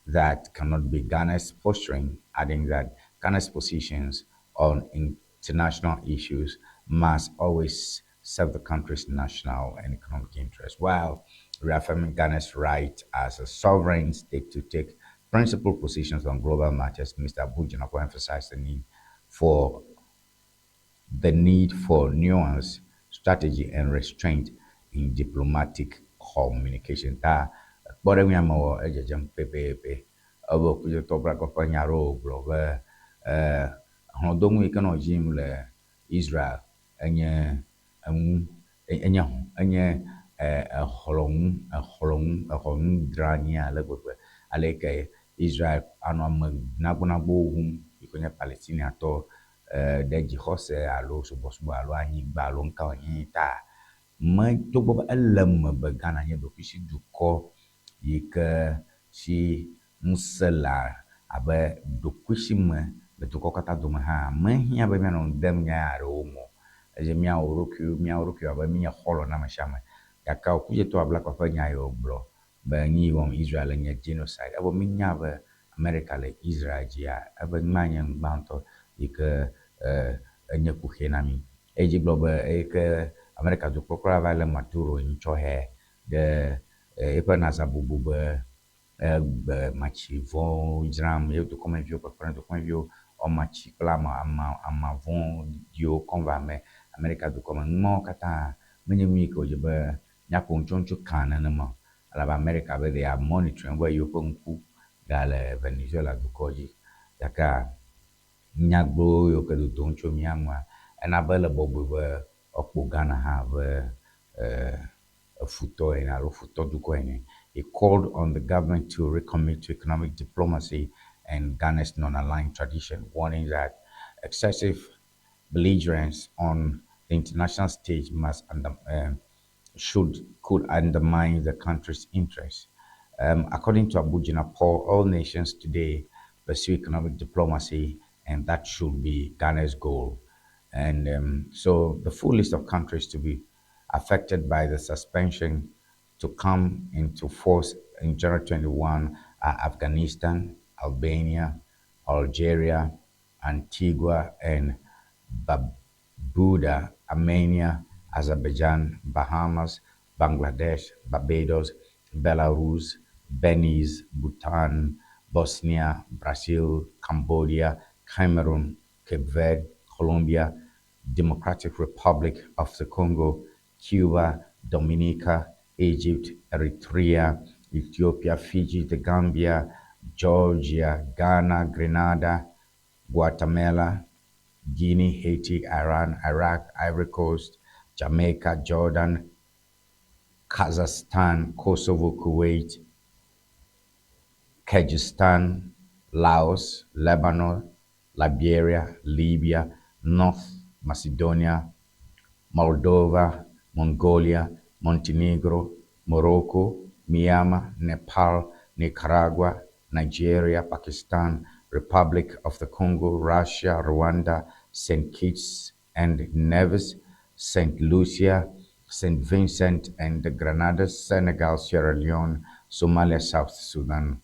that cannot be Ghana's posturing, adding that Ghana's positions on international issues must always serve the country's national and economic interests, while reaffirming Ghana's right as a sovereign state to take principled positions on global matters. Mr. Abu Jinapor emphasized for the need for nuance, strategy, and restraint in diplomatic communication. Ta kpɔɖeŋu mewɔ edzedzem pɛpɛpɛ. Ebe kudzetɔ bla ƒe nya aɖewo wògblɔ be hlɔ̃donu yi ke nɔ edzi yim le Israel enye enu enye enye exlɔ̃nu exlɔ̃nu exlɔ̃nu dranyi ale gbegbe. Ale yi ke Israel anɔ ame nagbonagbowo wum yi ke nye Palestiniatɔ ɖe dzixɔse alo subɔsubɔ alo anyigba alo nuka wònye ta me togbɔ be ele eme be Ghana nye ɖokuisi dukɔ yi ke si ŋusẽ le abe ɖokuisi me le dukɔwo katã dome hã mehiã be míanɔ nu dem nya aɖewo me o. Eye míawɔ ɖokuiwo míawo ɖokuiwo abe míenye xɔlɔ̃ na ame sia ame. Gake Okudzeto Ablakwa ƒe nya yi wògblɔ be nu yi wɔm Israel le nye genocide evɔ míenya be Amerika le Israel dzia eƒe nua nye nu gbãtɔ yi ke enye kuxi na mí. Eye dzi gblɔ be eyi ke Amerika dukplɔla va lé Maduro ŋtsɔ hɛ ɖe eƒe nazabubu be egbe matsi vɔ̃wo dzram ye dukɔmeviwo kpekpem ɖe dukɔmeviwo woame atsi kple ama ama ama vɔ̃ɖiwo kɔm va ame Amerika dukɔ me. Numawo katã menye nu yi ke wòdze be míaƒo nu tso ŋutsu kã nenema o. Elabe Amerika be they are monitoring be yewoƒe ŋku gale Venezuela dukɔ dzi. Gakea nyagblɔwo yiwo ke dodom tso mía ŋua ena be ele bɔbɔe be woakpɔ Ghana hã be efutɔ ene alo futɔ dukɔ ene. He called on the government to recommit to economic diplomacy and Ghana's non-aligned tradition, warning that excessive belligerence on the international stage must under, should could undermine the country's interests. According to Abu Jinapor, all nations today pursue economic diplomacy, and that should be Ghana's goal. And so the full list of countries to be affected by the suspension to come into force in January 21 are Afghanistan, Albania, Algeria, Antigua and Barbuda, Armenia, Azerbaijan, Bahamas, Bangladesh, Barbados, Belarus, Belize, Bhutan, Bosnia, Brazil, Cambodia, Cameroon, Cape Verde, Colombia, Democratic Republic of the Congo, Cuba, Dominica, Egypt, Eritrea, Ethiopia, Fiji, the Gambia, Georgia, Ghana, Grenada, Guatemala, Guinea, Haiti, Iran, Iraq, Ivory Coast, Jamaica, Jordan, Kazakhstan, Kosovo, Kuwait, Kyrgyzstan, Laos, Lebanon, Liberia, Libya, North Macedonia, Moldova, Mongolia, Montenegro, Morocco, Myanmar, Nepal, Nicaragua, Nigeria, Pakistan, Republic of the Congo, Russia, Rwanda, St. Kitts and Nevis, St. Lucia, St. Vincent and the Grenadines, Senegal, Sierra Leone, Somalia, South Sudan,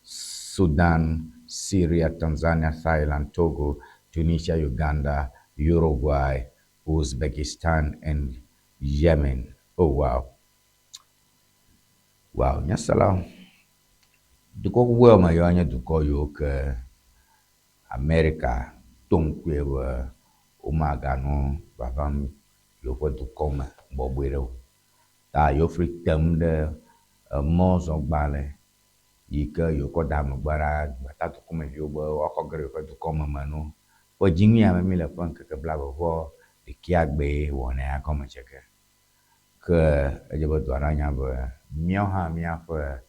Sudan, Syria, Tanzania, Thailand, Togo, Tunisia, Uganda, Uruguay, Uzbekistan, and Yemen. Oh, wow. Wow, nyasala. Dukɔ bubu me yawo nye dukɔ yiwo ke Amerika to ŋkue be womaganɔ vavam yewoƒe dukɔ me bɔbɔe ɖe o. Ta yewo fli tem ɖe emɔzɔgbalẽ yi ke yewokɔ da megbe ɖa gbeta dukɔmeviwo be woakɔ ge ɖe yewoƒe dukɔ me me no. Ƒe dziŋuia me mi le ƒe ŋkeke blaeve vɔ ɖekea gbee wɔna ya gɔme dze ge. Ke edze be dua nanya be míawo hã míaƒe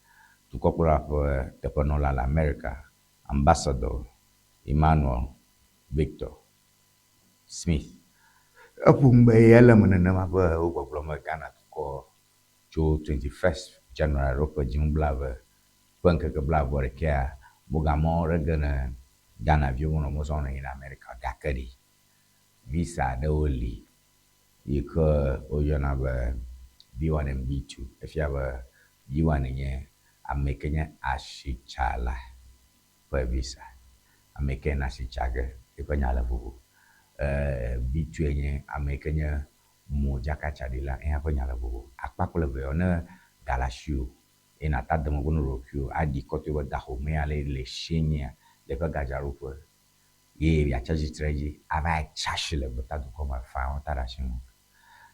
dukɔkplɔla ƒe teƒenɔla le Amerika, Ambassador Emmanuel Victor Smith. Eƒo nu be ye le eme nenema be wogbɔgblɔ me Ghana dukɔ tso 21st January ɖo ƒe dziŋu blaeve ƒe ŋkeke blaeve ɖekea mogamɔ ɖe ge ne Ghana viwo menɔ mɔ zɔm yina Amerika gake ɖi visa aɖewo li yi ke woyɔna be B1 and B2. Efia be B1 nye Ame yi ke nye asitsala ƒe visa. Ame yi ke yina asi tsa ge eƒe nya le vovo. B2 nye ame yi ke nye modzakatsaɖila eya ƒe nya le vovo. Akpa kple eveawo ne ga le asiwò eye nàte ade megbe na ɖokuiwò aɖi kɔtoe be gaxɔme ale le sie nyea le eƒe gadzraɖoƒe ye yeatsi atsitre ɖe edzi ava tsi asi le gbetadukɔ me faa wota ɖe asi ŋu.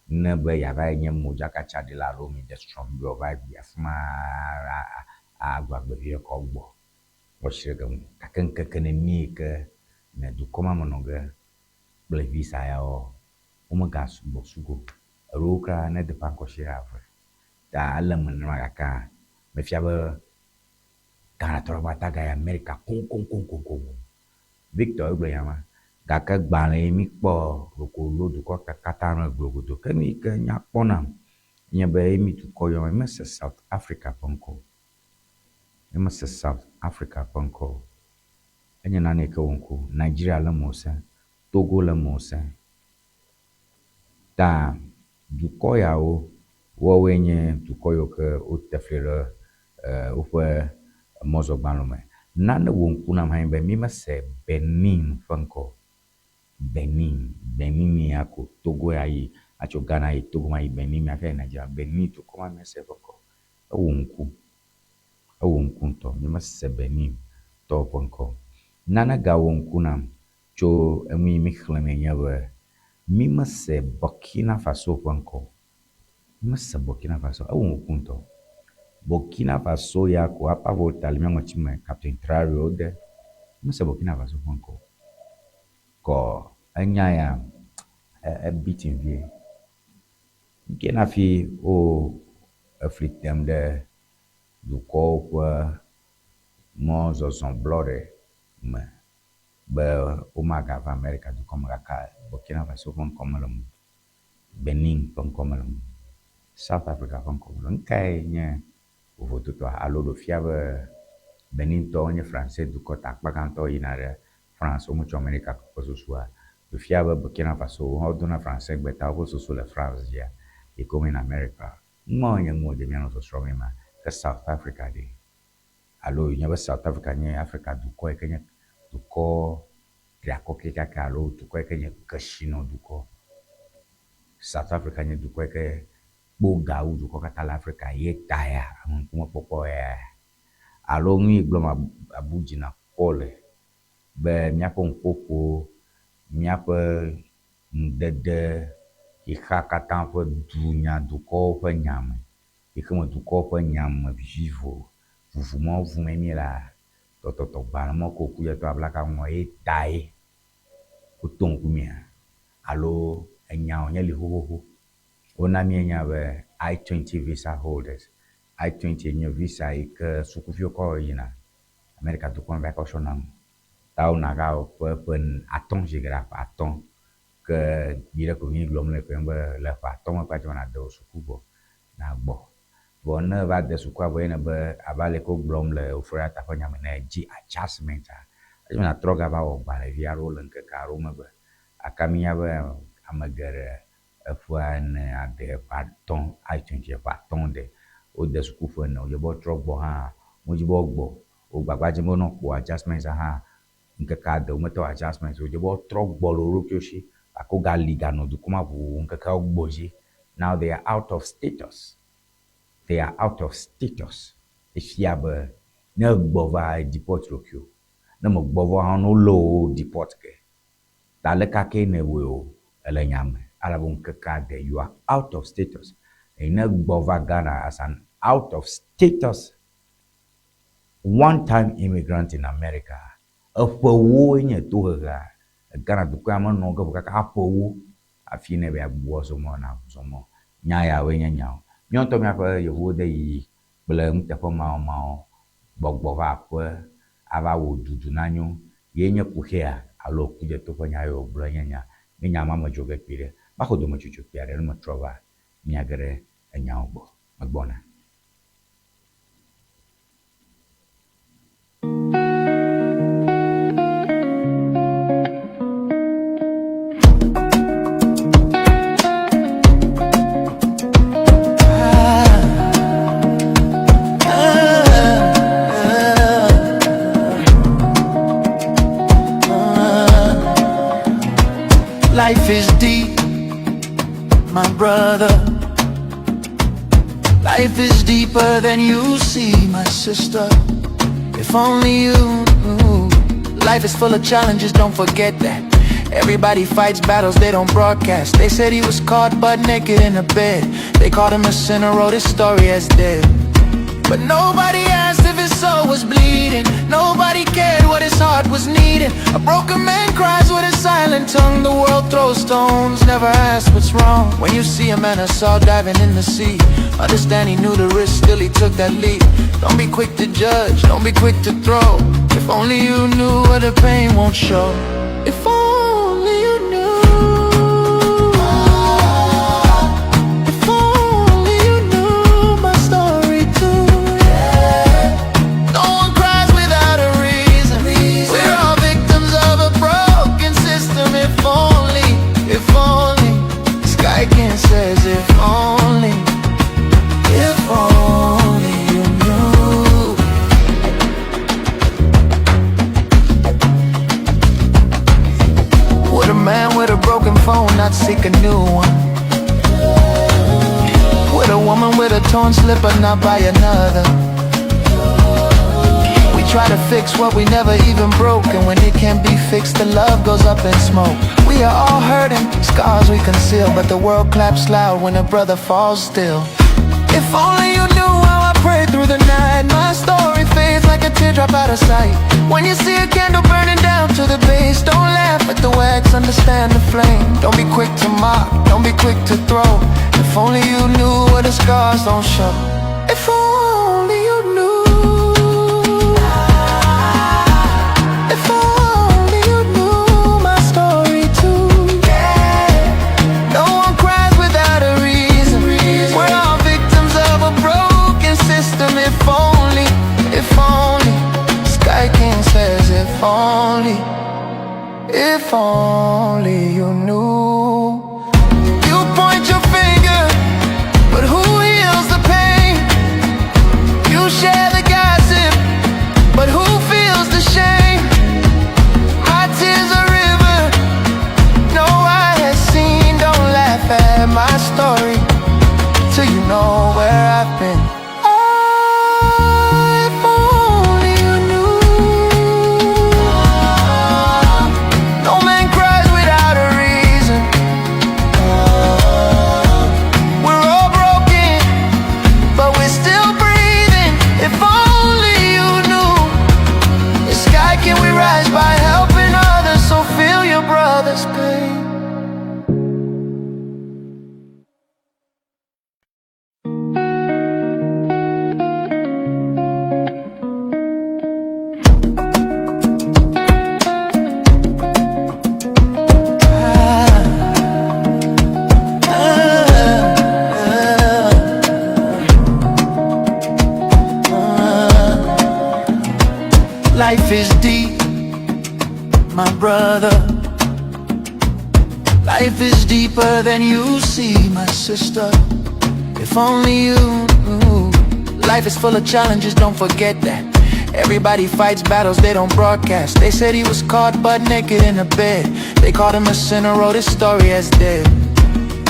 Ne be yeava nye modzakatsaɖila alo mi ɖe srɔ̃ be wòava yi afi ma aɖu agbe vivi kɔ gbɔ woatsi ɖe ŋu. Gake ŋkeke nenie yi ke ne dukɔ ma me nɔ ge kple visa yawoa, womega sugbɔ sugbɔ o. Eɖewo kura ne ede ƒe akɔsiɖa eve ta ele eme nenema gakea mefia be Ghanatɔ ɖe mate agayi Amerika koŋkoŋkoŋkoŋ o. Victor ye gblɔ nya ma. Gake gbalẽ yi míkpɔ ɖeko lo dukɔ katã me glogodo. Ke nu yi ke nya kpɔ nam nye be ye mi dukɔ yɔ me mese South Africa ƒe ŋkɔ o. Mímese South Africa ƒe ŋkɔ o. Enye nane yi ke wɔ ŋku. Nigeria le eme wòsẽ, Togo le eme wòsẽ. Ta dukɔ yawo, woawoe nye dukɔ yiwo ke wote fli ɖe woƒe mɔzɔgbalẽwo me. Nane wɔ ŋku nam hã nye be mímese Benin ƒe ŋkɔ o. Benin, Benin ya ko Togo ya yi, atso Ghana yi Togo ma yi Benin hafi ayi Nigeria. Benin dukɔ ma mímese eƒe ŋkɔ o. Ewɔ ŋku. Ewɔ ŋku ŋutɔ. Nyemese Benin tɔwo ƒe ŋkɔ o. Nane gawɔ ŋku nam tso enu yi míxlẽ mee nye be, mímese Burkina Faso ƒe ŋkɔ o. Mímese Burkina Faso. Ewɔ ŋku ŋutɔ. Burkina Faso ya ko Upper Volta le mía ŋɔti me, Captain Traoré wode. Mímese Burkina Faso ƒe ŋkɔ o. Kɔ enya ya ebitim vie. Ke na hafi wo efli tem ɖe dukɔwo ƒe mɔzɔzɔ blɔɖe me be womagava Amerika dukɔ me gake Burkina Faso ƒe ŋkɔ mele eme o, Benin ƒe ŋkɔ mele eme o, South Africa ƒe ŋkɔ mele eme o. Nu kae nye vovototoa alo ɖo fia be Benintɔwo nye Franse dukɔ ta akpa gãtɔ yina ɖe France wometsɔ Amerika ƒe susua ɖo fia be Burkina Faso wo hã wodona Fransegbe ta woƒe susu le France dzia yi ke womeyina Amerika o. Numɔwo nye nuwo dze míanɔ sɔsrɔ̃m ye ma. Ke South Africa ɖe? Alo nye be South Africa nye Afrika dukɔ yi ke nye dukɔ triakɔ kekeake alo dukɔ yi ke nye kesinɔ dukɔ. South Africa nye dukɔ yi ke kpo ga wu dukɔ katã le Afrika ye ta ya ame ŋkume kpɔkpɔ ya. Alo nu yi gblɔm abu dzi nakpɔ le be míaƒe nuƒoƒo, míaƒe nudede xexea katã ƒe dunya dukɔwo ƒe nya me, xexeme dukɔwo ƒe nya me vivivo vuvu mɔ vum míelea, tɔtɔtɔ gbalẽ mɔ ko kudzetɔ ablaka ŋɔ ye tae woto ŋku mía alo enya wònye li xoxoxo. Wona míenya be I-20 visa holders, I-20 nye visa yi ke sukuviwo kɔ yina Amerika dukɔ me va kɔ srɔ̃na nu. Ta wona ga ƒe ƒe atɔ̃ zi geɖe ƒe atɔ̃ ke viɖe ko mí gblɔm le ƒe be le ƒe atɔ̃ megbe hafi nàde wò suku vɔ nàgbɔ. Vɔ ne eva de sukua vɔ ye nèbe abe ale ke wogblɔm le Ofori-Atta ƒe nya me ne edzi adjustment-a, edzi be nàtrɔ gava wɔ gbalẽvi aɖewo le ŋkeke aɖewo megbe. Gake míenya be ame geɖe eƒe ene, ade, ƒe atɔ̃, I-20 ƒe atɔ̃ ɖe wode suku ƒe ene wodze be woatrɔ gbɔ hã womedzi be woagbɔ o. Wo gbagba dzim be ne wokpɔ adjustment hã ŋkeke ade womete wɔ adjustment o. Wodze be woatrɔ gbɔ le wo ɖokuiwo si gake wogali ganɔ dukɔ ma ʋuu ŋkekeawo gbɔ dzi. Now they are out of status. They are out of status. Efia be ne egbɔ va deport ɖokuiwò. Ne megbɔ va hã ne wolé wò wo deport ke. Ta leka kee nèwɔe o, èle nya me elabe ŋkeke ade you are out of status. Eye ne egbɔ va Ghana as an out of status one time immigrant in America, eƒewoe nye tohehea. Ghana dukɔa menɔ ge ʋu kaka aƒewo hafi ne be yeagbugbɔ zɔ mɔ nazɔ mɔ. Nya yawoe nye nyawo. Míawo ŋutɔ míaƒe yevuwo de yiyi kple nuteƒemawɔmawɔ gbɔgbɔ va aƒe ava wò dudu nanyo ye nye kuxia alo kudzeto ƒe nya ye wògblɔ nye nya. Ne nya ma me dzo ge kpuiɖe, maxɔ dometsotso kpui aɖe ne metrɔ va míage ɖe enyawo gbɔ. Megbɔna. Life is deep, my brother. Life is deeper than you see, my sister. If only you knew. Life is full of challenges, don't forget that. Everybody fights battles they don't broadcast. They said he was caught butt naked in a bed. They called him a sinner, wrote his story as dead. But nobody asked if his soul was bleeding. Nobody cared what his heart was needing. A broken man cries with a silent tongue. The world throws stones, never asks what's wrong. When you see a man I saw diving in the sea, understand he knew the risk, still he took that leap. Don't be quick to judge, don't be quick to throw. If only you knew what the pain won't show. If only you knew. If only you knew my story too. Yeah. No one cries without a reason. We're all victims of a broken system. If only. Sky King says, if only you knew. Would a man with a broken phone not seek a new one? Would a woman with a torn slipper not buy another? We try to fix what we never even broke, and when it can't be fixed, the love goes up in smoke. We are all hurting, scars we conceal, but the world claps loud when a brother falls still. If only you knew how I prayed through the night. My story fades like a teardrop out of sight. When you see a candle burning down to the base, don't laugh at the wax, understand the flame. Don't be quick to mock, don't be quick to throw. If only you knew what the scars don't show. If only you knew. If only you knew my story too. Yeah. No one cries without a reason. We're all victims of a broken system. If only, if only. Sky King says, if only you knew. You point your finger, but who heals the pain? You share the gossip, but who feels the shame? My tears a river no eye has seen. Don't laugh at my story till you know where I've been. Oh, if only you knew. No man cries without a reason. We're all broken, but we're still breathing. If only you knew. The sky can we rise by helping others, so feel your brother's pain. Life is deep, my brother. Life is deeper than you see, my sister. If only you knew. Life is full of challenges, don't forget that. Everybody fights battles they don't broadcast. They said he was caught butt naked in a bed. They called him a sinner, wrote his story as dead.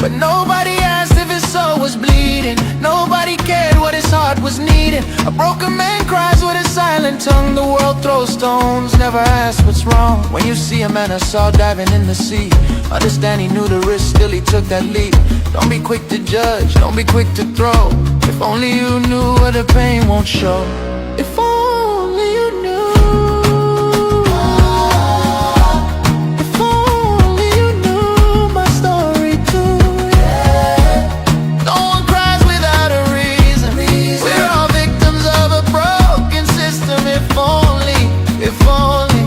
But nobody asked if his soul was bleeding. Nobody cared what his heart was needing. A broken man cries with a silent tongue. The world throws stones, never asks what's wrong. When you see a man I saw diving in the sea, understand he knew the risk, still he took that leap. Don't be quick to judge, don't be quick to throw. If only you knew what the pain won't show. If only you knew. If only you knew my story too. Yeah. No one cries without a reason. We're all victims of a broken system. If only, if only.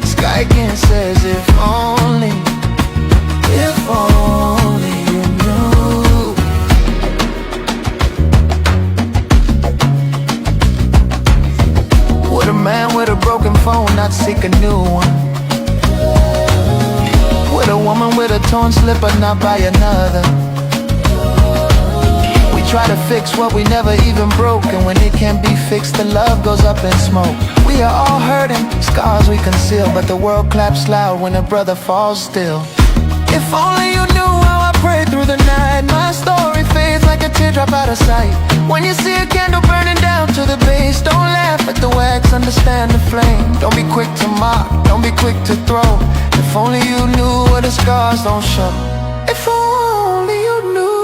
Sky King says, if only you knew. Would a man with a broken phone not seek a new one? Would a woman with a torn slipper not buy another? We try to fix what we never even broke, and when it can't be fixed, the love goes up in smoke. We are all hurting, scars we conceal, but the world claps loud when a brother falls still. If only you knew how I prayed through the night. My story fades like a teardrop out of sight. When you see a candle burning down to the base, don't laugh at the wax, understand the flame. Don't be quick to mock, don't be quick to throw. If only you knew what the scars don't show. If only you knew.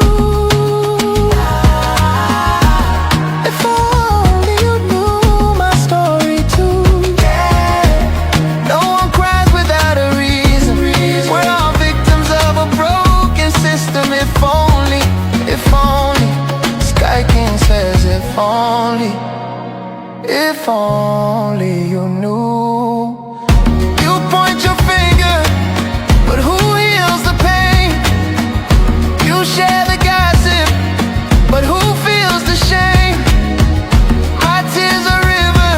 If only you knew my story too. Yeah. No one cries without a reason. We're all victims of a broken system. If only, if only. Sky King says, if only, if only you knew. You point your finger, but who heals the pain? You share the gossip, but who feels the shame? My tears a river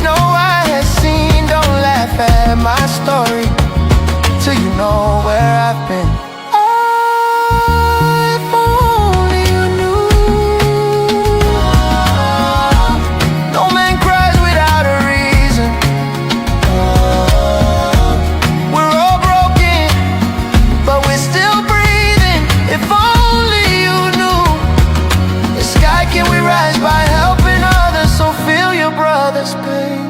no eye has seen. Don't laugh at my story till you know where I've been. Ah, if only you knew. No man cries without a reason. We're all broken, but we're still breathing. If only you knew. The sky can we rise by helping others, so feel your brother's pain.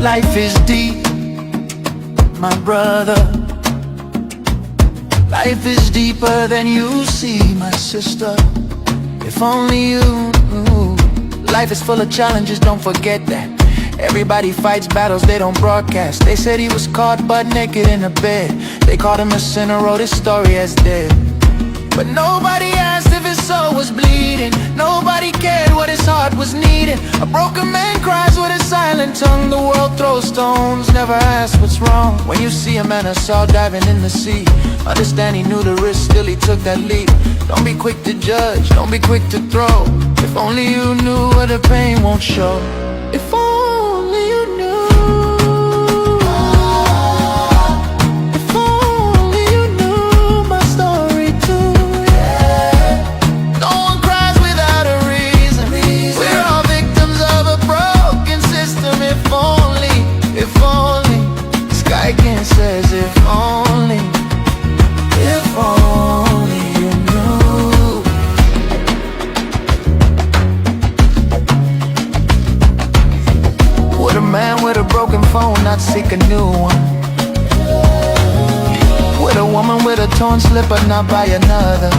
Life is deep, my brother. Life is deeper than you see, my sister. If only you knew. Life is full of challenges, don't forget that. Everybody fights battles they don't broadcast. They said he was caught butt naked in a bed. They called him a sinner, wrote his story as dead. But nobody asked if his soul was bleeding. Nobody cared what his heart was needing. A broken man cries with a silent tongue. The world throws stones, never asks what's wrong. When you see a man assault diving in the sea, understand he knew the risk, still he took that leap. Don't be quick to judge, don't be quick to throw. If only you knew what the pain won't show. If only you knew. If only you knew my story too. Yeah. No one cries without a reason. We're all victims of a broken system. If only, if only. Sky King says, if only, if only you knew. Would a man with a broken phone not seek a new one? Would a woman with a torn slipper not buy another?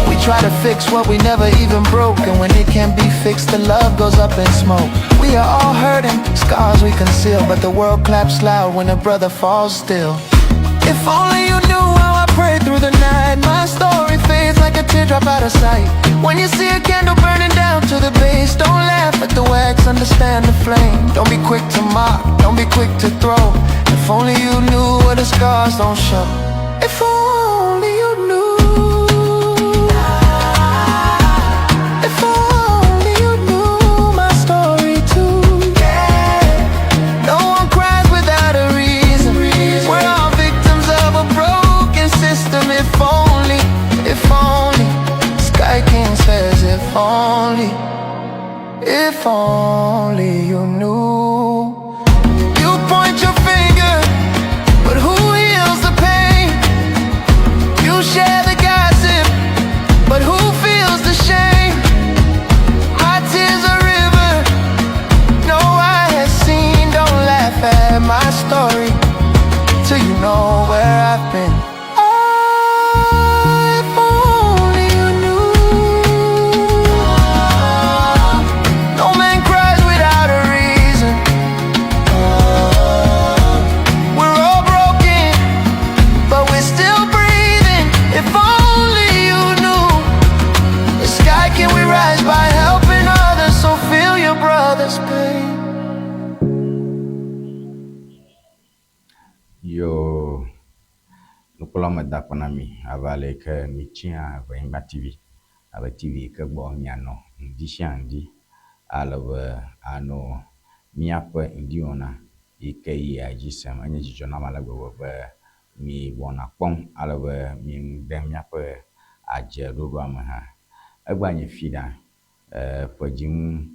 We try to fix what we never even broke, and when it can't be fixed, the love goes up in smoke. We are all hurting, scars we conceal, but the world claps loud when a brother falls still. If only you knew how I prayed through the night. My story fades like a teardrop out of sight. When you see a candle burning down to the base, don't laugh at the wax, understand the flame. Don't be quick to mock, don't be quick to throw. If only you knew what the scars don't show. If only you knew. If only you knew my story too. Yeah. No one cries without a reason. We're all victims of a broken system. If only, if only. Sky King says, if only, if only you knew. You point your finger, but who heals the pain? You share the gossip, but who feels the shame? My tears a river no eye has seen. Don't laugh at my story till you know where I've been. Ah, if only you knew. No man cries without a reason. We're all broken, but we're still breathing. If only you knew. The sky can we rise by helping others, so feel your brother's pain. Yoo, nukplɔme da akɔ na mi abe ale yi ke mitsia Eʋenyigba TV. abe TV yi ke gbɔ mianɔ ŋdi sia ŋdi ale be anɔ míaƒe ŋdiwɔna yi ke yia edzi sem. Enye dzidzɔ nam ale gbegbe be mi wɔna kpɔm ale be mi ŋu dem míaƒe adzeɖoɖoa me hã. Egbea nye Fiɖa ƒe dzinu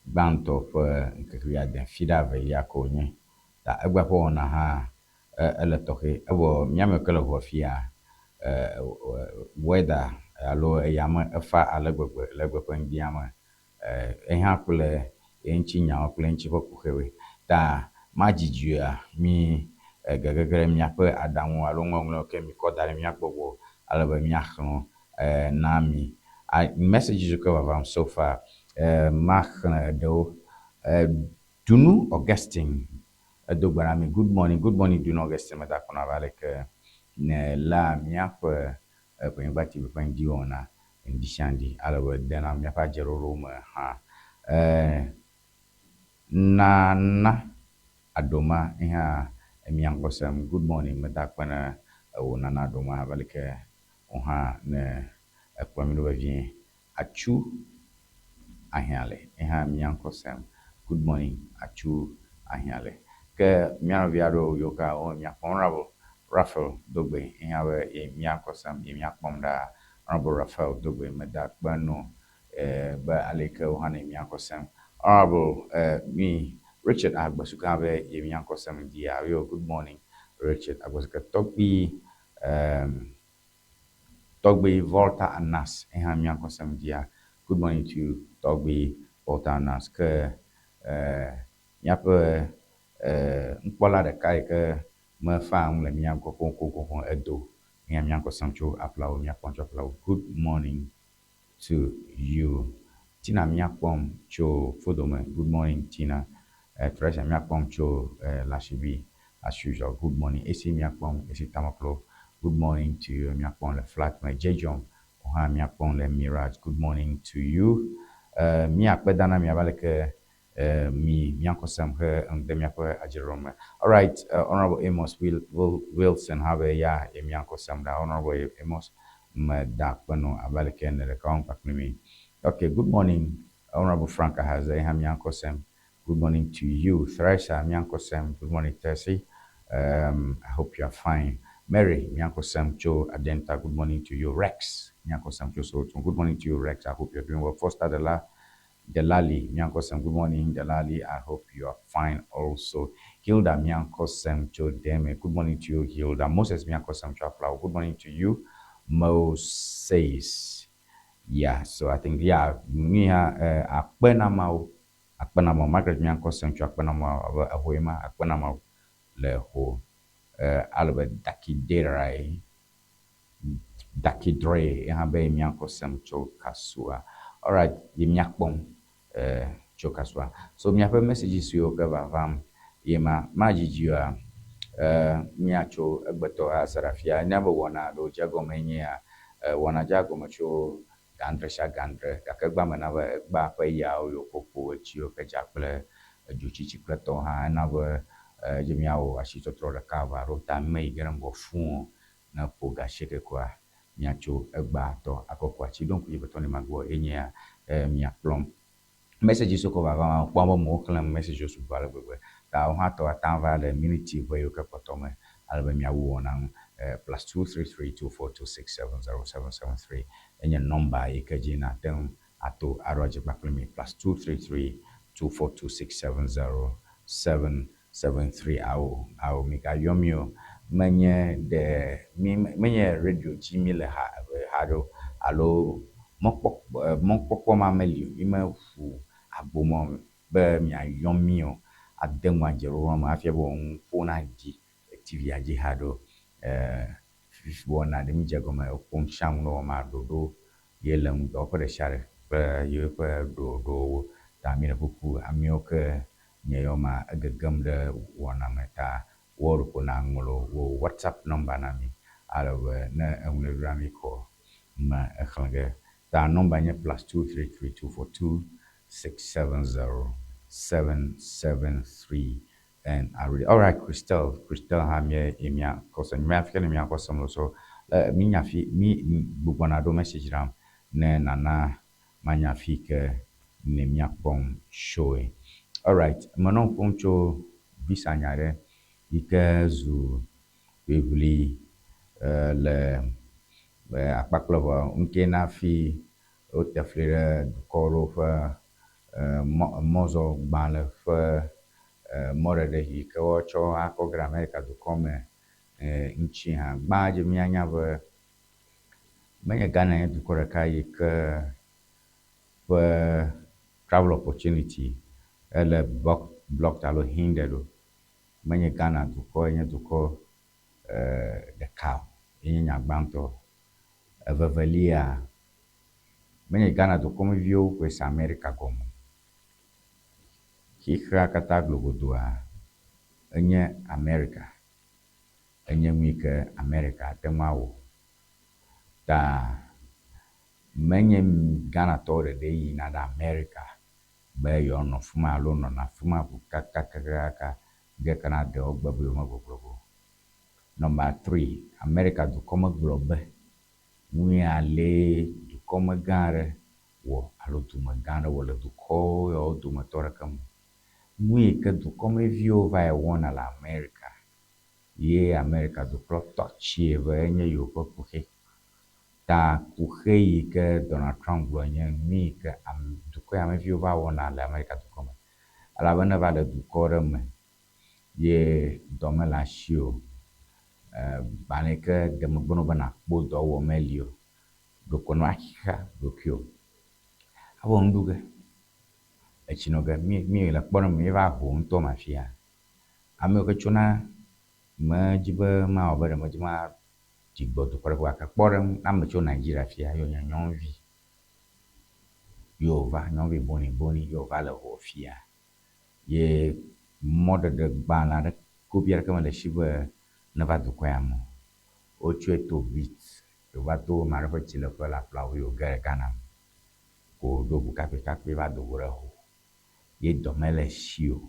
gbãtɔ ƒe ŋkeke wuiade, Fiɖa evelia ko wònye. Ta egbea ƒe wɔna hã ele tɔxɛ. Evɔ mía me ke le ʋua fia, weather alo eyame efa ale gbegbe le egbe ƒe ŋdia me. Ehã kple eŋuti nyawo kple eŋuti ƒe kuxewoe. Ta madzidzɔea mí gegege ɖe míaƒe aɖaŋu alo ŋɔŋlɔewo ke míkɔ da ɖe mía gbɔ gbɔ ale be míaxlẽ na mí. Messages ke vavam so far, maxlẽ eɖewo. Dunu Augustine edo gbe na mí. Good morning, good morning Dunu Augustine meda akpe na wò aleke nèléa míaƒe Ƒenyigba TV ƒe ŋdiwɔna ŋdi sia ŋdi ale be dena míaƒe adzeɖoɖowo me hã. Nana Adoma hã mía ŋkɔ sem. Good morning, meda akpe na ewò Nana Adoma abe aleke wò hã ne ekplɔ mí ɖo vevie. Atsu Ahiãle hã mía ŋkɔ sem. Good morning Atsu Ahiãle. Ke mía nɔvi aɖewo yiwo ke wo mía kpɔm Honourable Raphael Dogbe hã be ye mía ŋkɔ sem ye mía kpɔm ɖaa. Honourable Raphael Dogbe meda akpe no be aleke wo hã ne mía ŋkɔ sem. Honourable mi Richard Agbesuke hã be ye mía ŋkɔ sem dia. Yo good morning Richard Agbesuke. Tɔgbui Tɔgbui Volta Anas hã mía ŋkɔ sem dia. Good morning to you Tɔgbui Volta Anas. Ke míaƒe nukpɔla ɖeka yi ke mefaa nu le mía gbɔ koŋkoŋkoŋ edo hã mía ŋkɔ sem tso Aplawo, mía kpɔm tso Aplawo. Good morning to you. Tina mía kpɔm tso Fodome. Good morning Tina. Teresa mía kpɔm tso Lashibi as usual. Good morning. Esi mía kpɔm, Esi Tamaklo. Good morning to you. Mía kpɔm le flat me. Jejon hã mía kpɔm le Mirage. Good morning to you. Mía akpe da na mi abe aleke mi mía ŋkɔ sem he ŋde míaƒe adzeɖoɖo me. Alright, Honorable Amos Will, Will, Wilson hã be ya ye mía ŋkɔ sem ɖa. Honorable Amos meda akpe nɔ abe aleke ne ɖeka wɔm kpakple mi. Okay, good morning, Honorable Frank Ahaze hã mía ŋkɔ sem. Good morning to you. Theresa mía ŋkɔ sem. Good morning, Tersi. I hope you are fine. Mary mía ŋkɔ sem tso Adenta. Good morning to you. Rex mía ŋkɔ sem tso Soweto. Good morning to you, Rex. I hope you are doing well. Foster Dela Delali mía ŋkɔ sem. Good morning, Delali. I hope you are fine also. Hilda mía ŋkɔ sem tso Deme. Good morning to you, Hilda. Moses mía ŋkɔ sem tso Aflao. Good morning to you, Moses. Yeah, so I think yeah, mi hã akpe na Mawu. Akpe na Mawu. Margaret mía ŋkɔ sem tso akpe na Mawu abe eho ye ma akpe na Mawu le ho ale be Dakiderai Dakidre ye hã be mía ŋkɔ sem tso Kasua. Alright, ye mía kpɔm tso Kasua. So míaƒe messages siwo ke vavam ye ma. Madzidzi oa, míatso egbetɔ ase ɖe afia. Ne be wɔna ɖewo dze egɔme nye ya, wɔna dze egɔme tso ga adre sia ga adre gake egbea me na be egbea ƒe yawo yiwo ƒoƒo, etsiwo ke dza kple edzotsitsi kple tɔwo hã ena be edze míawɔ asitɔtrɔ ɖeka eve alo ta me yi ge ɖe ŋgɔ fũu o. Ne ƒo ga asieke koa, míatso egbea tɔ akɔ ku atsi. Ɖo ŋku dzi be Tony Maguire ye nye ya miakplɔm. Messages wo kɔ vava ma kpɔm be mewo xlẽm messagewo sugbɔ ale gbegbe. Ta wo hã tɔ ate ŋu ava le miniti ʋɛ yiwo ke kpɔtɔ me ale be miawu wɔna ŋu. +23324267077 enye nɔmba yi ke dzi nàte ŋu ato aɖo adze kpakple mi. +23324267077 ao ao migayɔ mí o. Menye ɖe mí menye radio dzi míle ha haɖe o alo mɔkpɔkpɔ mɔkpɔkpɔ ma meli o. Mímeʋu agbomɔ be miayɔ mí o ade ŋu adze ɖoɖoa me hafi be wò nuƒo naɖi le TV-a dzi haɖe o. Fifi wɔna ɖe mídze egɔme ƒom sia ŋu ne wɔma ɖoɖo ye le ŋu dɔwɔƒe ɖe sia ɖe kple yeƒe ɖoɖowo ta míɖe kuku amewo ke nye yɔ ma egegem ɖe wɔna me ta wɔ ɖeko na ŋlɔ wò WhatsApp nɔmba na mí ale be ne eŋlɔe ɖo ɖa mí kɔ me exlẽ ge. Ta nɔmba nye +233 242 670 773 and I really alright Christelle Christelle hã mía ye mía kɔ se mía fike ne mía kɔ sem lo so le mí nya fi mí gbugbɔna ɖo message ɖam. ne nàna manya afi yi ke ne míakpɔm tsoe. Alright, menɔ nu ƒom tso visa nya ɖe yi ke zu ʋiʋli le akpa kple ʋe ŋkee na hafi wote fli ɖe dukɔ ɖewo ƒe mɔzɔgbalẽ ƒe mɔɖeɖe yi ke woatsɔ akɔ ge ɖe Amerika dukɔ me ŋuti hã. Gbã dzi míanya be menye Ghana nye dukɔ ɖeka yi ke ƒe travel opportunity ele blocked alo hindered o. Menye Ghana dukɔ nye dukɔ ɖeka o. Ye nye nya gbãtɔ. Evevelia, menye Ghana dukɔmeviwo koe se Amerika gɔme o. Xexea katã glogodoa enye Amerika. Enye nu yi ke Amerika ate ŋu awɔ. Ta menye Ghanatɔwo ɖeɖe yina ɖe Amerika be yewoanɔ afi ma alo nɔna afi ma ŋu kakakakaka ge ke na ɖewo gbe be yewomegbɔgblɔ ge o. Nɔmba tri, Amerika dukɔ megblɔ be nu ya lee dukɔmegã aɖe wɔ alo dumegã aɖe wɔ le dukɔ yawo dometɔ ɖeke me o. Nu yi ke dukɔmeviwo va yi wɔna le Amerika ye Amerika dukplɔ tɔ tsie be enye yewoƒe kuxi. Ta kuxi yi ke Donald Trump gblɔ nye nu yi ke dukɔ ya me viwo va wɔna le Amerika dukɔ me. Elabe ne eva le dukɔ ɖe me ye dɔ mele asiwò o, gbalẽ yi ke de megbe na wò be nàkpɔ dɔ wɔ meli o, ɖeko nɔ axa ɖokuiwò awɔ nu ɖu ge, etsi no ge. Mí mí le kpɔɖeŋu me míeva ho ŋutɔ me afia, ame yiwo ke tsona medzi be mawɔ abe ɖe medzi maɖi gbɔ dukɔ ɖe ƒe o gake kpɔɖeŋu ne ame tso Nigeria fia ye wònye nyɔnuvi ye wòva, nyɔnuvi boniboni ye wòva le ho fia ye mɔɖeɖe gbalẽ aɖe kopi aɖeke mele esi be neva dukɔ ya me o. Wotsɔe to bit ye wòva to ame aɖe ƒe tsileƒe le aƒlawo ye wòge ɖe Ghana me ko wòɖo ʋu kakpɛkakpɛ va do go ɖe ho ye dɔ mele esi o.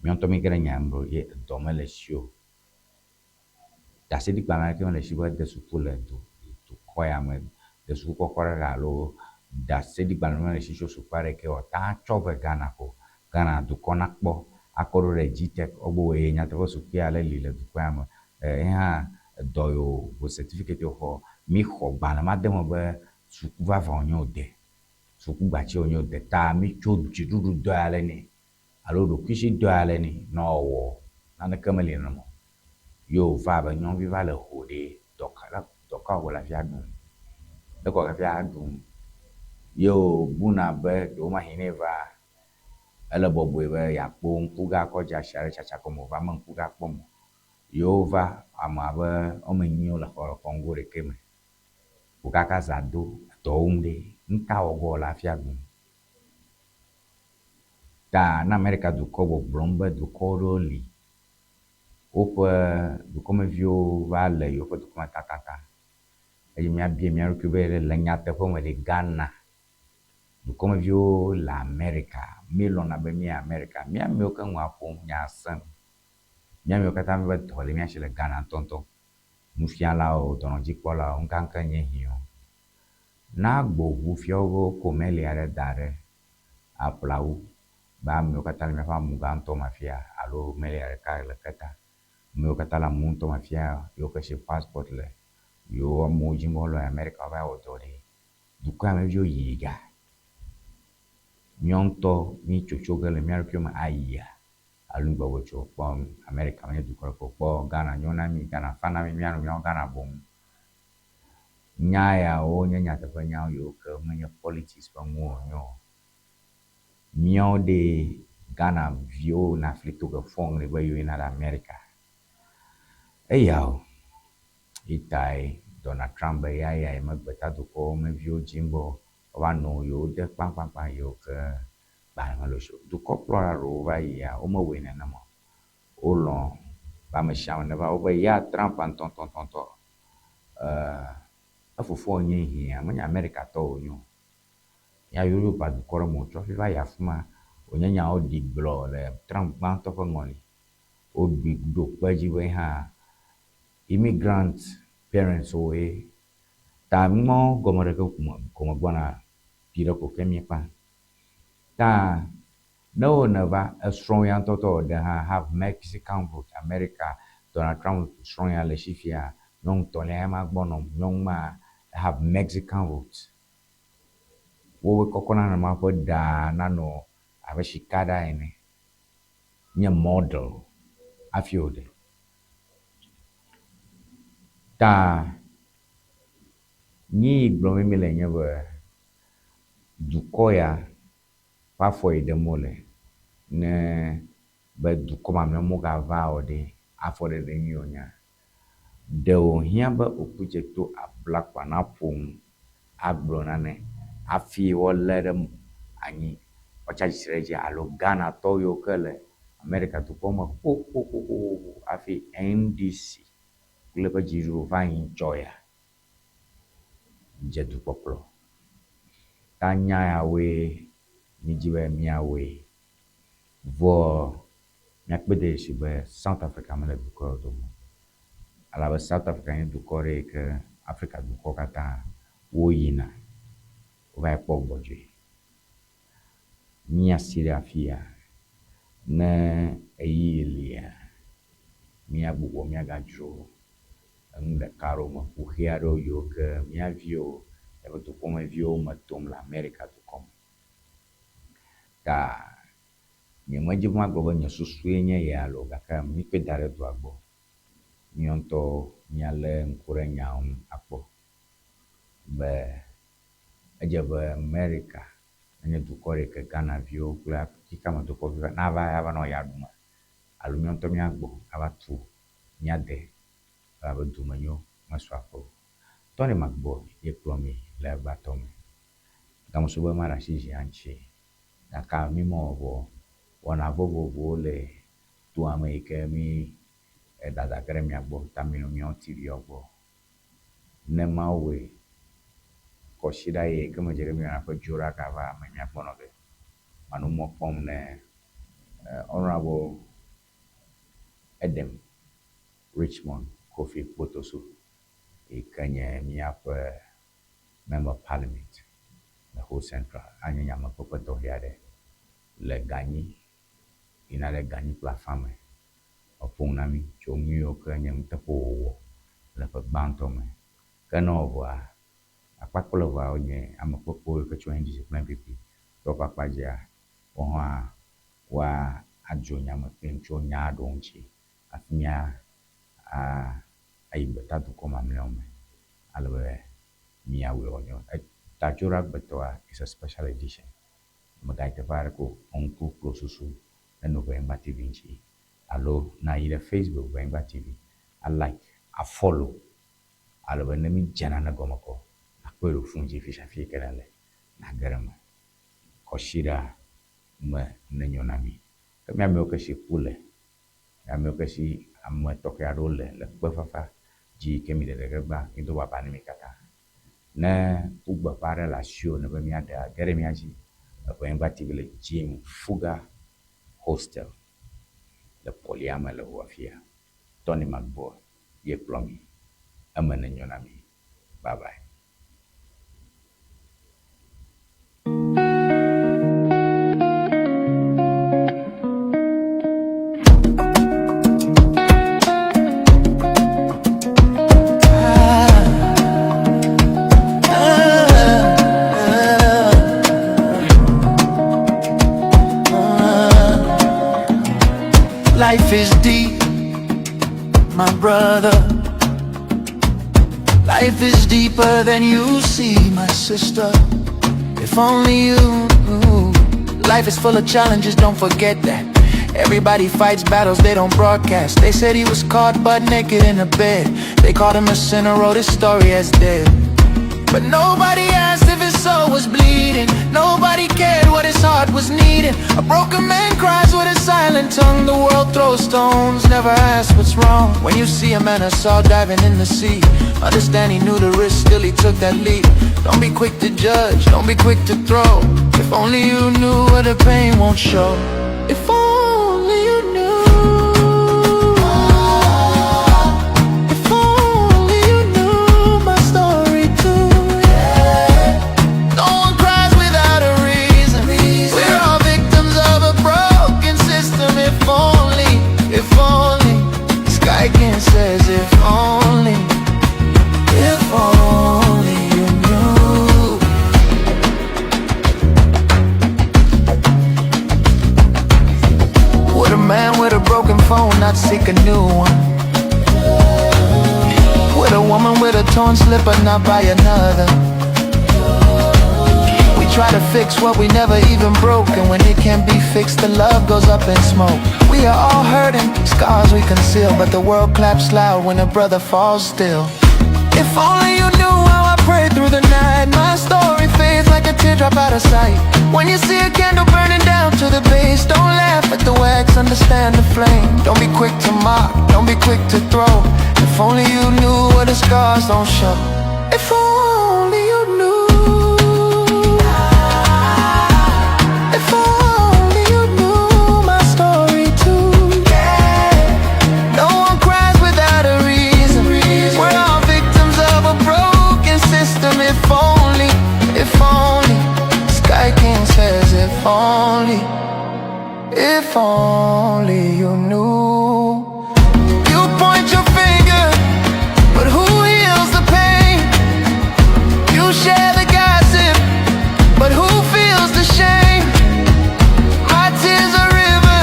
Míawo ŋutɔ míege ɖe nya me ye dɔ mele esi o. Ɖaseɖigbalẽ aɖeke mele esi be ede suku le du dukɔ ya me, de suku kɔkɔ ɖe alo ɖaseɖigbalẽ mele esi tso suku aɖeke o. Ta tsɔ ve Ghana ko. Ghana dukɔ nakpɔ akɔ ɖo ɖe GTEC wobe eye nyateƒe suku ya le li le dukɔ ya me. Ye hã edɔ yi wo certificate yi woxɔ, míxɔ gbalẽ ma de eme be suku vavã wònye wòde, suku gbatsi wònye wòde ta mítso dziɖuɖu dɔ ya le nɛ alo ɖokuisi dɔ ya le nɛ ne woawɔ naneke meli nenema o. Ye wòva abe nyɔnuvi va le ho ɖe dɔ ka la dɔ ka wòle hafi aɖu nu. Ekɔ hafi aɖu nu. Ye wòbuna be ɖewomahi ne eva ele bɔbɔe be yeakpɔ ŋku gã kɔ dze asi aɖe tsatsa gɔme o, va me ŋku gã kpɔm o. Ye wova ame abe woame enyi wole xɔ xɔŋgo ɖekɛ me. Wo kaka zã do edɔ wum ɖe, nuka wɔ ge wòle hafi aɖu nu? Ta ne Amerika dukɔ gbɔgblɔm be dukɔ ɖewo li woƒe dukɔmeviwo va le yewoƒe dukɔ me tatata eye míabia mía ɖokui be le nyateƒe me ɖe Ghana dukɔmeviwo le Amerika míelɔ̃na be míayi Amerika? Mía amewo ke nua ƒom nya sẽm. Mía amewo katã míebe dɔ le mía si le Ghana ŋutɔŋutɔ. Nufialawo, dɔnɔdzikpɔlawo, nukanuka nye hiã. Na agboʋu fiawo be wokɔ meli aɖe da ɖe aƒlawu be amewo katã le míaƒe amu gãtɔ me afia alo meli ɖeka le keta. Amewo katã le amu ŋutɔ me afia yiwo ke si passport le yewo amewo dzim be woalɔ yi Amerika woava wɔ dɔ ɖi. Dukɔa me viwo yi ga. Míawo ŋutɔ mí tsotso ge le mía ɖokuiwo me ayia alo nugbɔgbɔ tso kpɔ Amerika menye dukɔ ɖeke o kpɔ Ghana nyo na mí, Ghana fa na mí, míanɔ míawo Ghana boŋ. Nya yawo nye nyateƒenyawo yiwo ke menye politics ƒe nuwo wònye o. Míawo ɖee Ghana viwo na fli to ge fɔŋli be yewo yina ɖe Amerika. Eya o. Yi tae Donald Trump be ya ya yeme gbeta dukɔwo me viwo dzim be woava nɔ yewo de kpaŋkpaŋkpaŋ yiwo ke gbalẽ mele wo si o. Dukɔkplɔla ɖewo va yia womewɔe nenema o. Wolɔ̃ be amesiame neva wobe ya Trump ŋutɔŋutɔŋutɔ efofoa wònye hiã menye Amerikatɔ wònye o. Ya Europa dukɔ ɖe me wòtsɔ hafi va yi afi ma wònye nyawo ɖi gblɔ le Trump gbãtɔ ƒe ŋɔli. Woɖui ɖo kpe edzi be hã immigrant parents woe. Ta mɔ gɔme ɖeke gɔme gbɔna pi ɖe ko ke míekpa. Ta ne wo neva esrɔ̃ ya ŋutɔ tɔ ɖe hã have Mexican root, America, Donald Trump srɔ̃ ya le si fia nyɔnu tɔlia ya ma gbɔ nɔm nyɔnu ma have Mexican root. Wowe kɔkɔna nenema ƒe ɖa nanɔ abe sikaɖa ene nye model hafi wòɖe. Ta nyi yi gblɔm míle nye be dukɔ ya ƒe afɔ yi ɖem wole ne be dukɔ mamlɛwo mogava o ɖe, afɔɖeɖe nyui wònyea? Ɖe wòhiã be Okudze to ablakpa naƒo nu agblɔ nane hafi woalé ɖe anyi, woatsi atsitre ɖe edzi alo Ghanatɔ yiwo ke le Amerika dukɔ me xoxoxoxoxo hafi NDC kple eƒe dziɖuɖu va yi tsɔ ya dze dukpɔkplɔ. Ta nya yawoe mídi be míawɔe. Vɔ míakpɔe de dzesi be South Africa mele dukɔ yawo dome o. Elabe South Africa nye dukɔ ɖe yi ke Afrika dukɔwo katã woyina wova yi kpɔ gbɔdzɔe. Míasi ɖe afia ne ɣeyiɣi lia, míagbugbɔ míagadzro enu ɖeka aɖewo me, kuxi aɖewo yiwo ke mía viwo, míaƒe dukɔmeviwo me tom le Amerika dukɔ me. Ta nyemedi be magblɔ be nye susue nye ya loo gake míkpɔe da ɖe dua gbɔ. Míawo ŋutɔ míalé ŋku ɖe nyaa ŋu akpɔ be edze be Amerika nenye dukɔ ɖe ke Ghana viwo kple xexeame dukɔ viwo nava ava nɔ ya ɖum alo míawo ŋutɔ míagbɔ ava tu mía de elabe dumenyo mesɔ aƒe o. Tony Magbɔ ye kplɔ mi le egbea tɔ me. Gamusu be maɖe asi zia ŋuti gake mi mewɔ vɔ o. Wɔna vovovowo le toa me yi ke mi dada ge ɖe mia gbɔ ta minɔ míawo TV gbɔ. Ne Mawu wɔe kɔsiɖa ye ke medze ɖe mía ƒe dzoɖa gava me mia gbɔ nɔ ge. Manɔ mɔ kpɔm ne Honorable Edem Richmond Kofi Kpotosu yi ke nye míaƒe Member of Parliament le Ho Central anye nyamekpekpe tɔxɛ aɖe le Ganyi yina ɖe Ganyi kple afã me. Eƒo nu na mí tso nu yiwo ke nye nuteƒewɔwɔ le ƒe gbãtɔ me. Ke ne evɔa, akpa kple eveawo nye ame kpekpewo yi ke tso NDC kple NPP tɔwo ƒe akpa dzia, woawo hã woadzro nya me kplim tso nya aɖewo ŋuti hafi mía ayi gbetadukɔ mamlɛawo me ale be míawɔe wòanyo. Eta Dzoɖagbetɔa is a special edition. Mègayi teƒe aɖeke o, ŋku kple wò susu nenɔ Ʋenyigba TV ŋuti alo nàyi ɖe Facebook Ʋenyigba TV a like, a follow ale be ne mídze nane gɔme kɔ, nàkpɔe ɖo fon dzi fisiafi yi ke nèle nàge ɖe eme. Kɔsiɖa me nenyo na mí. Ke mía amewo ke si ku le Ame amewo ke si ame tɔxɛ aɖewo le le kpefafa dzi yi ke mi ɖeɖe ge gbã, mido baba ne mi katã. Ne kugbeƒã aɖe le asiwò ne be míaɖe age ɖe mía dzi, Eʋenyigba TV le Jim Fuga Hostel le Pɔlia me le ʋua fia. Tony McBoy ye kplɔ mi. Eme nenyo na mi. Bye bye. Life is deep, my brother. Life is deeper than you see, my sister. If only you knew. Life is full of challenges, don't forget that. Everybody fights battles they don't broadcast. They said he was caught butt naked in a bed. They called him a sinner, wrote his story as dead. But nobody asked if his soul was bleeding. Nobody cared what his heart was needing. A broken man cries with a silent tongue. The world throws stones, never asks what's wrong. When you see a man I saw diving in the sea, understand he knew the risk, still he took that leap. Don't be quick to judge, don't be quick to throw. If only you knew what the pain won't show. If only you knew. If only you knew my story too. a torn slipper, not buy another. We try to fix what we never even broke, and when it can't be fixed, the love goes up in smoke. We are all hurting, scars we conceal, but the world claps loud when a brother falls still. If only you knew how I prayed through the night. My story fades like a teardrop out of sight. When you see a candle burning down to the base, don't laugh at the wax, understand the flame. Don't be quick to mock, don't be quick to throw. If only you knew what the scars don't show. If only you knew. If only you knew my story too. No one cries without a reason. We're all victims of a broken system. If only. Sky King says, if only you knew. You point your finger, but who heals the pain? You share the gossip, but who feels the shame? My tears a river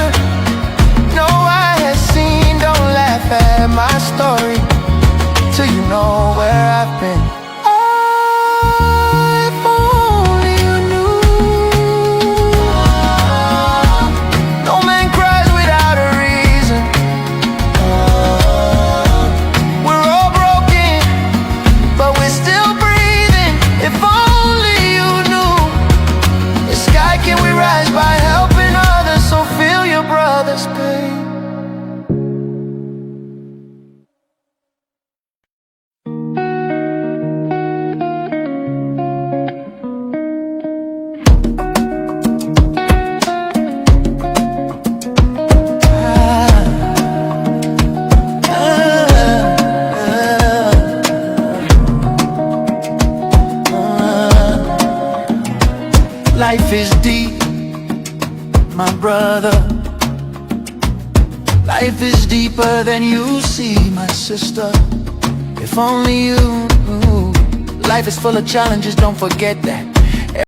no eye has seen. Don't laugh at my story till you know where I've been. Oh, if only you knew. No man cries without a reason. We're all broken, but we're still breathing. If only you knew. The sky can we rise by helping others, so feel your brother's pain. Life is deep, my brother. Life is deeper than you see, my sister. If only you knew. Life is full of challenges, don't forget that.